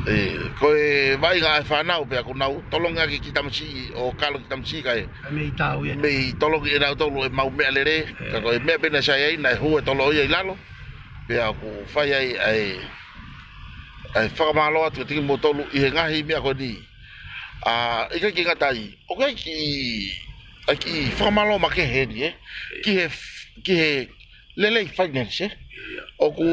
ʻE, ko e vaʻinga ʻa e fānau pea ʻoku nau tolongi ʻaki kiʻi tamasiʻi ʻo kalo kiʻi tamasiʻi kae mei tau ia. Mei tolongi ʻe nautolu ʻemau meʻalele, ka ko e meʻa pē naʻe sai ai, naʻe hū e tolo ia ʻi lalo. Pea ʻoku fai ai ʻa e, ʻa e fakamālō atu kiate kimoutolu ʻi he ngaahi meʻa ko eni. ʻA, ʻikai ke ngata ai, ʻoku ʻi ai e kiʻi, ʻa e kiʻi fakamālō makehe eni, ē? Ki he, ki he Lelei Finance, ē? ʻOku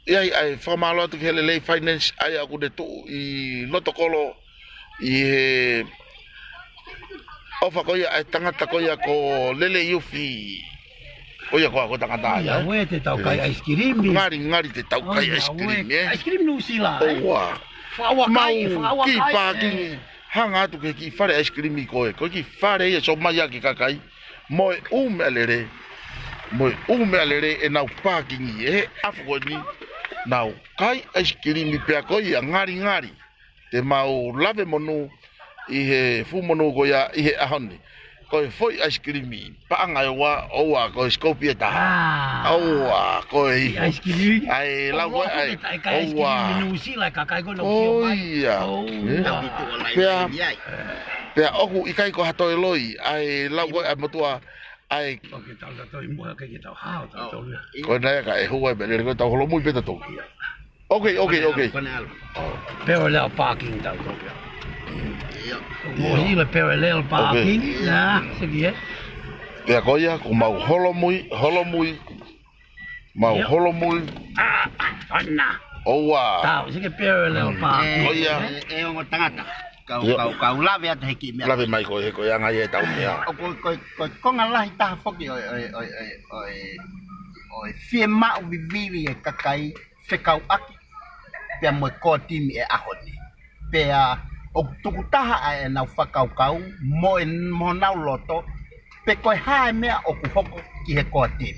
ʻi ai ʻa e fakamālō atu ki he Lelei Finance, ʻa ia ʻoku ne tuʻu ʻi loto kolo ʻi he ʻofa ko ia ʻa e tangata ko ia ko Lelei Ufi. Ko ia ko, ko e tangata ia, ʻOiauē, te tau kai ʻaisikilimi. Ngalingali te tau kai ʻaisikilimi, ē? ʻAisikilimi Nuʻusila, ē? ʻOua. Fakaʻauakai, mau fakaʻauakai, kiʻi pākingi, ē. Hanga atu ki he kiʻi fale ʻaisikilimi ko ē. Ko e kiʻi fale ia ʻoku ʻomai ʻaki e kakai mo e ʻū meʻalele, mo e ʻū meʻalele ʻenau pākingi ʻi he ʻafu ko eni, nau kai ʻaisikilimi pea ko ia ngalingali te mau lave monū ʻi he fuʻu monū ko ia ʻi he ʻaho ni. Ko e foʻi ʻaisikilimi paʻanga ʻe ua, ʻoua, ko e sikoupi ʻe taha. ʻOua, ko e ʻaisikilimi. ʻAi, lau ko ē, ʻai, ʻoua. Ko ia. Pea, pea ʻoku ʻikai ko ha toe loi, ʻai, lau ko ē, ʻai, motuʻa, ʻai. Ko e nai ka e hua e meʻalele ko ē tau holomui pē tautolu. Okay, okay, okay. Parallel parking tautolu. Mo hila parallel parking, ya, siki, ē. Pea ko ia, ʻoku mau holomui, holomui, mau holomui. ʻOua. Tau, siki parallel parking. Ko ia. ʻE, ʻe ongo tangata. Kau, kau, kau lave atu he kiʻi meʻa. Lave mai ko e, he ko e anga ia ʻetau meʻa. ʻO ko, ko, ko, konga lahi taha foki ʻo e, ʻo e, ʻo e fiemaʻu vivili e kakai fekauʻaki pea mo e core team ʻi he ʻaho ni. Pea ʻoku tukutaha ʻa ʻenau fakakaukau mo e, mo honau loto, pe ko e hā e meʻa ʻoku hoko ki he core team.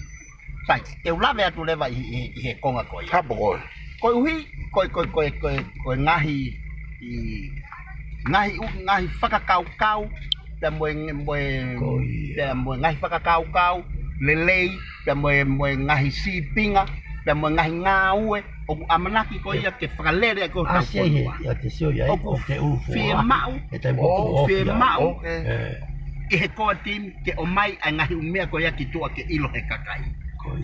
Sai, te u lave atu leva ʻi, ʻi, ʻi he konga ko ia. Hapo koe. Koeʻuhi, ko e, ko e, ko e, ko e, ko e ngaahi, ʻi, ngaahi ʻū, ngaahi fakakaukau, pea mo e, mo e, pea mo e ngaahi fakakaukau lelei, pea mo e, mo e ngaahi sīpinga, pea mo e ngaahi ngāue, ʻoku ʻamanaki ko ia ke fakalele ʻaki hotau fonua. ʻOku fiemaʻu, ʻoku fiemaʻu, ʻi he core team ke ʻomai ʻa e ngaahi ʻū meʻa ko ia ki tuʻa ke ʻilo he kakai.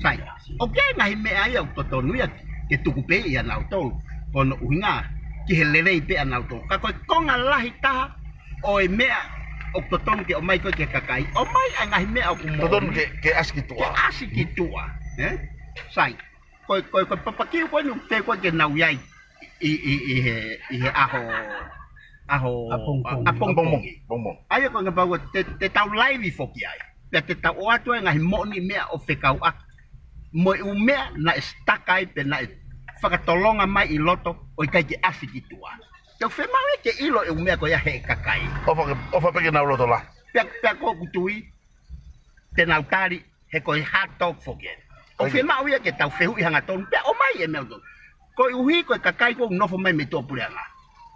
Sai, ʻoku ʻi ai e ngaahi meʻa ia ʻoku totonu ia ke tuku pē ia ʻia nautolu. Ko hono ʻuhinga ki he lelei pē ʻa nautolu. Ka ko e konga lahi taha ʻo e meʻa ʻoku totonu ke ʻomai ko ē ki he kakai, ʻomai ʻa e ngaahi meʻa ʻoku moʻoni. Totonu ke, ke ʻasi ki tuʻa. Ke ʻasi ki tuʻa. Ē? Sai, ko e, ko e, ko e papakiu ko eni ʻoku teʻeki ke nau ʻi ai ʻi, ʻi, ʻi he, ʻi he ʻaho, ʻaho ʻapongipongi. ʻApongipongi. ʻApongipongi. ʻA ia ko e ngaahi pau te, te tau laivi foki ai. Pea te tau ʻoatu ai e ngaahi moʻoni meʻa ʻo fekauʻaki mo e ʻū meʻa naʻe stuck ai pe naʻe fakatolonga mai ʻi loto ʻo ʻikai ke ʻasi ki tuʻa. Te u fiemaʻu ia ke ʻilo e ʻū meʻa ko ia he kakai. ʻOfa ke, ʻofa pē ke nau loto lahi. Pea, pea ko ʻeku tui te nau tali, he ko e hard talk foki eni. ʻOku fiemaʻu ia ke tau fehuʻi hangatonu pea ʻomai e meʻa ʻoku totonu. Koeʻuhi ko e kakai ʻoku nofo mai mei tuʻapuleʻanga,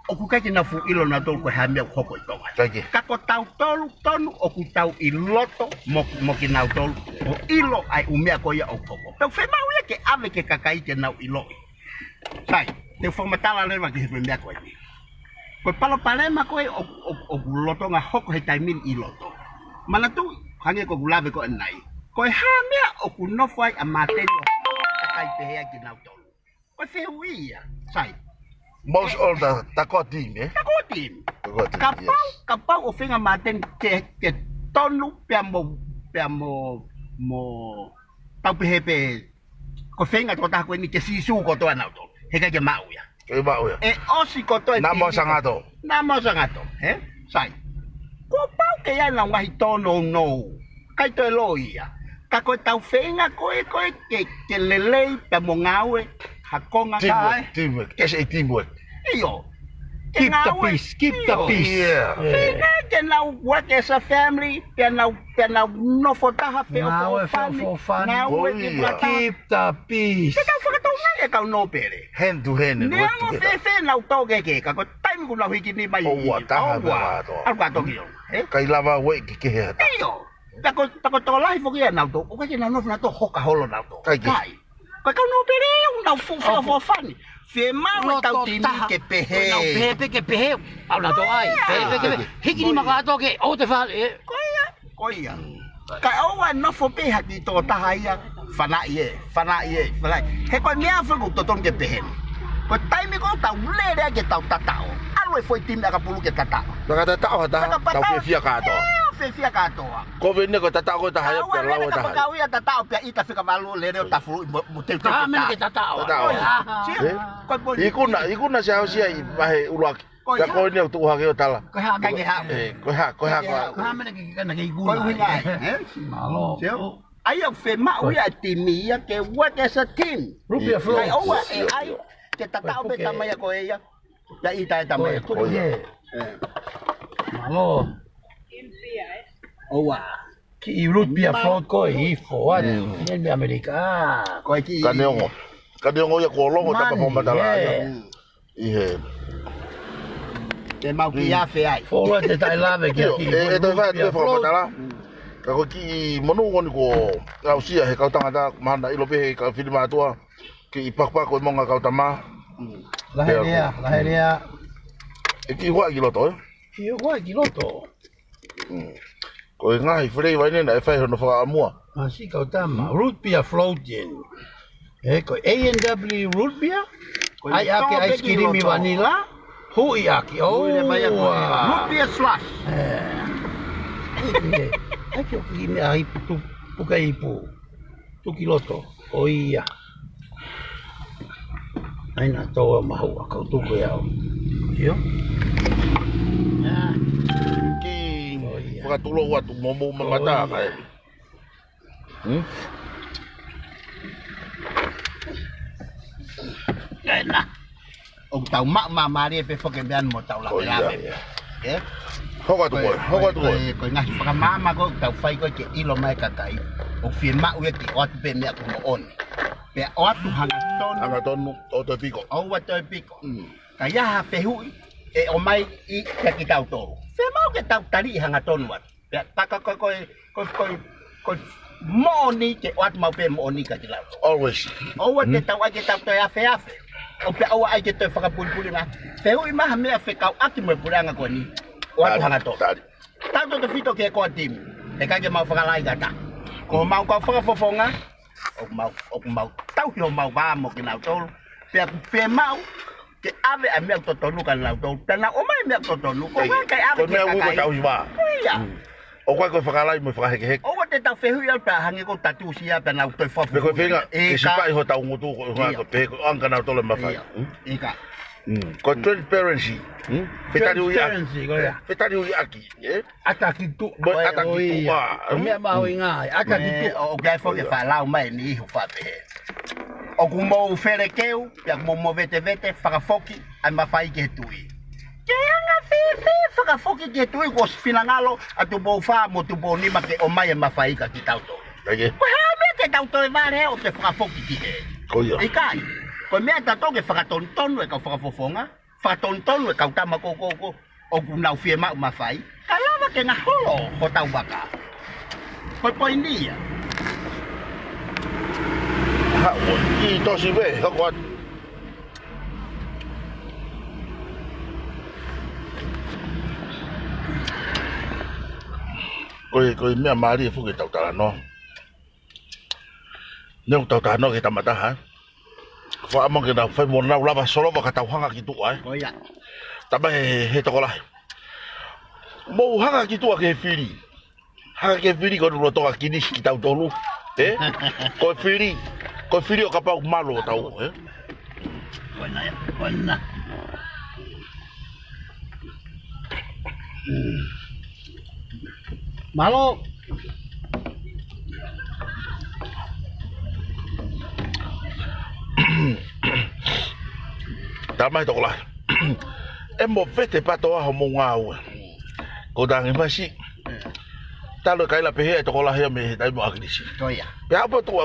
ʻoku ʻikai ke nau fuʻu ʻilo nautolu ko e hā e meʻa ʻoku hoko ʻi Tonga. ʻIkai ke. Ka ko tautolu tonu ʻoku tau ʻi loto mo, mo kinautolu ʻo ʻilo ʻa e ʻū meʻa ko ia ʻoku hoko. Pea ʻoku fiemaʻu ia ke ʻave ki he kakai ke nau ʻiloʻi. Sai, te u fakamatala leva ki he ko e meʻa ko eni. Ko e palopalema ko ē ʻoku, ʻoku, ʻoku lolotonga hoko he taimi ni ʻi loto. Manatuʻi, hangē ko ʻeku lave ko ē ʻanenai, ko e hā e meʻa ʻoku nofo ai ʻa Māteni ʻo kakai pehē ai kinautolu. Ko e fehuʻi ia, sai. Most all the, the core team, ē? The core team. The core team, kapau, yes. Kapau ʻoku feinga Māteni ke, ke tonu pea mo, pea mo, mo, tau pehē pē, ko e feinga tokotaha ko eni ke sīsū kotoa nautolu. He ʻikai ke maʻu ia. ʻIkai maʻu ia. ʻE ʻosi kotoa e timi. Naʻa mo Sangato. Naʻa mo Sangato, ē? Sai. Kuo pau ke ʻi ai ʻenau ngaahi tōnounou. ʻIkai toe loi ia. Ka ko ʻetau feinga ko ē, ko ē ke, ke lelei pea mo ngāue ha konga. Teamwork, teamwork. As a teamwork. ʻIo. Keep the peace, keep the peace. Yeah. Feinga ke nau work as a family, pea nau, pea nau nofo taha feʻofoʻofani. Ngāue feʻofoʻofani. Ngāue ki he fakataha. Keep the peace. Te tau fakatokangaʻi e kau nōpele. Hand to hand and work together. Neongo fēfē ʻenau tō kehekehe, ka ko e taimi ʻoku nau hiki ni mai. ʻOua taha ʻoua. Meʻa ʻatoa. ʻAlu kātoa ki ʻolunga, ē? ʻIkai lava ʻo ʻeke ki he ʻata. ʻIo. Pea ko, pea ko e tokolahi foki ʻanautolu, ʻoku ʻikai ke nau nofo nautolu ʻo hoka holo nautolu. ʻIkai. Ko e kau nōpele ʻoku nau fuʻu feʻofoʻofani. Fiemaʻu ʻetau timi ke pehē. Nau pehē pē ke pehē. ʻAlu nautolu ai. Pehē pē ke pehē. Hiki ni maka ʻatoa ke ʻoua te fale, ē? Ko ia. Ko ia. Ka ʻoua ʻe nofo pē ha kiʻi tokotaha ia. Fanaʻi ē, fanaʻi ē, fanaʻi. He ko e meʻa foki ʻoku totonu ke pehē ni. Ko e taimi ko ē ʻoku tau lele ai ke tau tataʻo, ʻalu e foʻi timi ʻakapulu ke tataʻo. Maka tataʻo ha taha, tau fiefia kātoa. Ē, fiefia kātoa. Ko vene ko e tataʻo ko e taha ia pea lau e taha ia. Tau ʻalu ai ka pakau ia tataʻo pea ʻita fika valu lele ʻo tafulu mo, mo teuteu ke tataʻo. Tataʻo. Ko ia. Sio? Ē? Ko e poini. Ikuna, ikuna Siaosi ia ʻi vahe ʻuluaki. Ko ia. Pea ko eni ʻoku tuʻu hake ʻo tala. Ko e hā e meʻa ke haʻu. Ē, ko e hā, ko e hā, ko e hā. Ko e hā e meʻa ke, ke, ke, ke ikuna. Ko e ʻuhinga ai, ē? Mālō. Sio? ʻA ia ʻoku fiemaʻu ia e timi ia ke work as a team. Root beer float. ʻIkai ʻoua ʻe ʻai ke tataʻo pē tama ia ko ē ia. Pea ʻita e tama ia. Ko ia. Ē. Mālō. ʻOua. Kiʻi root beer float ko ē ʻi he foʻi ʻa e ʻAmelika. Ko e kiʻi. Ka neongo. Ka neongo ia kuo longo tapa fakamatala ia. ʻI he. Te mau kiʻi afe ai. Foʻi ʻa e te tai lave ki he kiʻi. ʻE, ʻe toe fai atu e fakamatala. Ka ko e kiʻi monū ko eni kuo aʻusia he kau tangata, mahalo ʻilo pē he kau fili mātuʻa. Kiʻi pakupaku e monga kau tama. Lahi lea, lahi lea. ʻE kiʻi huaʻi ki loto, ē? Kiʻi huaʻi ki loto. Ko e ngaahi flavor eni naʻe fai hono fakaʻamua. ʻA siʻi kau tama, root beer float eni. Ē, ko e A and W root beer. ʻAi ʻaki ʻaisikilimi vanilla. Huʻi ʻaki. ʻOua. Root beer slush. Ē. ʻAi ke ʻoku kiʻi meʻa ipu tu, puka ipu. Tuki loto, ʻo ia. ʻAi naʻa tō ʻa mahu ʻa kau tuku e au. ʻIo? Kiʻi fakatulou atu mo mou mamata kae. Hmm? ʻOku tau maʻu māmālie pē foki e meʻa ni mo tau lavelave. Ko ia. Ē? Hoko atu ko ē, hoko atu ko ē. Ko e, ko e ngaahi fakamaama ko ē ʻoku tau fai ko ē ke ʻilo mai e kakai. ʻOku fiemaʻu ia ke ʻoatu pē meʻa ʻoku moʻoni. Pea ʻoatu hangatonu. Hangatonu, ʻoua toe piko. ʻOua toe piko. Mm. Ka ʻi ai ha fehuʻi ʻe ʻomai ʻi, kia kitautolu, fiemaʻu ke tau taliʻi hangatonu atu. Pea ka, ka, ka, ko e, ko e, ko e, ko e moʻoni ke ʻoatu maʻu pē moʻoni kia kitautolu. Always. ʻOua te tau ʻai ke tau toe afeafe. ʻO pea ʻoua ʻai ke toe fakapulipuli mai. Fehuʻi mai ha meʻa fekauʻaki mo e puleʻanga ko eni. ʻOatu hangatonu. Tali. Tautefito ki he core team. ʻIkai ke mau fakalahi kātaki. Ko homau kau fakafofonga, ʻoku mau, ʻoku mau tauhi homau vā mo kinautolu. Pea ʻoku fiemaʻu ke ʻave ʻa e meʻa ʻoku totonu kia nautolu. Pea nau ʻomai e meʻa ʻoku totonu. Ko e ʻikai, ʻikai ke ʻave ko e meʻa ʻoku ʻikai kakai. Tauhi vā. Ko ia. Mm. ʻOku ʻikai ko e fakalahi mo e fakahekeheke. ʻOua te tau fehuʻi ʻalu pea hangē ko e tatu sia pea nau toe fakafofonga. Pe ko e feinga ke sipaʻi hotau ngutu ko e ʻuhinga ko e pehē ko e ʻoange kia nautolu e mafai. ʻIkai. Mm. Ko e transparency. Mm? Fetaliuiʻaki. Transparency, ko ia. Fetaliuiʻaki, ē? ʻAta ki tuʻa. Mo e ʻata ki tuʻa. Ko e meʻa mahuʻinga, ʻata ki tuʻa. ʻOku ʻikai foki ke faʻa lau mai ni ihu faʻa pehē. ʻOku mou felekeu, pea ʻoku mou movetevete, fakafoki ʻa e mafai ki he tuʻi. Ke anga fēfē fakafoki ki he tuʻi kuo ʻosi finangalo ʻa Tupou Fā mo Tupou Nima ke ʻomai e mafai kia kitautolu. Ko e hā e meʻa te tau toe vale ʻo te fakafoki ki hē? Ko ia. ʻIkai. Ko e meʻa tatau ke fakatonutonu e kau fakafofonga, fakatonutonu e kau tama ko, ko, ko, ʻoku nau fiemaʻu mafai, kae lava ke ngaholo hotau vaka. Ko e poini ia. Haʻu ʻi tosi vē, hoko atu. Ko e, ko e meʻa mālie foki ʻetau talanoa. Neongo ʻetau talanoa ki he tama taha, ē? Fakaʻamu ke nau fai mo nau lava solova ka tau hanga ki tuʻa, ē? Ko ia. Tama he, he tokolahi. Mou hanga ki tuʻa ki he fili. Hanga ki he fili ko e lolotonga kinisi kitautolu. Ē? Ko e fili. Ko e fili ʻo kapau malu ʻo tau, ē? Ko ena ia, ko ena. Mālō. Tama he tokolahi. ʻE movete pē ʻa e toʻa homou ngāue. Ko tangi masi. Talu e kaila pehē e tokolahi ia mei he taimi ʻo ʻAkilisi. Ko ia. Pea haʻu pē tuʻa,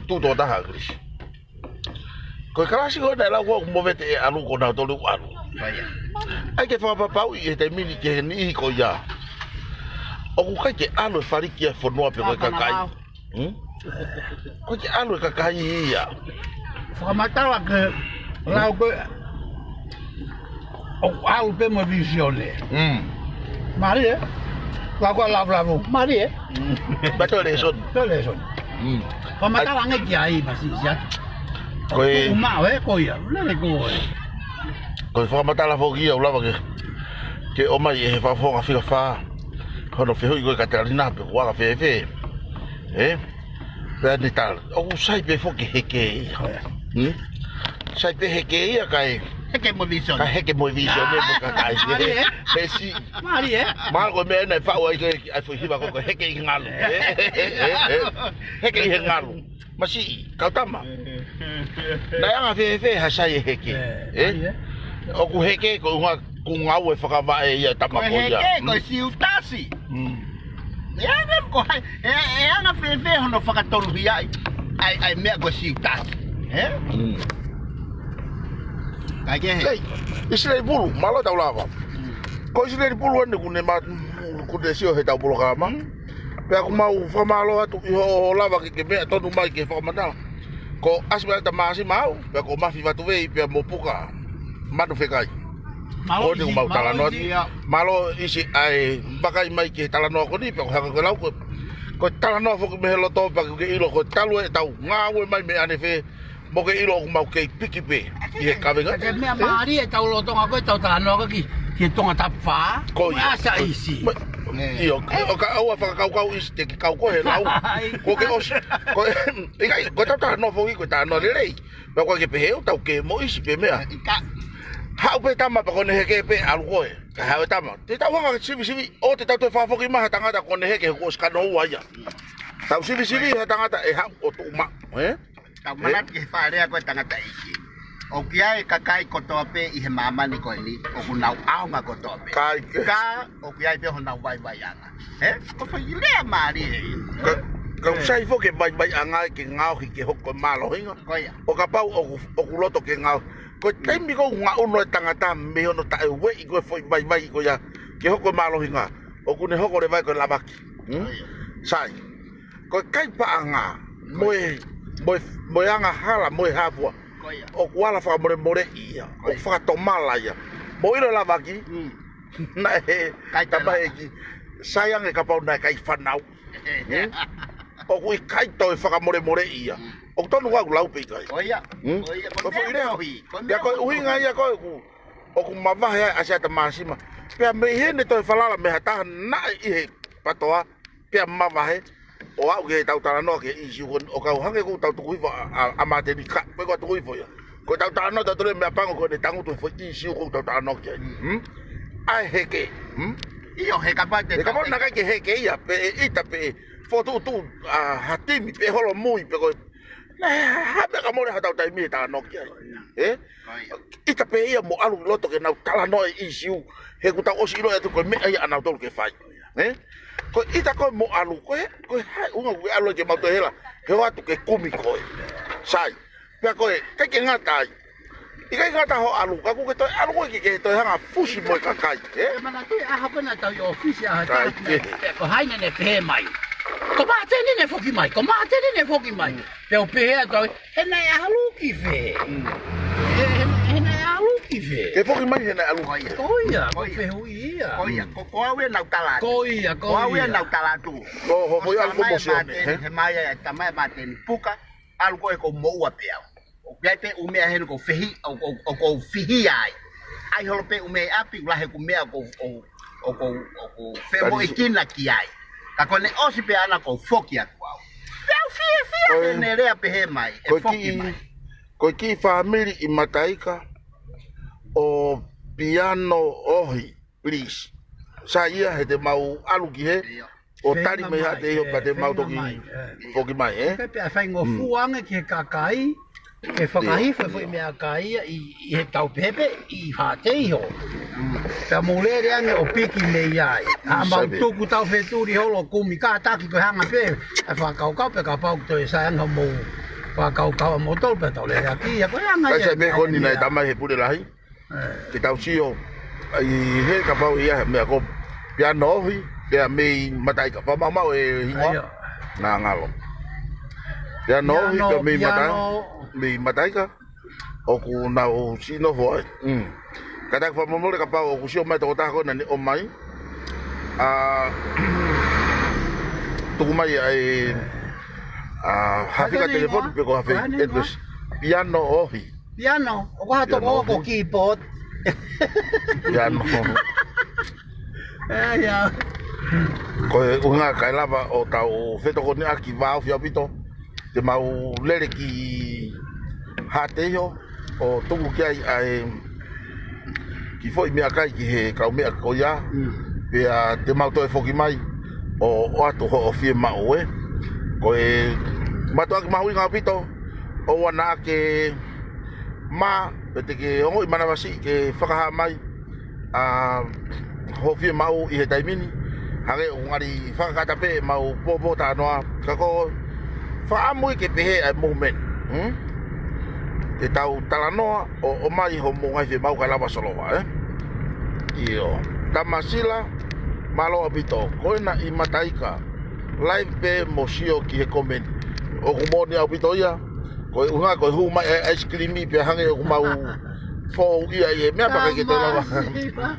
tuʻu tokotaha ʻAkilisi. Ko e kalasi ko ē naʻe lau ko ē ʻoku movete ʻe ʻalu ko nautolu ʻalu. Ko ia. ʻAi ke fakapapauʻi he taimi ni ki he niʻihi ko ia. ʻOku ʻikai ke ʻalu e fali ki he fonua pe ko e kakai. Fakamaau. Hmm? ʻOku ʻikai ke ʻalu e kakai ia. Fakamatala ke lau ko ē. ʻOku ʻalu pē mo e vīsone. Mm. Mālie, ē? Kau ko e lavulavu. Mālie, ē? Mm. Pea toe lēsoni. Toe lēsoni. Mm. Fakamatala ange ki ai, masiʻi siʻi atu. Ko e ʻOku maʻu, ē, ko ia. Lele ko ē. Ko e fakamatala foki ia ʻoku lava ke, ke ʻomai ʻe he fakafofonga fika fā. Hono fehuʻi ko ē kia Talina pe ʻoku anga fēfē. Ē? Pea ne tala, ʻoku sai pē foki heke ia. Ko ia. Hmm? Sai pē heke ia kae. Heke mo e vīsone. Kae heke mo e vīsone, ē, mo e kakai. Mālie, ē? Pesi. Mālie, ē? Mālō ko e meʻa naʻe faʻu ai ko ē, ʻa e foʻi hiva ko ē, ko e heke ʻi he ngalu. Ē, ē, ē, ē. Heke ʻi he ngalu. Masiʻi, kau tama. Naʻe anga fēfē ha sai e heke. Ē, ē? Mālie, ē? ʻOku heke ko e ʻuhinga ʻoku ngāue fakavaʻe ia e tama ko ia. Ko e heke, ko e siutasi. Mm. ʻE anga ko hai, ʻe, ʻe anga fēfē hono fakatonuhiaʻi ʻa e, ʻa e meʻa ko e siutasi. Ē? Mm. Kae kehe. Hei, ʻIsileli Pulu, mālō tau lava. Mm. Ko ʻIsileli Pulu ʻanai ʻoku ne ma-, ʻoku ne sio he ʻetau polokalama. Mm. Pea ʻoku mau fakamālō atu ʻi hoʻo lava ke, ke meʻa tonu mai ke fakamatala. Ko ʻAsi Maʻeta Māsi maʻau, pea ko Mafi Vatuvei, pea mo Puka Manu Fekai. Mālō ko eni ʻoku mau talanoa atu. Mālō ʻIsi ʻa e vakai mai ki he talanoa ko eni, pea ko e hanga ko e lau ko e, ko e talanoa foki mei he loto, pea ʻoku ke ʻilo ko e talu ʻetau ngāue mai mei ʻanefē, mo ke ʻilo ʻoku mau kei piki pē ʻi he kavenga. Ko e meʻa mālie ʻetau lolotonga ko ē ʻetau talanoa ko ē ki, ki he Tongatapu Fā. Ko ia. ʻAsi ʻIsi. Mo, ʻio, ʻo ka ʻoua fakakaukau ʻIsi te ke kau koe he lau. Ko ke ʻosi. Ko e, ʻikai, ko ʻetau talanoa foki ko e talanoa lelei. Pea ʻoku ʻikai ke pehē ʻoku tau kē mo ʻIsi pe meʻa. ʻIkai. Haʻu pē tama pea ko ʻene heke pē ʻalu ko ē. Kae haʻu e tama. Te tau hanga sivisiviʻi ʻo te tau toe fakafoki mai ha tangata ko ʻene heke he kuo ʻosi kanoua ia. Tau sivisiviʻi ha tangata ʻe haʻu ʻo tuʻu maʻu, ē? Tau manatu ki he fakalea ko ē tangataʻeiki. ʻOku ʻi ai e kakai kotoa pē ʻi he māmani ko eni, ʻoku nau ʻaonga kotoa pē. Ka ʻoku ʻi ai pē honau vaivaiʻanga. Ē? Ko e foʻi lea mālie ia. Ka, ka ʻoku sai foki e vaivaiʻanga ke ngaohi ke hoko ko e mālohinga. Ko ia. ʻO kapau ʻoku, ʻoku loto ke ngaohi. Ko e taimi ko ē ʻoku ngaʻunu e tangata mei hono taʻeueʻi ko e foʻi vaivai ko ia ke hoko ko e mālohinga. ʻOku ne hoko leva ia ko e lavaki. Hmm? Ko ia. Sai. Ko e kai paʻanga mo e, mo e, mo e angahala mo e hā fua. Ko ia. ʻOku ala fakamolemoleʻi ia. Ko ia. ʻOku fakatomala ia. Mo ʻilo lavaki. Mm. Naʻe he, kai tamaiki. Sai ange kapau naʻe kai fanau. Hmm? ʻOku ʻikai toe fakamolemoleʻi ia. Hmm. ʻOku tonu ʻoku lau pē ʻikai. Ko ia. Hmm? Ko ia. Ko e foʻi lea. Ko e meʻa koeʻuhi. Ko e meʻa koeʻuhi. Ia ko ʻoku, ʻoku mavahe ai ʻa Siata Māsima. Pea mei heʻene toe falala mei ha taha naʻe ʻi he PATOA. Pea mavahe. ʻO aʻu ki heʻetau talanoa ki he ʻīsiu ko eni ʻo kau hangē ʻoku tau tuku hifo ʻa, ʻa, ʻa Māteni ka. Ko e ko tuku hifo ia. Ko ʻetau talanoa tau tole meʻa pango ko ʻene tangutu he foʻi ʻīsiu ʻoku tau talanoa ki ai. Hmm? ʻA e heke. Hmm? ʻIo, he kapau te he kapau naʻe ʻikai ke heke ia, pe ʻe ʻita pe ʻe fokotuʻutuʻu ʻa ha timi, pe holomui, pe ko e. Naʻe ha, ha meʻa ka mole ha tau taimi he talanoa ki ai. Ē? ʻIta pē ia mo ʻalu ki loto ke nau talanoa e ʻīsiu, he ʻoku tau ʻosi ʻilo atu ko e meʻa ia ʻanautolu ke fai. Ē? Ko e ʻita ko ē mo ʻalu, ko e, ko e hā e ʻuhinga ʻoku ke ʻalu ai ke mau toe hela, he ʻoatu ke kumi koe. Sai. Pea ko e, ʻikai ke ngata ai. ʻIkai ngata hoʻo ʻalu, ka ʻoku ke toe ʻalu koe ke, ke toe hanga fusi mo e kakai, ē? E manatuʻi ʻaho ko ē naʻa tau ʻi ʻōfisi ʻaho ʻikai taha ke. Pea ko hai naʻa ne pehē mai. Ko Māteni naʻe foki mai, ko Māteni naʻe foki mai. Mm. Pea u pehē atu au, he naʻe ʻalu ki fē? Mm. He, he, he naʻe ʻalu ki fē? Ke foki mai he naʻe ʻalu ki fē? Ko ia, ko ia. Ko e fehuʻi ia. Ko ia, ko, ko au ia naʻa ku tala atu. Ko ia, ko ia. Ko au ia naʻa ku tala atu. Ko, ko, ko ia ʻalu ko Mosione, he? He mai ai, tamai Māteni puka, ʻalu ko e ko moua pē au. ʻOku ʻi ai pē ʻū meʻa heni ʻoku ou fehi, ʻoku ou, ʻoku ou fihia ai. ʻAi holo pē ʻū meʻa ʻi ʻapi, ʻoku lahi ʻeku meʻa ʻoku ou, ʻoku ou, ʻoku ou, ʻoku ou femoʻuekina ki ai. Ka ko ʻene ʻosi pē ʻana ʻoku ou foki atu au. Pea u fiefia ko e, heʻene lea pehē mai, ʻe ko e foki kiʻi, mai. Ko e kiʻi fāmili ʻi Mataika ʻo Piano Ohi. Please. Sai ia he te mau ʻalu ki hē. ʻIo. ʻO tali mai ha te io pea te mau toki foki mai, ē? Ke pea faingofua ange ki he kakai, ke fakahifo e foʻi meʻakai ia ʻi, ʻi he tau pepe, ʻi Haʻateiho. Pea mou lele ange ʻo piki mei ai. ʻA mau tuku tau fetuli holo kumi kātaki ko e hanga pē, ʻa e fakakaukau pē kapau ko e sai ange hoʻomou fakakaukau ʻa moutolu pea tau lele ʻaki ia ko e anga ia. Sai pē ko eni naʻe tamai he pule lahi. Ke tau sio, ʻi he kapau ia, meʻa ko Piano Ohi, pea mei Mataika. Fakamāmā e hingoa. ʻIo. Naʻa ngalo. Piano Ohi, pea mei Mataika. Mei Mataika. ʻOku nau siʻi nofo ai. Mm. Kātaki fakamolemole kapau ʻoku sio mai tokotaha ko ē naʻa ne ʻomai. ʻA, tuku mai ai, ʻa, ha fika telefoni pe ko ha fē address. Piano Ohi. Piano, ʻoku ʻi ai ha toko ʻoku keyboard. Piano. ʻIo, ʻio. Ko e ʻuhinga kae lava ʻo tau fetokoniʻaki vāofi ʻaupito. Te mau lele ki Haʻateiho ʻo tuku ki ai ʻa e kiʻi foʻi meʻakai ki he kaumeʻa ko ia. Mm. Pea te mau toe foki mai ʻo, ʻoatu hoʻo fiemaʻu ē. Ko e mātuʻaki mahuʻinga ʻaupito, ʻoua naʻa ke mā, pe te ke ongoʻi manavasiʻi ke fakahā mai ʻa hoʻo fiemaʻu ʻi he taimi ni. Hangē ʻoku ngali fakakata pē ʻemau pōpō talanoa. Ka ko e fakaʻamu ia ke pehē ʻa e movement. Hmm? Ke tau talanoa ʻo, ʻomai hoʻomou ngaahi fiemaʻu kae lava solova, ē? ʻIo. Tamasila, mālō ʻaupito. Ko ena ʻi Mataika. Live pē mo sio ki he comment. ʻOku moʻoni ʻaupito ia. Ko e ʻuhinga, ko e hū mai e ice cream pea hangē ʻoku mau fou ia ʻi he meʻa pea ʻikai ke toe lava. Tamasila.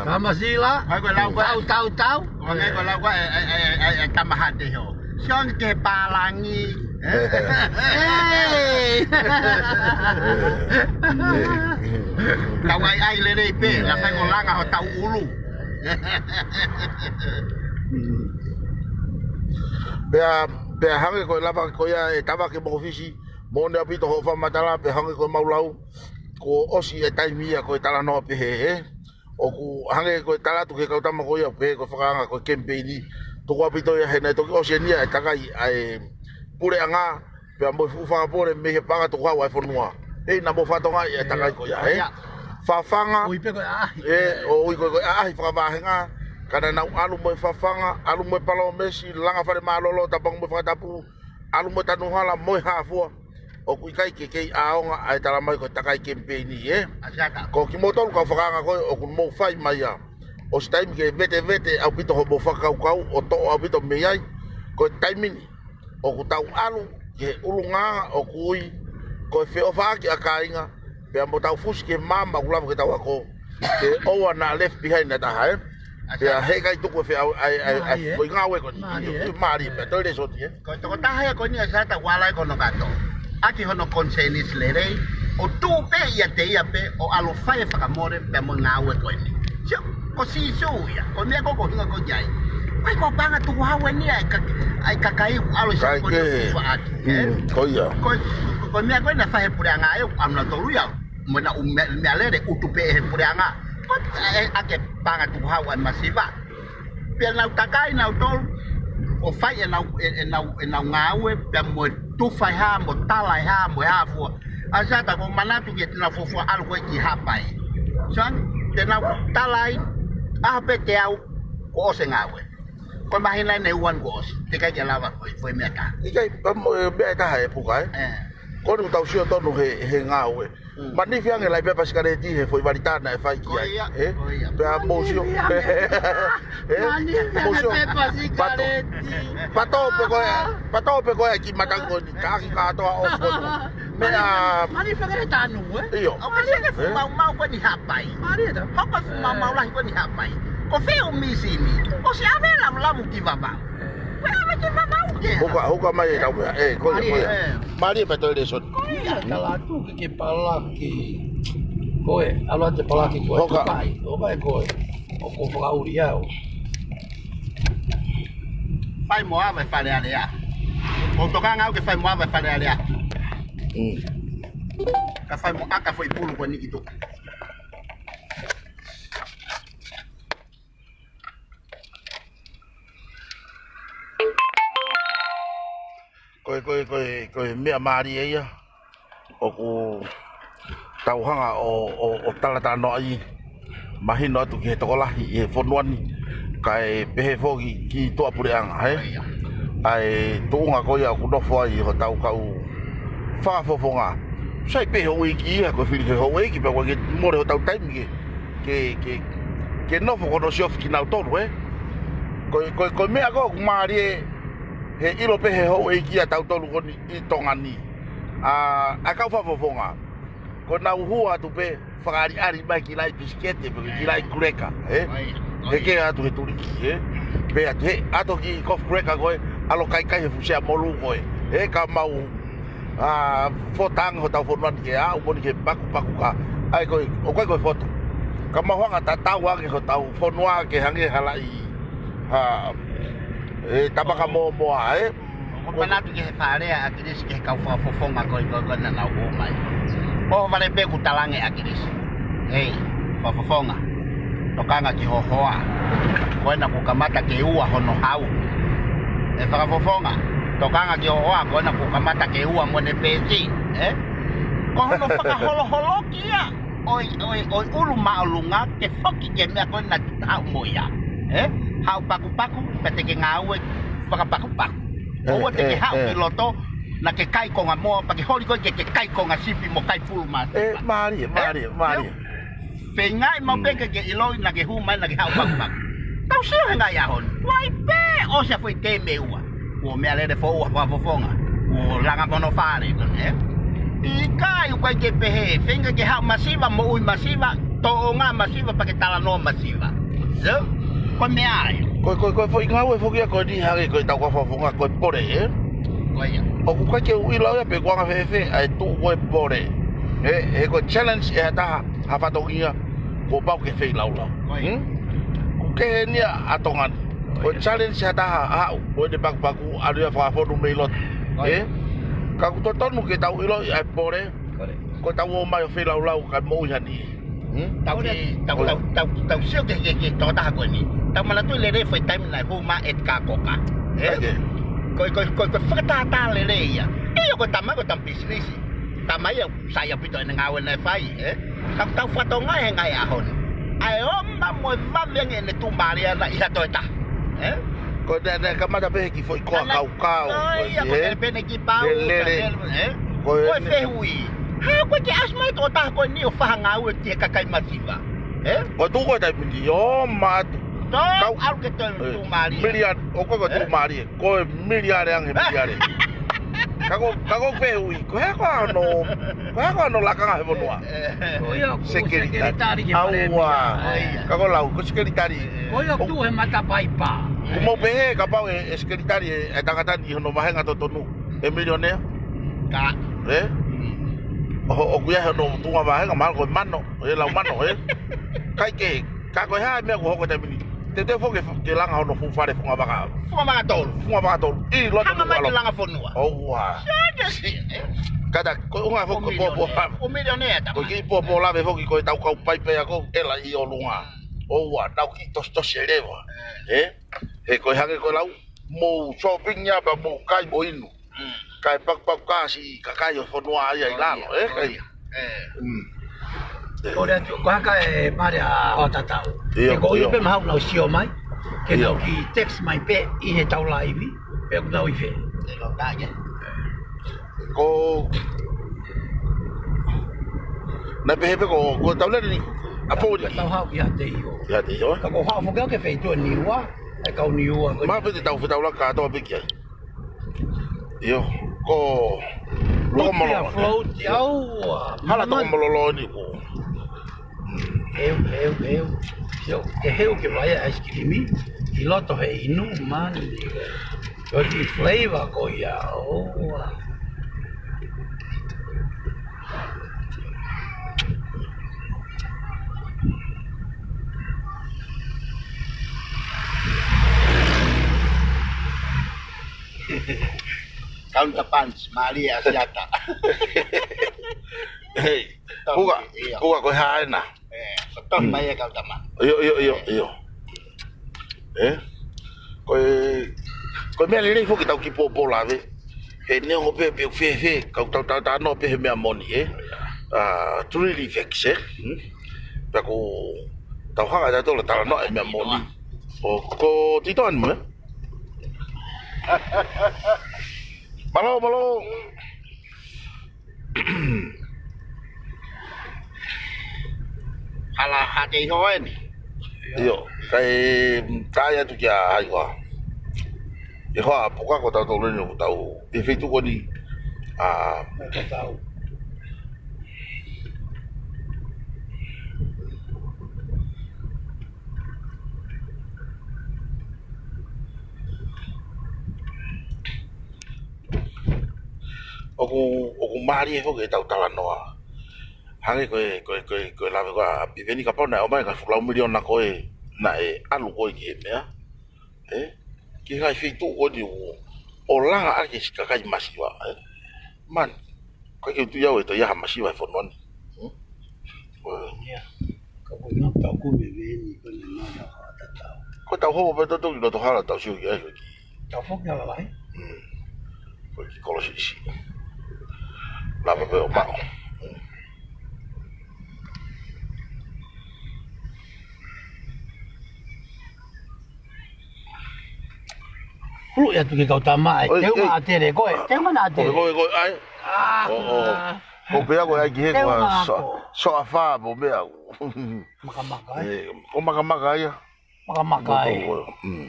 Tamasila. Hai ko e lau ko ē. Tau, tau, tau. Ko e meʻa ko e lau ko ē, e, e, e, e, e, Tama Haʻateiho. Sio ange ki he pālangi. Ei! Tau ʻaiʻai lelei pē, la fai ko langa hotau ʻulu. Pea, pea hangē ko e lava ko ia e tava ke mokofisi, moʻoni ʻaupito hoʻo fakamatala, pea hangē ko ʻemau lau, kuo ʻosi e taimi ia ko e talanoa pehē, ē? ʻOku hangē ko e tala atu ki he kau tama ko ia, pehē ko e fakaanga ko e kemipeini. Tuku ʻaupito ia he naʻe toki ʻosi eni ia e takai ʻa e puleʻanga, pea mo e fuʻu fakapule mei he paʻanga tukuhau ʻa e fonua. Hei, naʻa mou fakatokangaʻi e takai ko ia, ē? Fafanga. Ui pē ko e ʻaʻahi. Ē, ʻo ui ko e, ko e ʻaʻahi fakavahenga. Ka naʻa nau ʻalu mo e fafanga, ʻalu mo e palōmesi, langa fale mālōlō, tapangu mo e fakatapu, ʻalu mo e tanuhala, mo e hāfua. ʻOku ʻikai ke kei ʻaonga ʻa e tala mai ko e takai kemipeini, ē? Ko kimoutolu kau fakaanga ko ē ʻoku mou fai mai ia. ʻOsi taimi ke vetevete ʻaupito hoʻomou fakakaukau, ʻo toʻo ʻaupito mei ai. Ko e taimi ni ʻoku tau ʻalu ki he ʻulungaanga ʻoku ui ko e feʻofaʻaki ʻa kāinga, pea mo tau fusi ki he maama ʻoku lava ke tau ako. Ke ʻoua naʻa left behind ʻa e taha, ē? Pea heʻikai tuku e feʻauhi ʻa e, ʻa e, ʻa e, ko e ngāue ko eni. Mālie, ē? Mālie, pea toe lēsoni, ē? Ko e tokotaha ia ko eni ʻa Sata Kuala ē ko hono kātoa. ʻAki hono conscience lelei, ʻo tuʻu pē ʻiate ia pē, ʻo ʻalu ʻo fai e fakamole pea mo e ngāue ko eni. Sio, ko Sīsū ia, ko e meʻa ko ē ko e ʻuhinga ko ia ai. ʻIkai ko e paʻanga tukuhau eni ʻa e ka-, ʻa e kakai ʻoku ʻalu ʻi Saione ʻo tufa ʻaki, ē? Mm, ko ia. Ko, ko, ko e meʻa ko ē naʻe fai ʻe he puleʻanga ē, ʻoku ʻalu nautolu ia mo ʻenau meʻa, meʻalele ʻutu pē ʻe he puleʻanga. Ko e, ʻa e, ʻa e paʻanga tukuhau ʻa e masiva. Pea nau takai nautolu ʻo fai ʻenau, ʻe, ʻenau, ʻenau ngāue, pea mo e tufa e hā, mo tala e hā, mo e hā fua. ʻA Sata, ʻoku ou manatu ki heʻenau fuofua ʻalu ko ē ki Haʻapai. Sio ange, te nau tala ai, ʻaho pē teau, kuo ʻosi e ngāue. Ko e māhina eni ʻe ua kuo ʻosi, teʻeki ai ke lava ko e, ko e meʻa ʻe taha. ʻIkai, pea mo e meʻa ʻe taha ʻe Puka, ē? Ē. Ko eni ʻoku tau sio tonu he, he ngāue. Mm. Manifi ange e lai pepa sikaleti he foʻi varitana ʻe fai ki ai, ē? Ko ia, ko ia. Pea mou sio. Manifi ange. Ē? Manifi ange e pepa sikaleti. Pato. Pato pē ko ē, pato pē ko ē ki mata ko eni, ka ʻaki kātoa ʻo foto. Meʻa. Manifi ange e tanu, ē? ʻIo. ʻOku ʻosi ange e fuʻu maumau ko eni Haʻapai. Mālie ē. Hoko e fuʻu maumau lahi ko eni Haʻapai. Ko fē ʻū mīsini? ʻOsi ʻave e lavulavu ki Vavaʻu. Ko e ʻave ki Vavaʻu ke. Hoka, hoka mai e tau meʻa. Ē, ko ia, ko ia. Mālie. Mālie pea toe lēsoni. Ko ia. Tala atu ke ke palaki. Ko e, ʻalu atu e palaki ko ē. Hoka. Tupai, hoka ē ko ē. ʻOku ou fakaʻuli au. Fai mo ava e Fale Alea. ʻOku ou tokanga au ke fai mo ava e Fale Alea. Mm. Ka fai mo ʻaka e foʻi pulu ko eni ki tuʻa. Ko e, ko e, ko e, ko e meʻa mālie ia ʻoku tau hanga ʻo, ʻo, ʻo talatalanoaʻi, mahino atu ki he tokolahi ʻi he fonua ni, kae pehē foki ki tuʻapuleʻanga, ē? ʻA e tuʻunga ko ia ʻoku nofo ai hotau kau fakafofonga. Sai pē houʻeiki ia, ko e fili ki he houʻeiki, pea ʻoku ʻikai ke mole hotau taimi ke, ke, ke, ke nofo ko hono siofi kinautolu, ē? Ko e, ko e, ko e meʻa ko ē ʻoku mālie he ʻilo pē he houʻeiki ʻa tautolu ko eni ʻi Tonga ni. ʻA, ʻa e kau fakafofonga. Ko ʻenau hū atu pē fakaʻaliʻali mai ki lai pisikete, pe ki lai kuleka, ē? Heke atu he tuliki, ē? Pea atu he, atu ki kofu kuleka ko ē, ʻalu ʻo kaikai he fuʻu sea molu ko ē, ē? Ka mau ʻa, fota ange hotau fonua ni ke aʻu mo ʻeni ke pakupaku ka. ʻAi ko e, ʻoku ʻikai ko e fota. Ka mau hanga tatau ange hotau fonua ke hangē ha laʻi, ha, ʻe, tamaka mōmoa, ē? ʻOku ou manatu ki he fakalea ʻa ʻAkilisi ki he kau fakafofonga ko ē, ko ē, ko ē naʻa nau hū mai. ʻOhovale pē ʻoku talaange ʻe ʻAkilisi. Hei, fakafofonga. Tokanga ki ho hoa. Ko ena kuo kamata ke ua hono hau. ʻE fakafofonga, tokanga ki ho hoa, ko ena kuo kamata ke ua mo ʻene peesi, ē? Ko hono fakaholoholoki ia ʻo e, ʻo e, ʻo e ʻulu māʻolunga ke foki ki he meʻa ko ena te ke haʻu mo ia, ē? Haʻu pakupaku, pea te ke ngāue fakapakupaku. ʻOua te ke haʻu ki loto, naʻa ke kai konga moa, pea ke holi ko ē ke, ke kai konga sipi mo kai pulu masiva. Ē, mālie, mālie, mālie. Feingaʻi maʻu pē ke ke ʻiloʻi naʻa ke hū mai naʻa ke haʻu pakupaku. Tau sio he ngaahi ʻaho ni. Kuo ʻi ai pē ʻosi ʻa e foʻi teemi ʻe ua. Kuo meʻalele foʻou ʻa fakafofonga. Kuo langa mo hono fale, ē? ʻIkai, ʻoku ʻikai ke pehē. Feinga ke haʻu masiva, moʻui masiva, tōʻonga masiva, pea ke talanoa masiva. Sio? Ko e meʻa ia. Ko e, ko e, ko e foʻi ngāue foki ia ko eni hangē ko e tau kau fakafofonga ko e pole, ē? Ko ia. ʻOku ʻikai ke u ʻilo ia pe ʻoku anga fēfē ʻa e tuʻu ko e pole. Ē, he ko e challenge ʻe ha taha ha fatongia kuo pau ke feilaulau. Ko ia. Hmm? ʻOku kehe eni ʻa Tonga ni. Ko e challenge ha taha haʻu, ko ʻene pakupaku, ʻalu ia fakafonu mei loto. Ko ia. Ē? Ka ʻoku totonu ke tau ʻiloʻi ʻa e pole, ko ʻetau ō mai ʻo feilaulau kae moʻui ha niʻihi. Hmm? Tau ki, tau, tau, tau, tau sio ki he, ki he, ki he tokotaha ko eni. Tau manatuʻi lelei foʻi taimi naʻe hū mai ʻa Edgar Cocker. Ē? Ko e, ko e, ko e, ko e fakatātā lelei ia. ʻIo, ko e tama, ko e tama pisinisi. Tama ia, sai ʻaupito ʻene ngāue naʻe fai, ē? Ka ʻoku tau fakatonga he ngaahi ʻaho ni. ʻA e ō mai mo e vave ange ʻene tuʻumālie ʻana ʻi ha toe taha. Ē? Ko ʻene, ʻene kamata pē he kiʻi foʻi koa kaukau. Ko ia, ko e lele pē ʻene kiʻi pau, lele, ē? Ko e fehuʻi. Hā, ʻoku ʻikai ke ʻasi mai e tokotaha ko eni ʻo fai ha ngāue ki he kakai masiva. Ē? Ko e tuʻu ko e taimi ni, ō mai atu. Tō, ʻalu ke toe tuʻumālie. Miliare, ʻoku ʻikai ko e tuʻumālie. Ko e miliare ange, miliare. Ka ko, ka ko fehuʻi, ko e hā ko hono, ko e hā ko hono lakanga he fonua? Ko ia ʻoku sekelitali. Sekelitali ke Aua. Palēmia. Ka ko Lau, ko sekelitali. Ko ia ʻoku tuʻu he matapaipa. ʻOku mou pehē kapau ʻe, ʻe sekelitali ʻe, ʻe tangata ni ʻi hono vāhenga totonu, ʻe milionea? Ka. Ē? Mm. ʻO, ʻoku ʻi ai hono tuʻunga vāhenga, mahalo ko e mano, ʻe lau mano, ē? Kae kehe, ka ko e hā e meʻa kuo hoko he taimi ni? Teuteu foki ke, ke langa hono fuʻu fale funga vaka. Funga vaka tolu. Funga vaka tolu. ʻI loto Hanga mai ke langa fonua. ʻOua. Sio, sio, ē? Kātaki, ko e ʻuhinga foki ko e pōpō. ʻO milionea, ʻo milionea, tama. Ko e kiʻi pōpō lave foki ko e tau kau paipe ia ko e ʻela ʻi ʻolunga. ʻOua, nau kiʻi tositosi leva. Ē? He ko e hangē ko e lau, mou shopping ia pea mou kai mo inu. Mm. Kae pakupaku kasi kakai ʻo e fonua ia ʻi lalo, ē, kai. Ē. Mm. Ko e atu, ko e hā e mare ʻa Hoatatau. ʻIo, ʻIo, ko ʻio. Pē mahalo nau sio mai. Ke ʻIo. Nau kiʻi text mai pē ʻi he tau laivi. Pe ʻoku nau ʻi fē. Te lo ka ia. Ko, naʻe pehē pē ko, ko tau lele ni. ʻA pō ni. Tau haʻu ki Haʻateiho. Ki Haʻateiho, ē? Ka ko haʻu foki au ki he feituʻu ʻo Niua. ʻE kau Niua ko. Mahalo pē te tau fetaulaki kātoa pē ki ai. ʻIo, ko, Luti a Tokomololo. Float, ʻio. Aua, Hala mama. Tokomololo ni ko. Heu, heu, heu. Sio, ke heu ke vai ʻa e ice cream ʻi loto he inu, man. Ko e kiʻi flavor ko ia, ʻoua. Counter punch, mālie ʻa Siata. Hei, Tau, puka, ʻio. Puka ko e hā ena. Ē, ko tohi mai e kau tama. ʻIo, ʻio, ʻio, ʻio. Ē? Ko e, ko e meʻa lelei foki tau kiʻi pōpō lave. He neongo pē, pe fēfē, kau tau, tau, tau talanoa pē he meʻa moʻoni, ē? ʻA, truly facts, ē? Hmm? Pea ko tau hanga ʻe tautolu ʻo talanoa e meʻa moʻoni. Ko, ko Titoan, ē? Mālō, mālō. Hala Haʻateiho eni. ʻIo, kae, kae atu kia Haʻiva. ʻE hoa, puka ko tautolu eni ʻoku tau, ʻi he feituʻu ko eni, ʻa, Haʻateiho. ʻOku, ʻoku mālie foki ʻetau talanoa. Hangē ko e, ko e, ko e, ko e lave ko ē ʻa Piveni kapau naʻe ʻomai ngaahi fuʻu lau miliona ko ē naʻe ʻalu ko ē ki he meʻa. Ē? Ki he ngaahi feituʻu ko eni ʻo, ʻo langa ʻaki e siʻi kakai masiva, ē? Man, ʻikai ke u tui au ʻe toe ʻi ai ha masiva he fonua ni. Hmm? Ko e Ia. Ka ko e ngaahi tau kumi veni ko eni nana Hoatatau. Ko e tau hopo pē toki loto hala tau sio ki ai ko e kiʻi. Tau foki ala lahi. Hmm. Ko e kiʻi kolo siʻisiʻi. Lava pē ʻo maʻu. Hmm. Hulu ia tuki kau tama ai. Oi, Teunga oi. ʻAtele, ko e. Teunga na ʻAtele. Ko e, ko e, ko e, ai. Ah, Oh, oh. ah. Ko pea ko e ai ki he Teunga ko so, ako. So a fa mo mea. Makamaka, eh? Eh, ko makamaka ia. Makamaka, eh? Ko, ko, mm.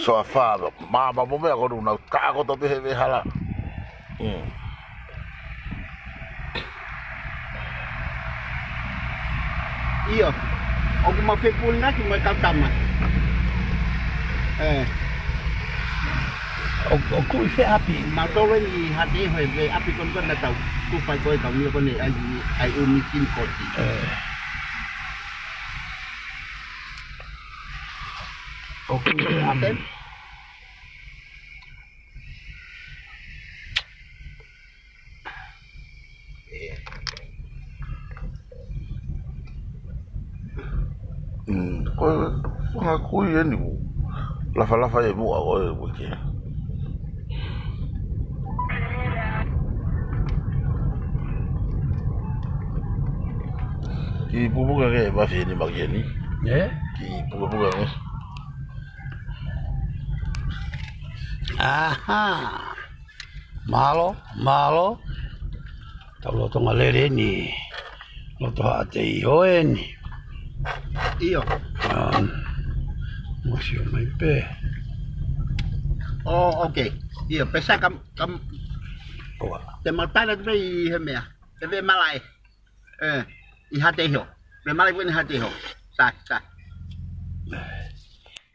So a fa, ma, ma mo mea ko nau ka ako to pe he vehala. Mm. ʻIo. ʻOku mau fepūnaki mo e kau tama. Eh. ʻO, ʻoku ʻi fē ʻapi? Mau tolo eni ʻi Haʻateiho he ʻapi ko eni ko ena tau. Kuo fai ko e kau nio ko eni ai, ai ʻumi kini koti. Eh. ʻOku ʻi fē ʻapi? Mm, ko e, ko e ngaahi kui eni ʻoku lafalafa ʻi muʻa ko e uike. Kiʻi pupuke ange, mafi eni maki eni. Eh? Kiʻi pupuke ange. Aha. Mālō, mālō. Tau lolotonga lele eni. Loto Haʻateiho eni. ʻIo. Um, mo sio mai pē. Oh, okay. ʻIo, pea sa kam, kam, Te mau tala atu pē ʻi he meʻa. Te pē malaʻe. ʻE, ʻi Haʻateiho. Pē malaʻe pē ʻi Haʻateiho. Sai, sai.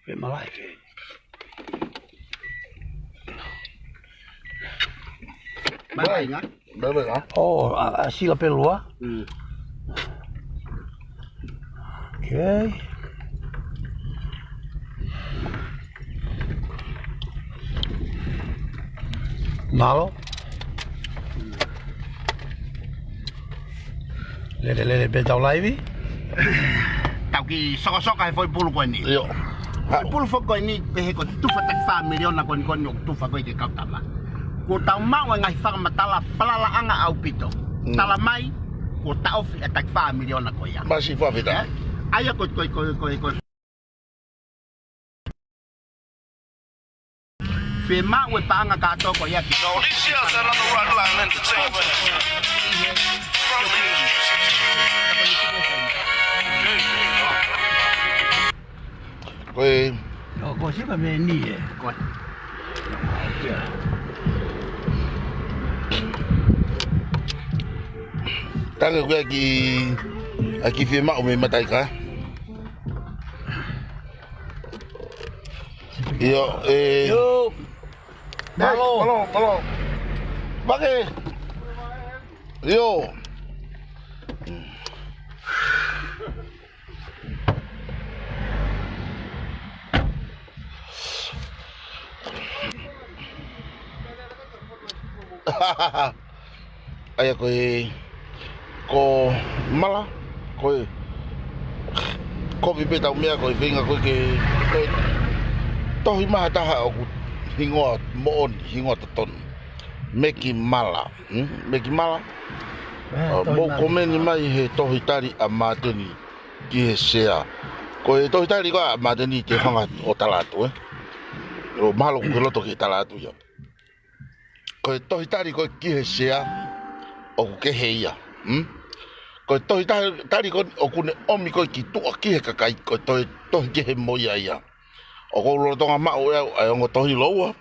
Pē malaʻe ke. Malaʻe ngā? Malaʻe ngā? ʻO, ʻa, ʻa Sila pē lua. Mm. Okay. Mālō. Lele, lele, pē tau laivi. Tau kiʻi sokasoka he foʻi pulu ko eni. ʻIo. Foʻi pulu foki ko eni, pehē ko e tufa takifā miliona ko eni ko eni ʻoku tufa ko ē ki he kau tama. Kuo tau maʻu e ngaahi fakamatala falalaʻanga ʻaupito. Mm. Tala mai, kuo taʻofi e takifā miliona ko ia. Masi fafita. ʻE? ʻA ia ko, ko, ko, ko, ko, fiemaʻu e paʻanga kātoa ko ia ki. So this year's another Run Line Entertainment. Ko e. ʻO, ko sipa me ni e. Ko e. Tangi ko e kiʻi, ʻa e kiʻi fiemaʻu mei Mataika. ʻIo, ʻe. ʻIo. Mālō. Mālō, mālō. Vake. ʻIo. ʻA ia ko e, ko Mala, ko e, kovi pē tau meʻa ko e feinga ko e ke, ko e tohi mai ha taha ʻoku hingoa moʻoni, hingoa totonu. Meki Mala, hmm? Meki Mala. Ē, ʻa, tohi mou mai. Komeni mai he tohi tali ʻa Māteni ki he sea. Ko e tohi tali ko ē ʻa Māteni te u hanga ʻo tala atu, ē. ʻO mahalo ʻoku ke loto ke tala atu ia. Ko e tohi tali ko ē ki he sea, ʻoku kehe ia. Hmm? Ko e tohi ta-, tali ko ē ʻoku ne ʻomi ko ē ki tuʻa ki he kakai, ko e tohi, tohi kehe mo ia ia. ʻOku ou lolotonga maʻu ʻe au ʻa e ongo tohi lōua.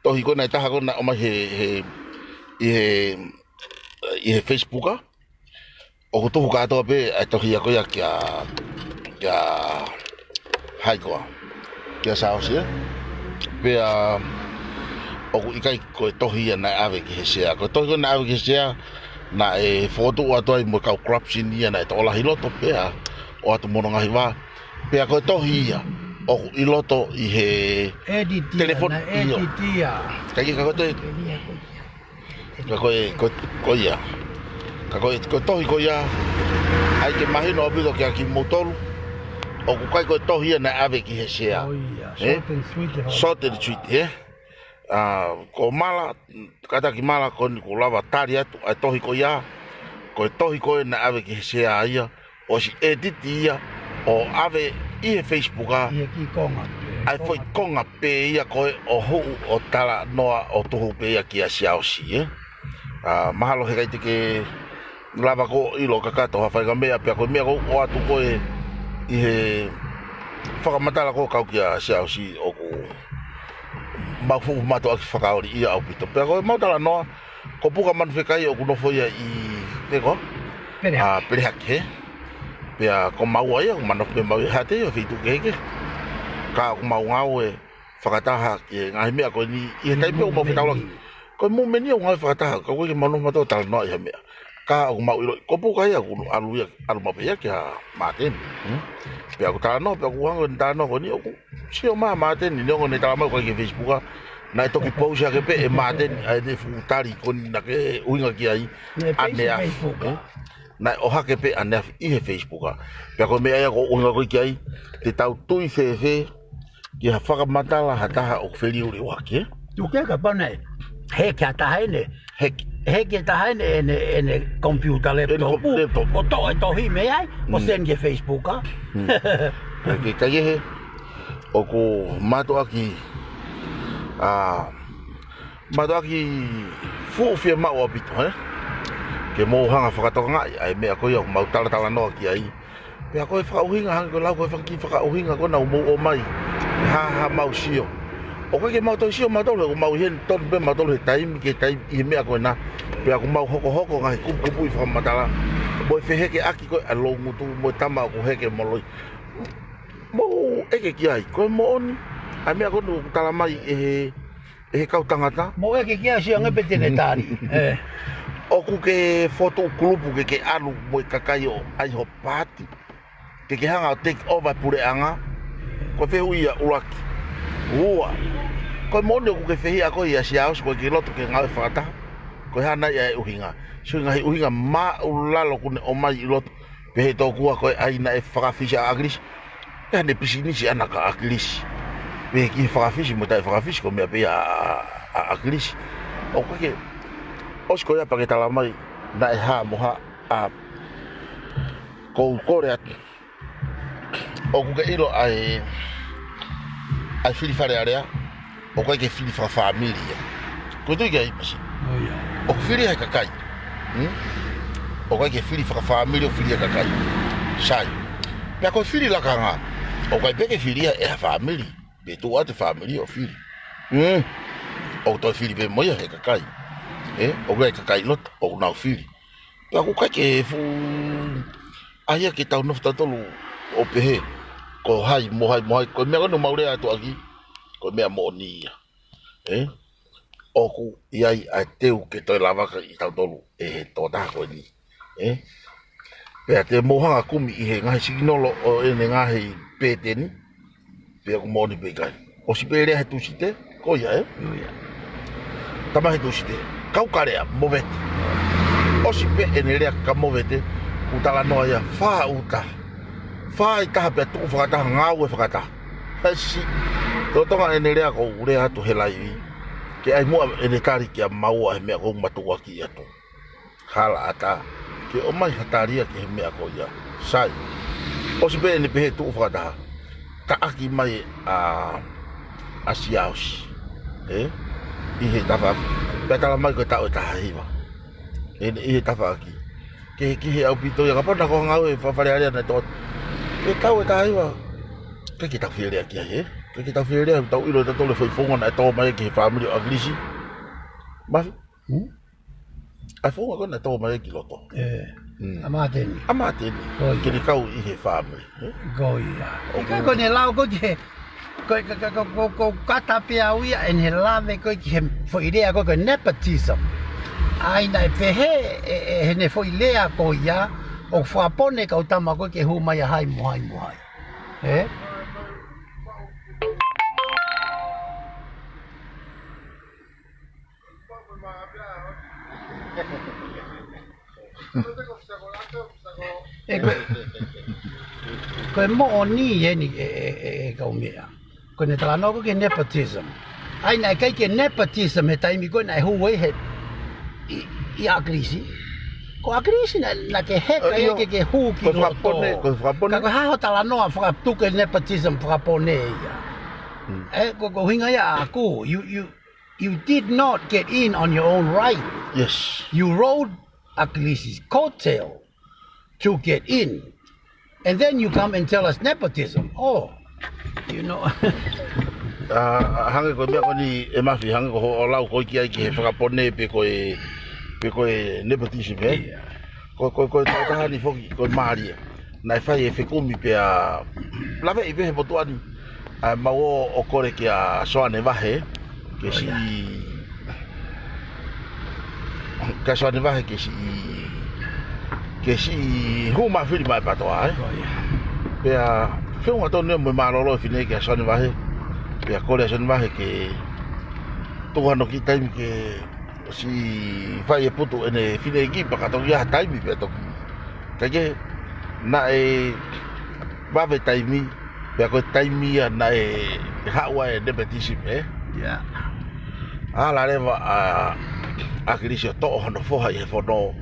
Tohi ko ē naʻe taha ko ē naʻe ʻomai he, he, ʻi he, ʻi he Facebook, ʻa. ʻOku tuhu kātoa pē ʻa e tohi ia ko ia kia, kia hai koā. Kia Saosi, ē? Pea ʻoku ʻikai ko e tohi ia naʻe ʻave ki he sea. Ko e tohi ko ē naʻe ʻave ki he sea, naʻe fokotuʻu atu ai mo e kau corruption ia naʻe tokolahi loto pea ʻoatu mo hono ngaahi vā. Pea ko e tohi ia, ʻoku ʻi loto ʻi he edit ia, telefoni, naʻe ʻio. Edit ia. Ka ke ka ko e tohi. Ka ko e, ko, ko ia. Ka ko e, ko e tohi ko ia, ʻai ke mahino ʻaupito kia kimoutolu, ʻoku ʻikai ko e tohi ia naʻe ʻave ki he sea. Oh, ia. Ē? Short and sweet, ē? Short and sweet, ē? ʻA, ko Mala, kātaki Mala ko eni kuo lava tali atu ʻa e tohi ko ia, ko e tohi ko ē naʻe ʻave ki he sea ia, ʻosi edit ia, ʻo ʻave ʻi he Facebook ʻa. ʻI he kiʻi konga pē. ʻA e foʻi konga pē ia ko ē ʻo hū ʻo talanoa ʻo tuhu pē ia kia Siaosi, ē. ʻA, mahalo heʻikai te ke lava ʻo ʻilo kakato ha faʻahinga meʻa pea ko e meʻa ʻoku ou ʻoatu ko ē ʻi he fakamatala ʻoku kau kia Siaosi ʻoku mau fuʻu mātuʻaki fakaoli ia ʻaupito. Pea ko ʻemau talanoa, ko Puka Manufekai ʻoku nofo ia ʻi, pē ko? Pelehake. ʻA, Pelehake, ē? Pea ko maua ia, ʻoku mau nofo pē mau ʻi Haʻateiho, feituʻu kehekehe. Ka ʻoku mau ngāue fakataha ki he ngaahi meʻa ko eni, ʻi he taimi pē ʻoku mau fetaulaki. Ko e mumeni ʻoku ngāue fakataha, ka ʻoku ʻikai ke mau nofo mautolu ʻo talanoa ʻi ha meʻa. Ka ʻoku mau ʻilo, ko Puka ia ʻoku ʻalu ia, ʻalu maʻu pē ia kia Māteni. Hmm? Pea ʻoku talanoa, pea ʻoku hanga ʻo talanoa ko eni ʻoku sio mai ʻa Māteni, neongo ʻene tala mai ʻoku ʻikai ke Facebook ʻa, naʻe toki post hake pē ʻe Māteni ʻa ʻene fuʻu tali ko eni naʻa ke ʻuhinga ki ai, ʻaneafi. Facebook ʻa. Ē? Naʻe ʻohake pē ʻaneafi ʻi he Facebook ʻa. Pea ko e meʻa ia ʻoku ou ʻuhinga ko ē ki ai, te tau tui fēfē ki ha fakamatala ha taha ʻoku feliuliuaki, ē? Tuku ke kapau naʻe heke ha taha ʻene. Heke. Heke ha taha ʻene, ʻene, ʻene computer, ʻene laptop. Laptop. ʻO toʻo e tohi mei ai, ʻo send ki he Facebook ʻa. Mm. Ke, ke kai he, ʻoku mātuʻaki, ʻa, mātuʻaki fuʻu fiemaʻu ʻaupito, ē? Ke mou hanga fakatokangaʻi ʻa e meʻa ko ia ʻoku mau talatalanoa ki ai. Pea ko e fakaʻuhinga, hangē ko e lau ko e fanga kiʻi fakaʻuhinga ko ena ʻoku mou ʻomai. Hā, hā mau sio. ʻOku ʻikai ke mau toe sio mautolu, ʻoku mau ʻi heni tonu pē mautolu he taimi ki he taimi ʻi he meʻa ko ena. Pea ʻoku mau hokohoko ngaahi kupukupuʻi fakamatala mo e fehekeʻaki ko ē ʻa e loungutu mo e tama ʻoku heke moloi. Mou ʻeke ki ai, ko e moʻoni ʻa e meʻa ko eni ʻoku talamai ʻe he, ʻe he kau tangata. Mou ʻeke ki ai, sio ange pē te ne tali. ʻOku ke fokotuʻu kulupu ke ke ʻalu mo e kakai ʻo ʻai ho paati ke ke hanga ʻo take over puleʻanga. Ko e fehuʻi ia ʻuluaki. Ua, ko e moʻoni ʻoku ke fehiʻa koe ʻia Siaosi, ʻoku ʻikai ke loto ke ngāue fakataha? Ko e hā nai ʻa e ʻuhinga? Sio ki he ngaahi ʻuhinga māʻulalo ʻoku ne ʻomai ʻi loto. Pehē tokua ko e ʻai naʻe fakafisi ʻa ʻAkilisi. ʻE, ʻa ʻene pisinisi ʻana kia ʻAkilisi. Pehē ki he fakafisi mo e taʻefakafisi, ko e meʻa pē ia ʻa, ʻa, ʻa ʻAkilisi. ʻOku ʻikai ke ʻosi ko ia pea ke talamai naʻe hā mo hā. ʻA, ʻoku ou kole atu, ʻoku ke ʻilo ʻa e, ʻa e fili Fale Alea, ʻoku ʻikai ke fili fakafāmili ia. Ko e tui ki ai, Masi? ʻOku fili ia he kakai. Hmm? ʻOku ʻikai ke fili fakafāmili, ʻoku fili ia he kakai. Sai. Pea ko e fili lakanga, ʻoku ʻikai pē ke fili ia ʻe ha fāmili. Pea tuʻu atu e fāmili ʻo fili. Hmm? ʻOku toe fili pē mo ia he kakai. ʻE, ʻoku ʻi ai e kakai ʻi loto, ʻoku nau fili. Pea ʻoku ʻikai ke fuʻu ʻai ia ke tau nofo tautolu ʻo pehē ko hai mo hai mo hai. Ko e meʻa ko eni ʻoku mau lea atu ʻaki, ko e meʻa moʻoni ia. ʻE? ʻOku ʻi ai ʻa e teu ke toe lavaka ʻi tautolu ʻe he tokotaha ko eni. ʻE? Pea te mou hanga kumi ʻi he ngaahi sikinolo ʻo ʻene ngaahi pēteni, pe ʻoku moʻoni pe ʻikai. ʻOsi pē lea he Tūsite, ko ia, ē? Tama he Tūsite. Kau Kalea, Movete. ʻOsi pē ʻene lea kia Movete, ʻoku talanoa ia fā ʻuta. Fā ʻi taha pea tuʻu fakataha, ngāue fakataha. He si, totonga ʻene lea ʻoku ou lea atu he laivi. Ke ʻai muʻa ʻene tali kia maua he meʻa ʻoku ou matuʻuaki atu. Hala ʻatā ke ʻomai ha tali ia ki he meʻa ko ia. Sai. ʻOsi pē ʻene pehē tuʻu fakataha, taʻaki mai ʻa, ʻa Siaosi, ē? ʻI he tafaʻaki. Pea talamai ko e taʻu ʻe taha hiva. ʻE, ʻi he tafaʻaki. Ke, ke ʻaupito ia kapau naʻa ko e ngāue faka-Fale Alea naʻe tō. ʻE taʻu ʻe taha hiva. ʻIkai ke tau fie lea ki ai, ē? ʻIkai ke tau fie lea, tau ʻilo tautolu e foʻi founga naʻe tō mai ki he fāmili ʻo ʻAkilisi. Mafi? Hmm? ʻA e founga ko ē naʻe tō mai ki loto. ʻE. Hmm. ʻA Māteni. ʻA Māteni. ʻOi. Ke ne kau ʻi he fāmili. Ko ia. ʻOku ʻikai ko ʻene lau ko ē ki he, ko, ko, ko kata pē au ia ʻene lave ko ē ki he foʻi lea ko ē ko e nepotism. ʻA ia naʻe pehē ʻe, ʻe, ʻe heʻene foʻi lea ko ia, ʻoku fakapone e kau tama ko ē ke hū mai ʻa hai mo hai mo hai. Ē? ʻE ko, ko e moʻoni eni ʻe, ʻe, ʻe, ʻe Kaumeʻa. Ko ʻene talanoa ko ē ki he nepotism. ʻA ia naʻe ʻikai ke nepotism he taimi ko ē naʻe hū ai he, ʻi, ʻi ʻAkilisi. Ko ʻAkilisi naʻe, naʻe ke heka ia ke, ke hū ki loto. Ko e fakapone, ko e fakapone. Ka ko e hā hoʻo talanoa fakatuku e nepotism fakapone ia? Hmm. ʻE, ko, ko e ʻuhinga ia ʻaʻaku, you, you, you did not get in on your own right. Yes. You rode ʻAkilisi's coattail to get in. And then you come and tell us nepotism. Oh, you know. ʻA, ʻa, hangē ko e meʻa ko eni ʻe Mafi, hangē ko hoʻo lau ko ē ki ai ki he fakapone pe ko e, pe ko e nepotism, ē? Ia. Ko, ko, ko e tokotaha ni foki, ko e mālie. Naʻe fai e fekumi pea laveʻi pē he motuʻa ni. ʻA, mau ō ʻo kole kia Soane Vahe, ke siʻi, kia Soane Vahe ke siʻi, ke siʻi hū mai fili mai PATOA, ē? Pea feʻunga tonu ia mo e mālōlō e fineʻeiki ʻa Soane Vahe. Pea kole ʻa Soane Vahe ke tuku hano kiʻi taimi ke siʻi fai e putu ʻene fineʻeiki pea ka toki ʻi ai ha taimi pea toki. Kae kehe, naʻe vave taimi, pea ko e taimi ia naʻe haʻu ai e nepotism, ē? Ia. ʻAla leva ʻa, ʻa ʻAkilisi ʻo toʻo hono foha ʻi he fono,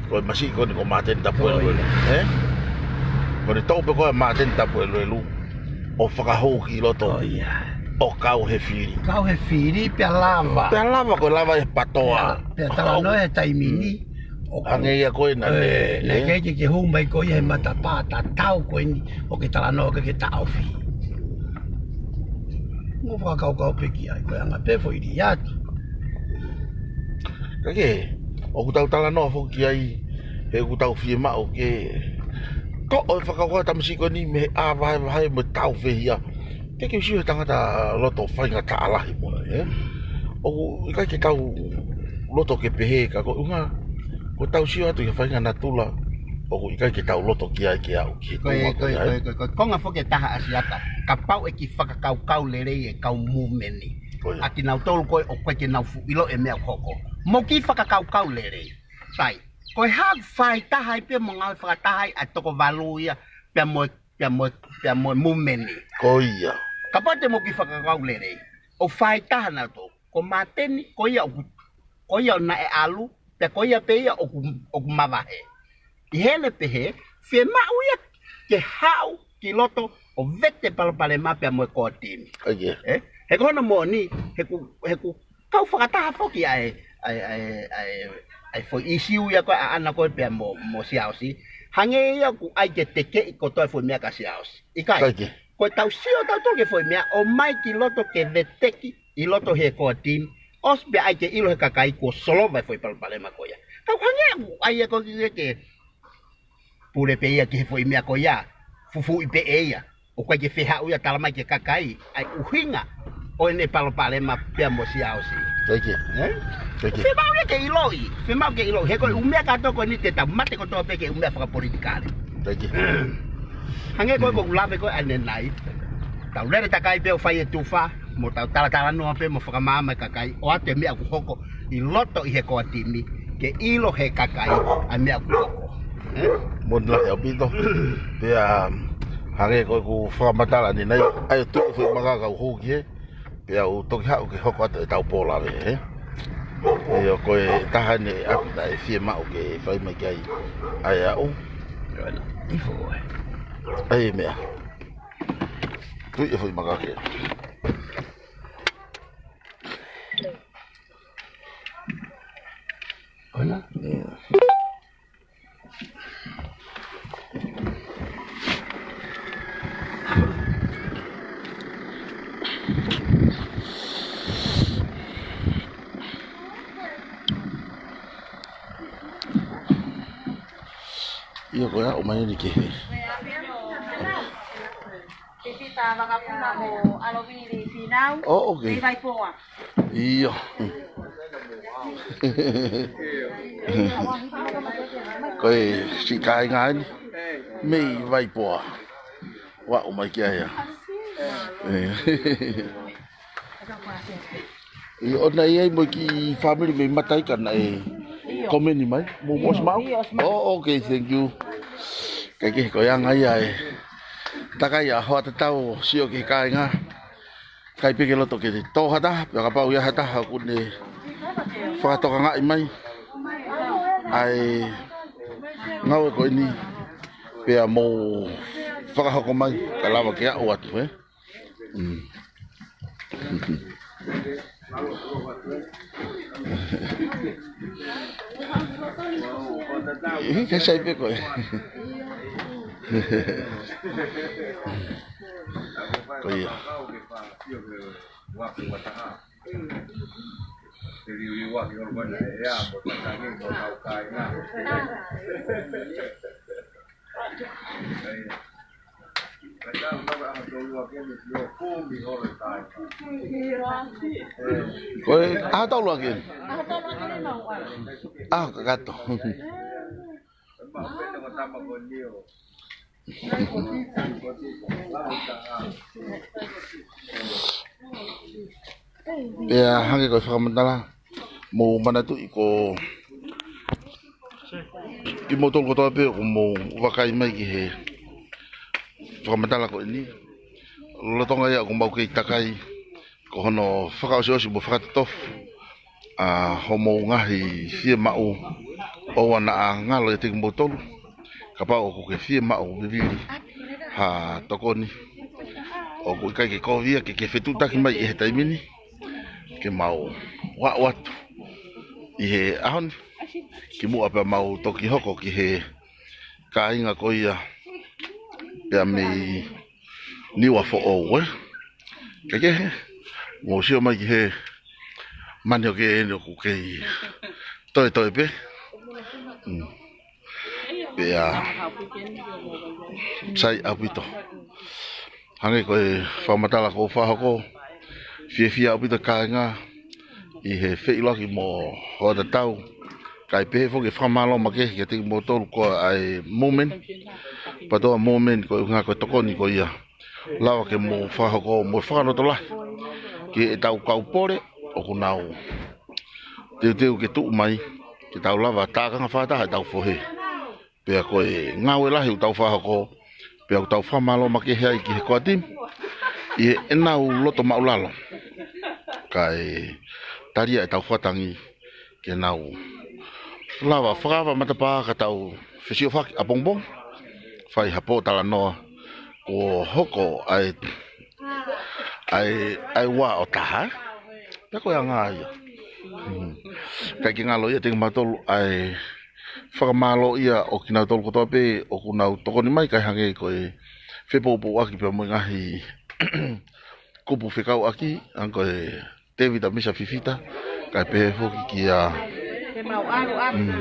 ko e masiʻi ko eni ko Māteni Tapueluelu, ē? Ko ʻene toʻo pē ko ē ʻa Māteni Tapueluelu ʻo fakahū ki loto. ʻO kau he fili. Kau he fili, pea lava. Pea lava, ko e lava e PATOA. Pea, pea talanoa he taimi ni. ʻO hangē ia ko ē naʻe, ē, naʻe ʻikai ke, ke hū mai ko ia he matapā tatau ko eni ʻoku ke talanoa ki ai ke taʻofi. Mo fakakaukau pē ki ai, ko e anga pē foʻi lī atu. Ka ke, ʻoku tau talanoa foki ai, he ʻoku tau fiemaʻu ke toʻo e fakakaukau tamasiʻi ko eni mei he ʻā vahevahe mo e tau fehia. Ke ke sio he tangata loto faingataʻa lahi mo e, ē? ʻOku ʻikai ke tau loto ke pehē ka ko e ʻuhinga, ko ʻetau sio atu ki he faʻahinga natula, ʻoku ʻikai ke tau loto ki ai ke aʻu ki he Ko e, tuʻunga ko ko e, ia, ko ē? e, ko e, ko e konga foki ʻe taha ʻa Siata. Kapau ʻe kiʻi fakakaukau lelei e kau mūmeni. Ko ia. ʻA kinautolu ko ē ʻoku ʻikai ke nau fuʻu ʻilo e meʻa ʻoku hoko. Mou kiʻi fakakaukau lelei. Sai. Ko e hā ʻoku fai taha ai pē mo ngāue fakataha ai ʻa e toko valu ia, pea mo, pea mo, pea mo e mūmeni. Ko ia. Kapau te mou kiʻi fakakaukau lelei. ʻOku fai taha nautolu. Ko Māteni, ko ia ʻoku, ko ia naʻe ʻalu, pea ko ia pē ia ʻoku, ʻoku mavahe. ʻI heʻene pehē, fiemaʻu ia ke haʻu ki loto ʻo vete palopalema pea mo e core team. ʻAi ke. Ē? He ko hono moʻoni, he ʻoku, he ʻoku kau fakataha foki ʻa e, ʻa e, ʻa e, ʻa e, ʻa e foʻi ʻīsiu ia ko ē ʻaʻana ko ē pea mo, mo Siaosi. Hangē ia ʻoku ʻai ke tekeʻi kotoa e foʻi meʻa kia Siaosi. ʻIkai. ʻAi ke. Ko ʻetau sio tautolu ki he foʻi meʻa, ʻomai ki loto ke veteki, ʻi loto he core team, ʻosi pea ʻai ke ʻilo he kakai kuo solova e foʻi palopalema ko ia. Ka ʻoku hangē ʻoku ʻai ia ko ē ke, ke pule pē ia ki he foʻi meʻa ko ia, fufuuʻi pē ʻe ia. ʻOku ʻikai ke fie haʻu ia ʻo tala mai ki he kakai, ʻa e ʻuhinga ʻo ʻene palopalema pea mo Siaosi. ʻAi ke. Ē? ʻAi ke. Fiemaʻu ia ke ʻiloʻi, fiemaʻu ke ʻiloʻi. He ko e ʻū meʻa kātoa ko eni te tau mate kotoa pē ki he ʻū meʻa fakapolitikale. ʻAi ke. Hangē ko ē ʻoku lave ko ē ʻanenai. Tau lele takai pē ʻo fai e tufa, mo tau talatalanoa pē mo fakamaama e kakai, ʻoatu e meʻa ʻoku hoko ʻi loto ʻi he core team, ke ʻilo he kakai ʻa e meʻa ʻoku hoko. Ē? Moʻoni lahi ʻaupito. Pea, hangē ko ʻeku fakamatala ʻanenai, ʻai ʻo tuʻu e foʻi maka kau hou ki hē, pea u toki haʻu ke hoko atu ʻetau pō lave, ē? ʻIo, ko e taha eni ʻapi naʻe fiemaʻu ke fai mai ki ai ʻa e aʻu. ʻAi e meʻa. Tui e foʻi maka ke. ʻIo. ʻIo, ko e aʻu mai eni ki he Pepita Vakapuna mo ʻAlovili Finau. Oh, okay. Mei Vaipoa. ʻIo. Ko e siʻi kāinga eni mei Vaipoa. Ua ʻomai ki ai ia. ʻIo, ʻoku ʻi ai mo e kiʻi fāmili mei Mataika naʻe komeni mai. Mo, mo ʻosi maʻu? ʻIo, ʻosi maʻu. Oh, okay, thank you. Kae kehe ko e anga ia e takai ʻa hoʻatā tau sio ki he kāinga. ʻIkai pē ke loto ke tō ha taha, pea kapau ʻe ʻi ai ha taha ʻoku ne fakatokangaʻi mai ʻa e ngāue ko eni, pea mou fakahoko mai, ka lava ke aʻu atu, ē? Mm. ʻIkai sai pē koe. Ko ia. Ko e ʻaho tolu ʻaki eni. ʻAho kakato. Pea hangē ko e fakamatala, mou manatuʻi ko kimoutolu kotoa pē ʻoku mou vakai mai ki he fakamatala ko eni. Lolotonga ia ʻoku mau kei takai, ko hono fakaʻosiʻosi mo fakatotofu ʻa hoʻomou ngaahi fiemaʻu, ʻoua naʻa ngalo ʻiate kimoutolu. Kapau ʻoku ke fiemaʻu vivili ha tokoni, ʻoku ʻikai ke kovi ia ke ke fetuʻutaki mai ʻi he taimi ni, ke mau aʻu atu ʻi he ʻaho ni, kimuʻa pea mau toki hoko ki he kāinga ko ia pea mei Niuafoʻou, ē? Kae kehe, Mou sio mai ki he manioke ʻeni ʻoku kei toetoe pē. Mm. Pea sai ʻaupito. Hangē ko e fakamatala kuo fakahoko, fiefia ʻaupito kāinga ʻi he feʻiloaki mo hoʻatā tau. Kae pehē foki e fakamālō makehe kiate kimoutolu ko ē ʻa e movement. Pea ko e movement ko e ʻuhinga ko e tokoni ko ia. Lava ke mou fakahoko mo e fakalotolahi ki heʻetau kau pole ʻoku nau teuteu ke tuʻu mai, ke tau lava tākanga fakataha ʻetau fohe. Pea ko e ngāue lahi ʻoku tau fakahoko, pea ʻoku tau fakamālō makehe ai ki he core team ʻi heʻenau loto maʻulalo. Kae talia ʻetau fakatangi ke nau lava fakaava matapā ka tau fesiofaki ʻapongipongi, fai ha pōtalanoa kuo hoko ai, ai, ai ua ʻo taha. Pea ko e anga ia. Hmm. Kae kei ngalo ia kiate kimautolu ʻa e fakamālō ia ʻo kinautolu kotoa pē ʻoku nau tokoni mai, kae hangē ko e fepoupouaki pea mo e ngaahi kupu fekauʻaki, ʻa ia ko e Tēvita Misa Fifita, kae pehē foki kia. Ke mau ʻalu ʻapi. Mm.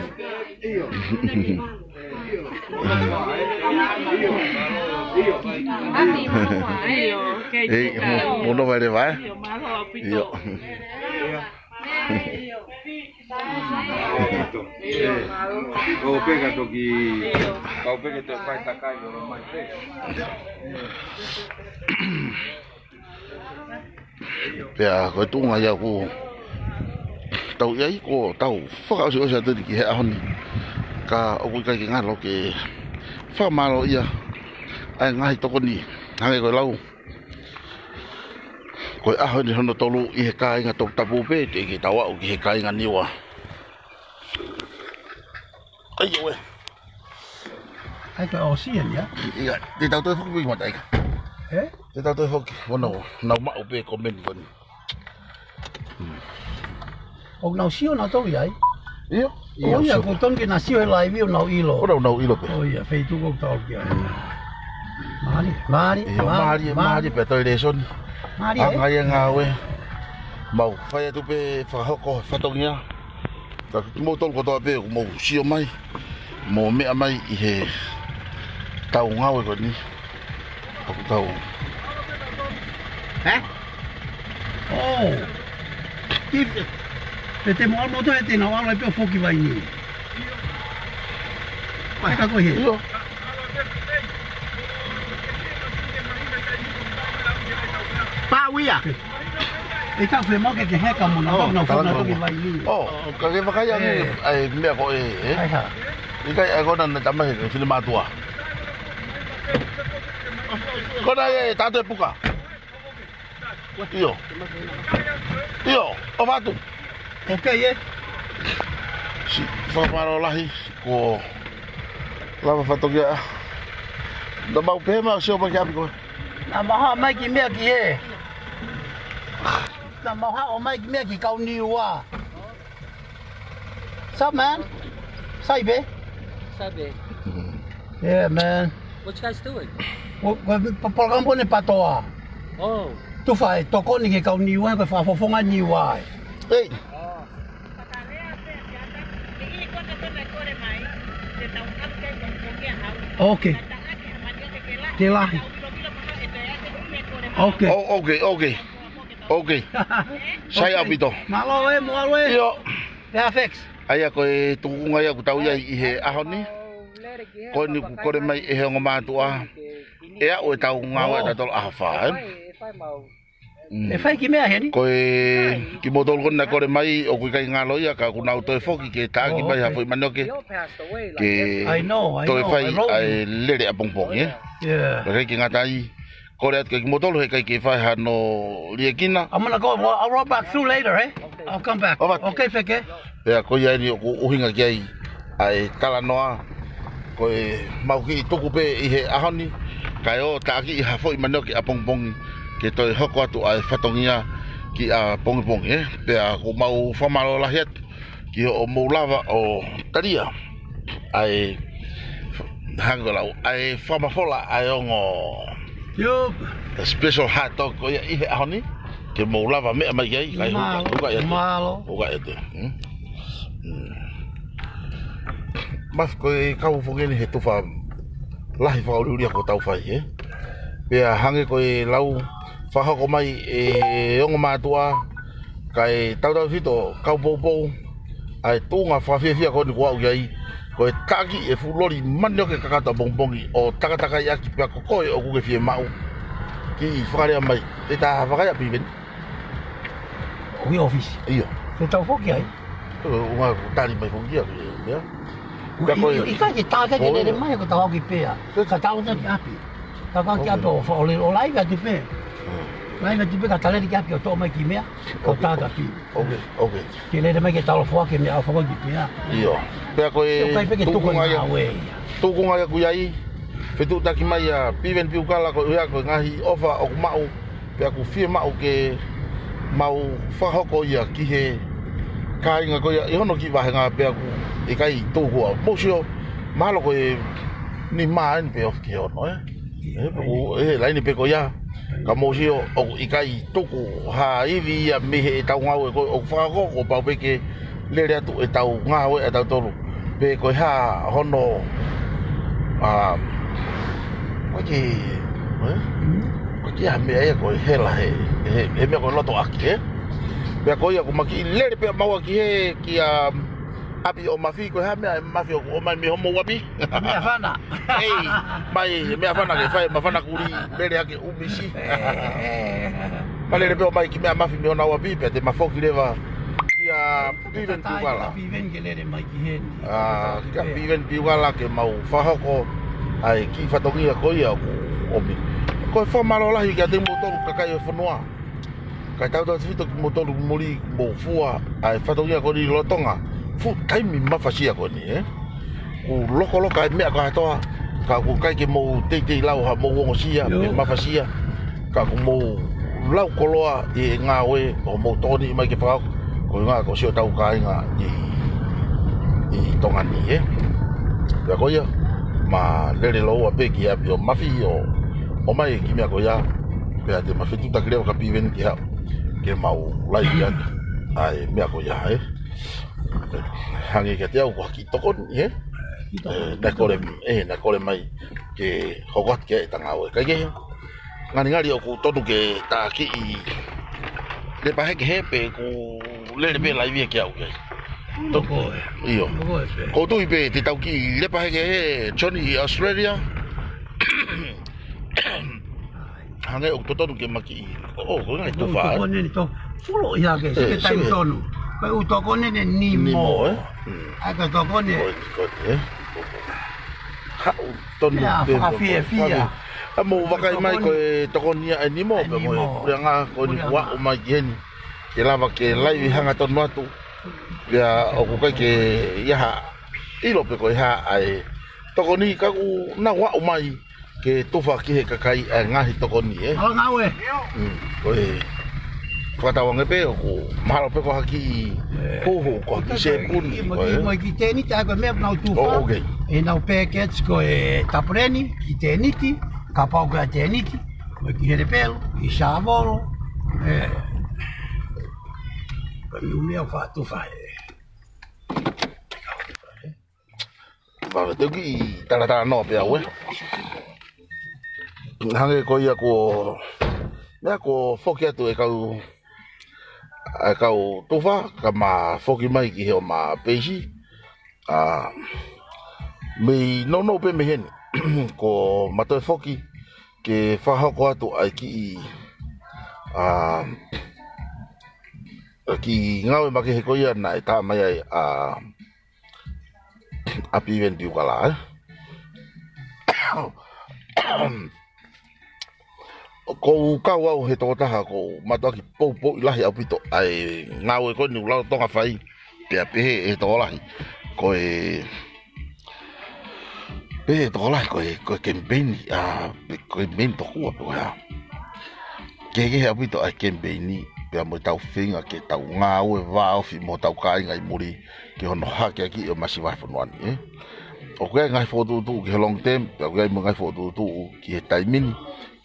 ʻApi, mālō. ʻIo, okay, ei, okay. Mo, mo nova leva, ē? ʻIo, mālō ʻaupito. ʻIo. Kau pē ka toki, kau pē ke toe fai takai ʻo mai pē. Pea ko e tuʻunga ia ʻoku tau ʻi ai, ko ʻetau fakaʻosiʻosi atu eni ki he ʻaho ni. Ka ʻoku ʻikai ke ngalo ke fakamālō ia ʻa e ngaahi tokoni, hangē ko e lau. Ko e ʻaho ni hono tolu ʻi he kāinga Toputapu pē, teʻeki ke tau aʻu ki he kāinga Niua. ʻAi ʻoe. ʻAi ka ʻosi eni, ʻa? ʻIa, te tau toe foki pē ki mataʻi ka. Ē? Te tau toe foki, ʻo nau, nau maʻu pē comment ko eni. ʻOku nau sio nautolu ai? ʻIo, ʻio, ʻio, ʻio. Ko ia, ko tonu ke na sio he live ʻo nau ʻilo. ʻO nau, nau ʻilo pē. ʻO ia, feituʻu ʻoku tau ki ai. Mm. Mālie, mālie, ʻio, mālie, mālie, mālie. Mālie pē toe lēsoni. Mālie, ē? Anga ia ngāue. Mau fai atu pē fakahoko fatongia. Ka kimoutolu kotoa pē ʻoku mou sio mai, mou meʻa mai ʻi heʻetau ngāue ko eni. ʻOku tau. Hē? Oh. If, pe te mo ʻalu moutolu ʻe te nau ʻalu ai pē ʻo foki Vainī. Mai. Heka ko ē hē. ʻIo. Pā uia. ʻE ka fē mau ke ke heka mo na, oh, nau, nau, nau, nau, foki Vainī. Oh, ka ke vakai ange, ē, ʻa e meʻa ko ē, ē? ʻAi hā? ʻIkai, ʻa e kona na tamai he fili mātuʻa. Kona ē, tātou e puka. ʻIo. ʻIo, ʻo vatu. Okay, ē. Siʻi fakamālō lahi, kuo lava fatongia. Na mau pē mau sio mai ki ʻapi ko ē. Na mau haʻu mai ki meʻa ki ē. Na mau haʻu mai ki meʻa ki kau Niua. Sup, man? Sai pē? Sai pē. Yeah, man. What you guys doing? Ko, ko e polokalama ko eni PATOA. Oh. Tufa e tokoni ki he kau Niua, ko e fakafofonga Niua ē. Hey. Oh. Okay. Ke lahi. Okay. Oh, okay, okay. Okay. Sai ʻaupito. Mālō ē, mo ʻalu ē. ʻIo. Perfect. ʻA ia ko e tuʻunga ia ʻoku tau ʻi ai ʻi he ʻaho ni. Ko eni kuo kole mai ʻe he ongo mātuʻa. ʻE aʻu ʻetau ngāue ʻatautolu ʻaho fā, ē? Mm. ʻE fai ki meʻa heni? Ko e kimoutolu ko eni naʻe kole mai, ʻoku ʻikai ngalo ia, ka ʻoku nau toe foki ke taʻaki mai ha foʻi manioke. Ke toe fai ʻa e lele ʻapongipongi, ē? Yeah. Pea ʻikai ke ngata ai, kole atu kia kimoutolu heʻikai ke fai hano liʻekina. I'm gonna go. Well, I'll roll back through later, eh? I'll come back. All right. Okay, Feke. Pea ko ia eni ʻoku ʻuhinga ki ai ʻa e talanoa, ko e mau kiʻi tuku pē ʻi he ʻaho ni, kae ō taʻaki ha foʻi manioke ʻapongipongi, ke toe hoko atu ʻa e fatongia ki ʻapongipongi, ē? Pea ʻoku mau fakamālō lahi atu ki hoʻomou lava ʻo talia ʻa e hangē ko e lau, ʻa e fakamafola ʻa e ongo special hot dog ko ia ʻi he ʻaho ni. ke mou lava meʻa mai ki ai, kae huka, huka ʻiate. Mālō. Huka ʻiate. Hmm? Hmm. Mafi ko e kau foki eni he tufa lahi fakaʻuliʻulia kuo tau fai, ē? Pea hangē ko e lau fakahoko mai ʻe he ongo mātuʻa, kae tautautefito kau poupou, ʻa e tuʻunga fakafiefia ko eni kuo aʻu ki ai, ko e taʻaki e fuʻu loli manioke kakato ʻapongipongi ʻo takatakai ʻaki pea ko koe ʻoku ke fiemaʻu. Kiʻi fakalea mai, ʻe tā vakai ʻa Piveni. ʻOku ʻi ʻōfisi. ʻIo. Te tau foki ai. ʻO, ʻo, ʻo, tali mai foki ia, ia. Pea ko e ʻikai ke tā ke lele mai, ko tau ki pea. Ka tau na ki ʻapi. Ka kau ki ʻapi ʻo fa-, ʻo le-, ʻo laivi atu pē. Hmm. Laivi atu pē ka talele ki ʻapi ʻo toʻo mai ki meʻa. Ko tā ka pi. ʻOkei, ʻokei. Ke lele mai ke tau foaki meʻa ʻo fako ki pea. ʻIo. Pea ko e tuʻunga ia. Tuʻunga ia ʻoku ʻi ai. Fetuʻutaki mai ʻa Piveni Piukala ko ia ko e ngaahi ʻofa ʻoku maʻu. Pea ʻoku fiemaʻu ke mau fakahoko ia ki he kāinga ko ia ʻi hono kiʻi vāhenga pea ʻoku ʻikai tuku ʻa. Mou sio, mahalo ko e nima eni pe ofi ki he ono, ē? ʻE, ʻoku, ʻe, laini pē ko ia. Ka mou sio, ʻoku ʻikai tuku ha ivi ia mei heʻetau ngāue ko ē ʻoku fakahoko, kuo pau pē ke lele atu ʻetau ngāue ʻatautolu. Pe ko e hā hono, ʻa, ko e kiʻi, ē? Ko e kiʻi ha meʻa ia ko e hela he, he, he meʻa ko e loto ʻaki, ē? Pea ko ia ʻoku ma kiʻi lele pē maua ki he, ki, ʻa, ʻapi ʻo Mafi, ko e hā meʻa ʻe Mafi ʻoku ʻomai mei homou ʻapi? Meʻafana. ʻEi, mai, meʻafana ke fai, mafana kulī, lele ake ʻumisi. ʻE. Ma lele pē ʻo mai ki meʻa Mafi mei honau ʻapi, pea te ma foki leva. Kia Piveni Piukala. Piveni ke lele mai ki heni. ʻA, kia Piveni Piukala ke mau fakahoko ʻa e kiʻi fatongia ko ia ʻoku ʻomi. Ko e fakamālō lahi kiate kimoutolu kakai ʻo e fonua. Kae tautautefito kimoutolu muli mou fua ʻa e fatongia ko eni lolotonga fuʻu taimi mafasia ko eni, ē? ʻOku lokoloka e meʻa kātoa, ka ʻoku ʻikai ke mou teitei lau ha mou ongosia, pe mafasia, ka ʻoku mou lau koloa ʻi he ngāue ʻo mou tokoni mai ke fakahoko, ko e ngā ko siʻotau kāinga ʻi, ʻi Tonga ni, ē? Pea ko ia, ma lele lōua pē ki ʻapi ʻo Mafi ʻo, ʻomai ki meʻa ko ia, pea te ma fetuʻutaki leva ka Piveni ke haʻu, ke mau laivi atu ʻa e meʻa ko ia, ē? Hangē kiate au ko ha kiʻi tokoni, ē? Kiʻi tokoni, ʻE, naʻe kole, ē, naʻe kole mai ke hoko atu ki ai ʻeta ngāue. Kae kehe, ngalingali ʻoku tonu ke tā kiʻi lepa heke he pe ʻoku lele pē laivi ʻaki au ke. Toko ē. ʻIo. Toko ē pē. Ko u tui pē te tau kiʻi lepa heke he Johnny ʻi Australia. Hangē ʻoku totonu ke ma kiʻi. ʻO, ʻo, ko e ngaahi tufa, ē? Tokoni eni to. Fulo ia ke, ʻE, sike taimi sike. Tonu. Ko e ʻū tokoni eni nimo. Nimo, ē? Hmm. ʻAi ka tokoni. Ko e, ko e, ē? Haʻu tonu. Ia, pē, fakafiefia. Fakafiefia. ʻA mou vakai mai ko e tokoni ia ʻa e nimo, pea mo e puleʻanga ko eni kuo aʻu mai ki heni. Ke lava ke laivi hangatonu atu. Pea ʻoku ʻikai ke ʻi ai ha ʻilo pe ko e hā ʻa e tokoni ka ʻoku nau aʻu mai ke tufa ki he kakai ʻa e ngaahi tokoni, ē? ʻAla ngāue. Mm, ko e fakatauange pē ʻoku mahalo pē ko ha kiʻi huhu, ko ha kiʻi sēpuni, mo ko e kiʻi, mo e kiʻi tēniti, ʻa ko e meʻa nau tufa. Oh, okay. ʻEnau package ko e tapuleni, kiʻi tēniti, kapau ko e tēniti, mo e kiʻi helepelu, kiʻi sāvolo, ē. Ko e ʻū meʻa ʻoku faʻa tufa, ē. Vave te u kiʻi talatalanoa pē au, ē. Hangē ko ia kuo, meʻa kuo foki atu e kau, e kau tufa, ka ma foki mai ki he ʻoma peisi. ʻA, mei nounou pē mei heni. Ko ma toe foki ke fakahoko atu ʻa e kiʻi, ʻa, ʻa e kiʻi ngāue makehe ko ia naʻe tā mai ai ʻa, ʻa Piveni Piukala, ē. Ko u kau au he tokotaha ko u mātuʻaki poupouʻi lahi ʻaupito ʻa e ngāue ko eni ʻoku lolotonga fai, pea pehē ʻe he tokolahi. Ko e, pehē ʻe he tokolahi, ko e, ko e kemipeini, ʻa, pe ko e kemipeini tokua pe ko e hā. Kehekehe ʻaupito ʻa e kemipeini, pea mo ʻetau feinga ke tau ngāue vāofi mo hotau kāinga ʻi muli, ki hono hakeakiʻi ʻo e masiva he fonua ni, ē. ʻOku ʻi ai e ngaahi fokotuʻutuʻu ki he long term, pea ʻoku ʻi ai mo e ngaahi fokotuʻutuʻu ki he taimi ni,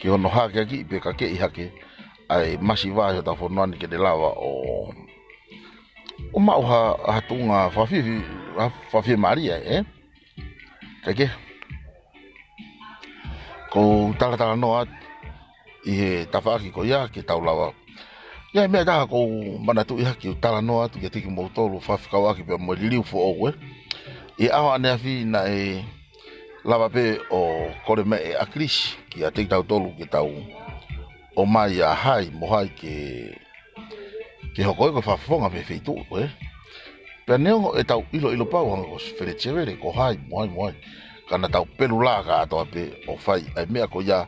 ki hono hakeakiʻi pe kakeʻi hake ʻa e masiva ʻi hotau fonua ni ke ne lava ʻo, ʻo maʻu ha, ha tuʻunga fakafifi, ha fakafiemālie, ē? Kae kehe, ʻoku ou talatalanoa atu ʻi he tafaʻaki ko ia ke tau lava. ʻI ai e meʻa ʻe taha ʻoku ou manatuʻi hake ʻo talanoa atu kiate kimoutolu fakafekauʻaki pea mo e liliu foʻou, ē. ʻI he ʻaho ʻaneafi naʻe lava pē ʻo kole mai ʻe ʻAkilisi kiate kitautolu ke tau ʻomai ʻa hai mo hai ke, ke hoko ia ko e fakafofonga mei he feituʻu, ē. Pea neongo ʻetau ʻiloʻilo pau hangē ko Fele Tevele, ko hai mo hai mo hai, ka naʻa tau pelu laka atu pē ʻo fai ʻa e meʻa ko ia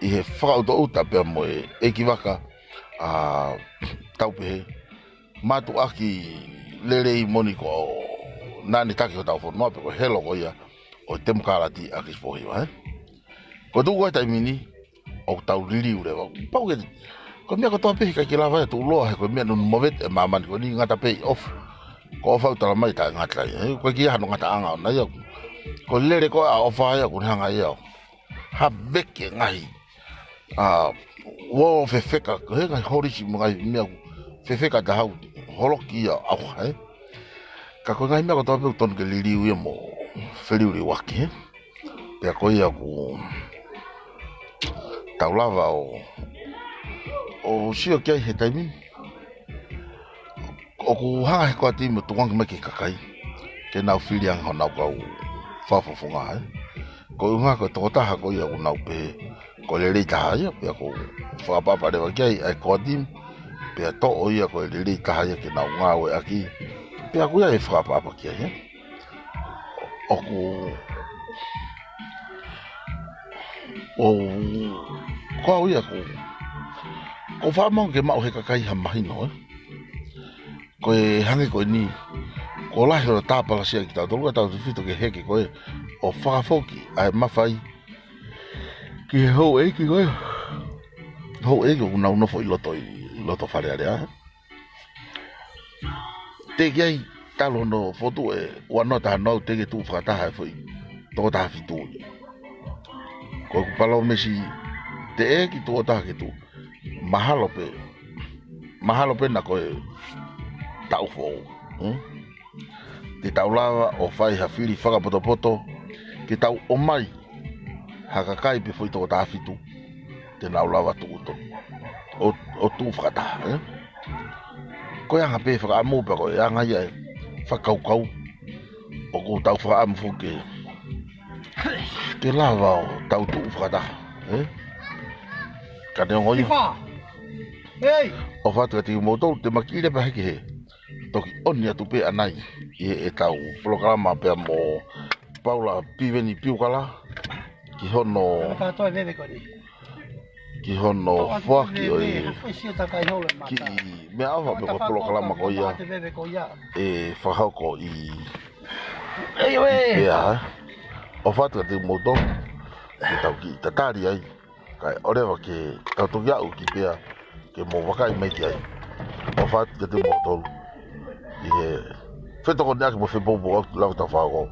ʻi he fakaʻutoʻuta pea mo e ʻeikivaka, ʻa, tau pehē, mātuʻaki lelei moʻoni ko ē naʻa ne taki hotau fonua, pe ko e helo ko ia ʻo e temokalati ʻa Kisipohiva, ē. Ko e tuʻu ko ē he taimi ni, ʻoku tau liliu leva. Pau ke, ko e meʻa kotoa pē he ʻikai ke lava ia ʻo tuʻuloa, he ko e meʻa nunu movete ʻa e māmani ko eni, ngata pē ʻi ʻofa. Ko e ʻofa ʻoku talamai taʻengata ia, ē. ʻOku ʻikai ke ʻi ai hano ngataʻanga ʻona ia. Ko e lele ko ē ʻa e ʻofa ia ʻoku ne hanga ia ʻo haveke ngaahi, ʻa, uō fefeka, ko e ngaahi holisi mo e ngaahi meʻa ʻoku fefeka, taha ʻoku holoki ia ʻauha, ē. Ka ko e ngaahi meʻa kotoa pē ʻoku totonu ke liliu ia mo feliuliuaki, ē. Pea ko ia ʻoku tau lava ʻo, ʻo sio ki ai he taimi ni. ʻOku hanga ʻe he core team ʻo tukuange mai ki he kakai ke nau fili ange honau kau fakafofonga, ē. Ko e ʻuhinga ko e tokotaha ko ia ʻoku nau pehē ko e lelei taha ia, pea ʻoku ou fakaʻapaʻapa leva ki ai ʻa e core team, pea toʻo ia ko e lelei taha ia ke nau ngāueʻaki. Pea ʻoku ʻi ai e fakaʻapaʻapa ki ai, ē. ʻOku, ʻoku, ko au ia ʻoku, ʻoku ou faʻa maʻu ke maʻu he kakai ha mahino, ē. Ko e hangē ko eni, kuo lahi hono tāpalasia kitautolu, ka tau tefito ke heke ko ē ʻo fakafoki ʻa e mafai ki he houʻeiki ko ē, houʻeiki ʻoku nau nofo ʻi loto, ʻi loto Fale Alea, ē. Teʻeki ai talu hono fokotuʻu ʻe ua noa taha noa ʻoku teʻeki tuʻu fakataha e foʻi toko taha fitu ia. Ko ʻeku palōmesi, teʻeki tuʻu ʻo taha ke tuʻu. Mahalo pē, mahalo pē na ko e taʻu foʻou, hmm? Te tau lava ʻo fai ha fili fakapotopoto ke tau ʻomai ha kakai pe foʻi toko taha fitu te nau lava tuʻu to-, ʻo, ʻo tuʻu fakataha, ē? Ko e anga pē fakaʻamu pea ko e anga ia e fakakaukau ʻoku tau fakaʻamu foki ke, ke lava ʻo tau tuʻu fakataha, ē? Ka neongo ia, ʻofa atu kiate kimoutolu, te ma kiʻi leva hake he toki ʻoni atu pē ʻanai ʻi heʻetau polokalama pea mo Paula Piveni Piukala ki hono, ki hono foaki ʻo e kiʻi meʻaʻofa pe ko e polokalama ko ia ʻe fakahoko ʻi, ʻi Pea, ē? ʻOfa atu kiate kimoutolu, ke tau kiʻi tatali ai. Kae ʻoua leva ke tau toki aʻu ki Pea ke mou vakai mai ki ai. ʻOfa atu kiate kimoutolu ʻi he fetokoniʻaki mo e fepoupouaki ʻoku tau fakahoko.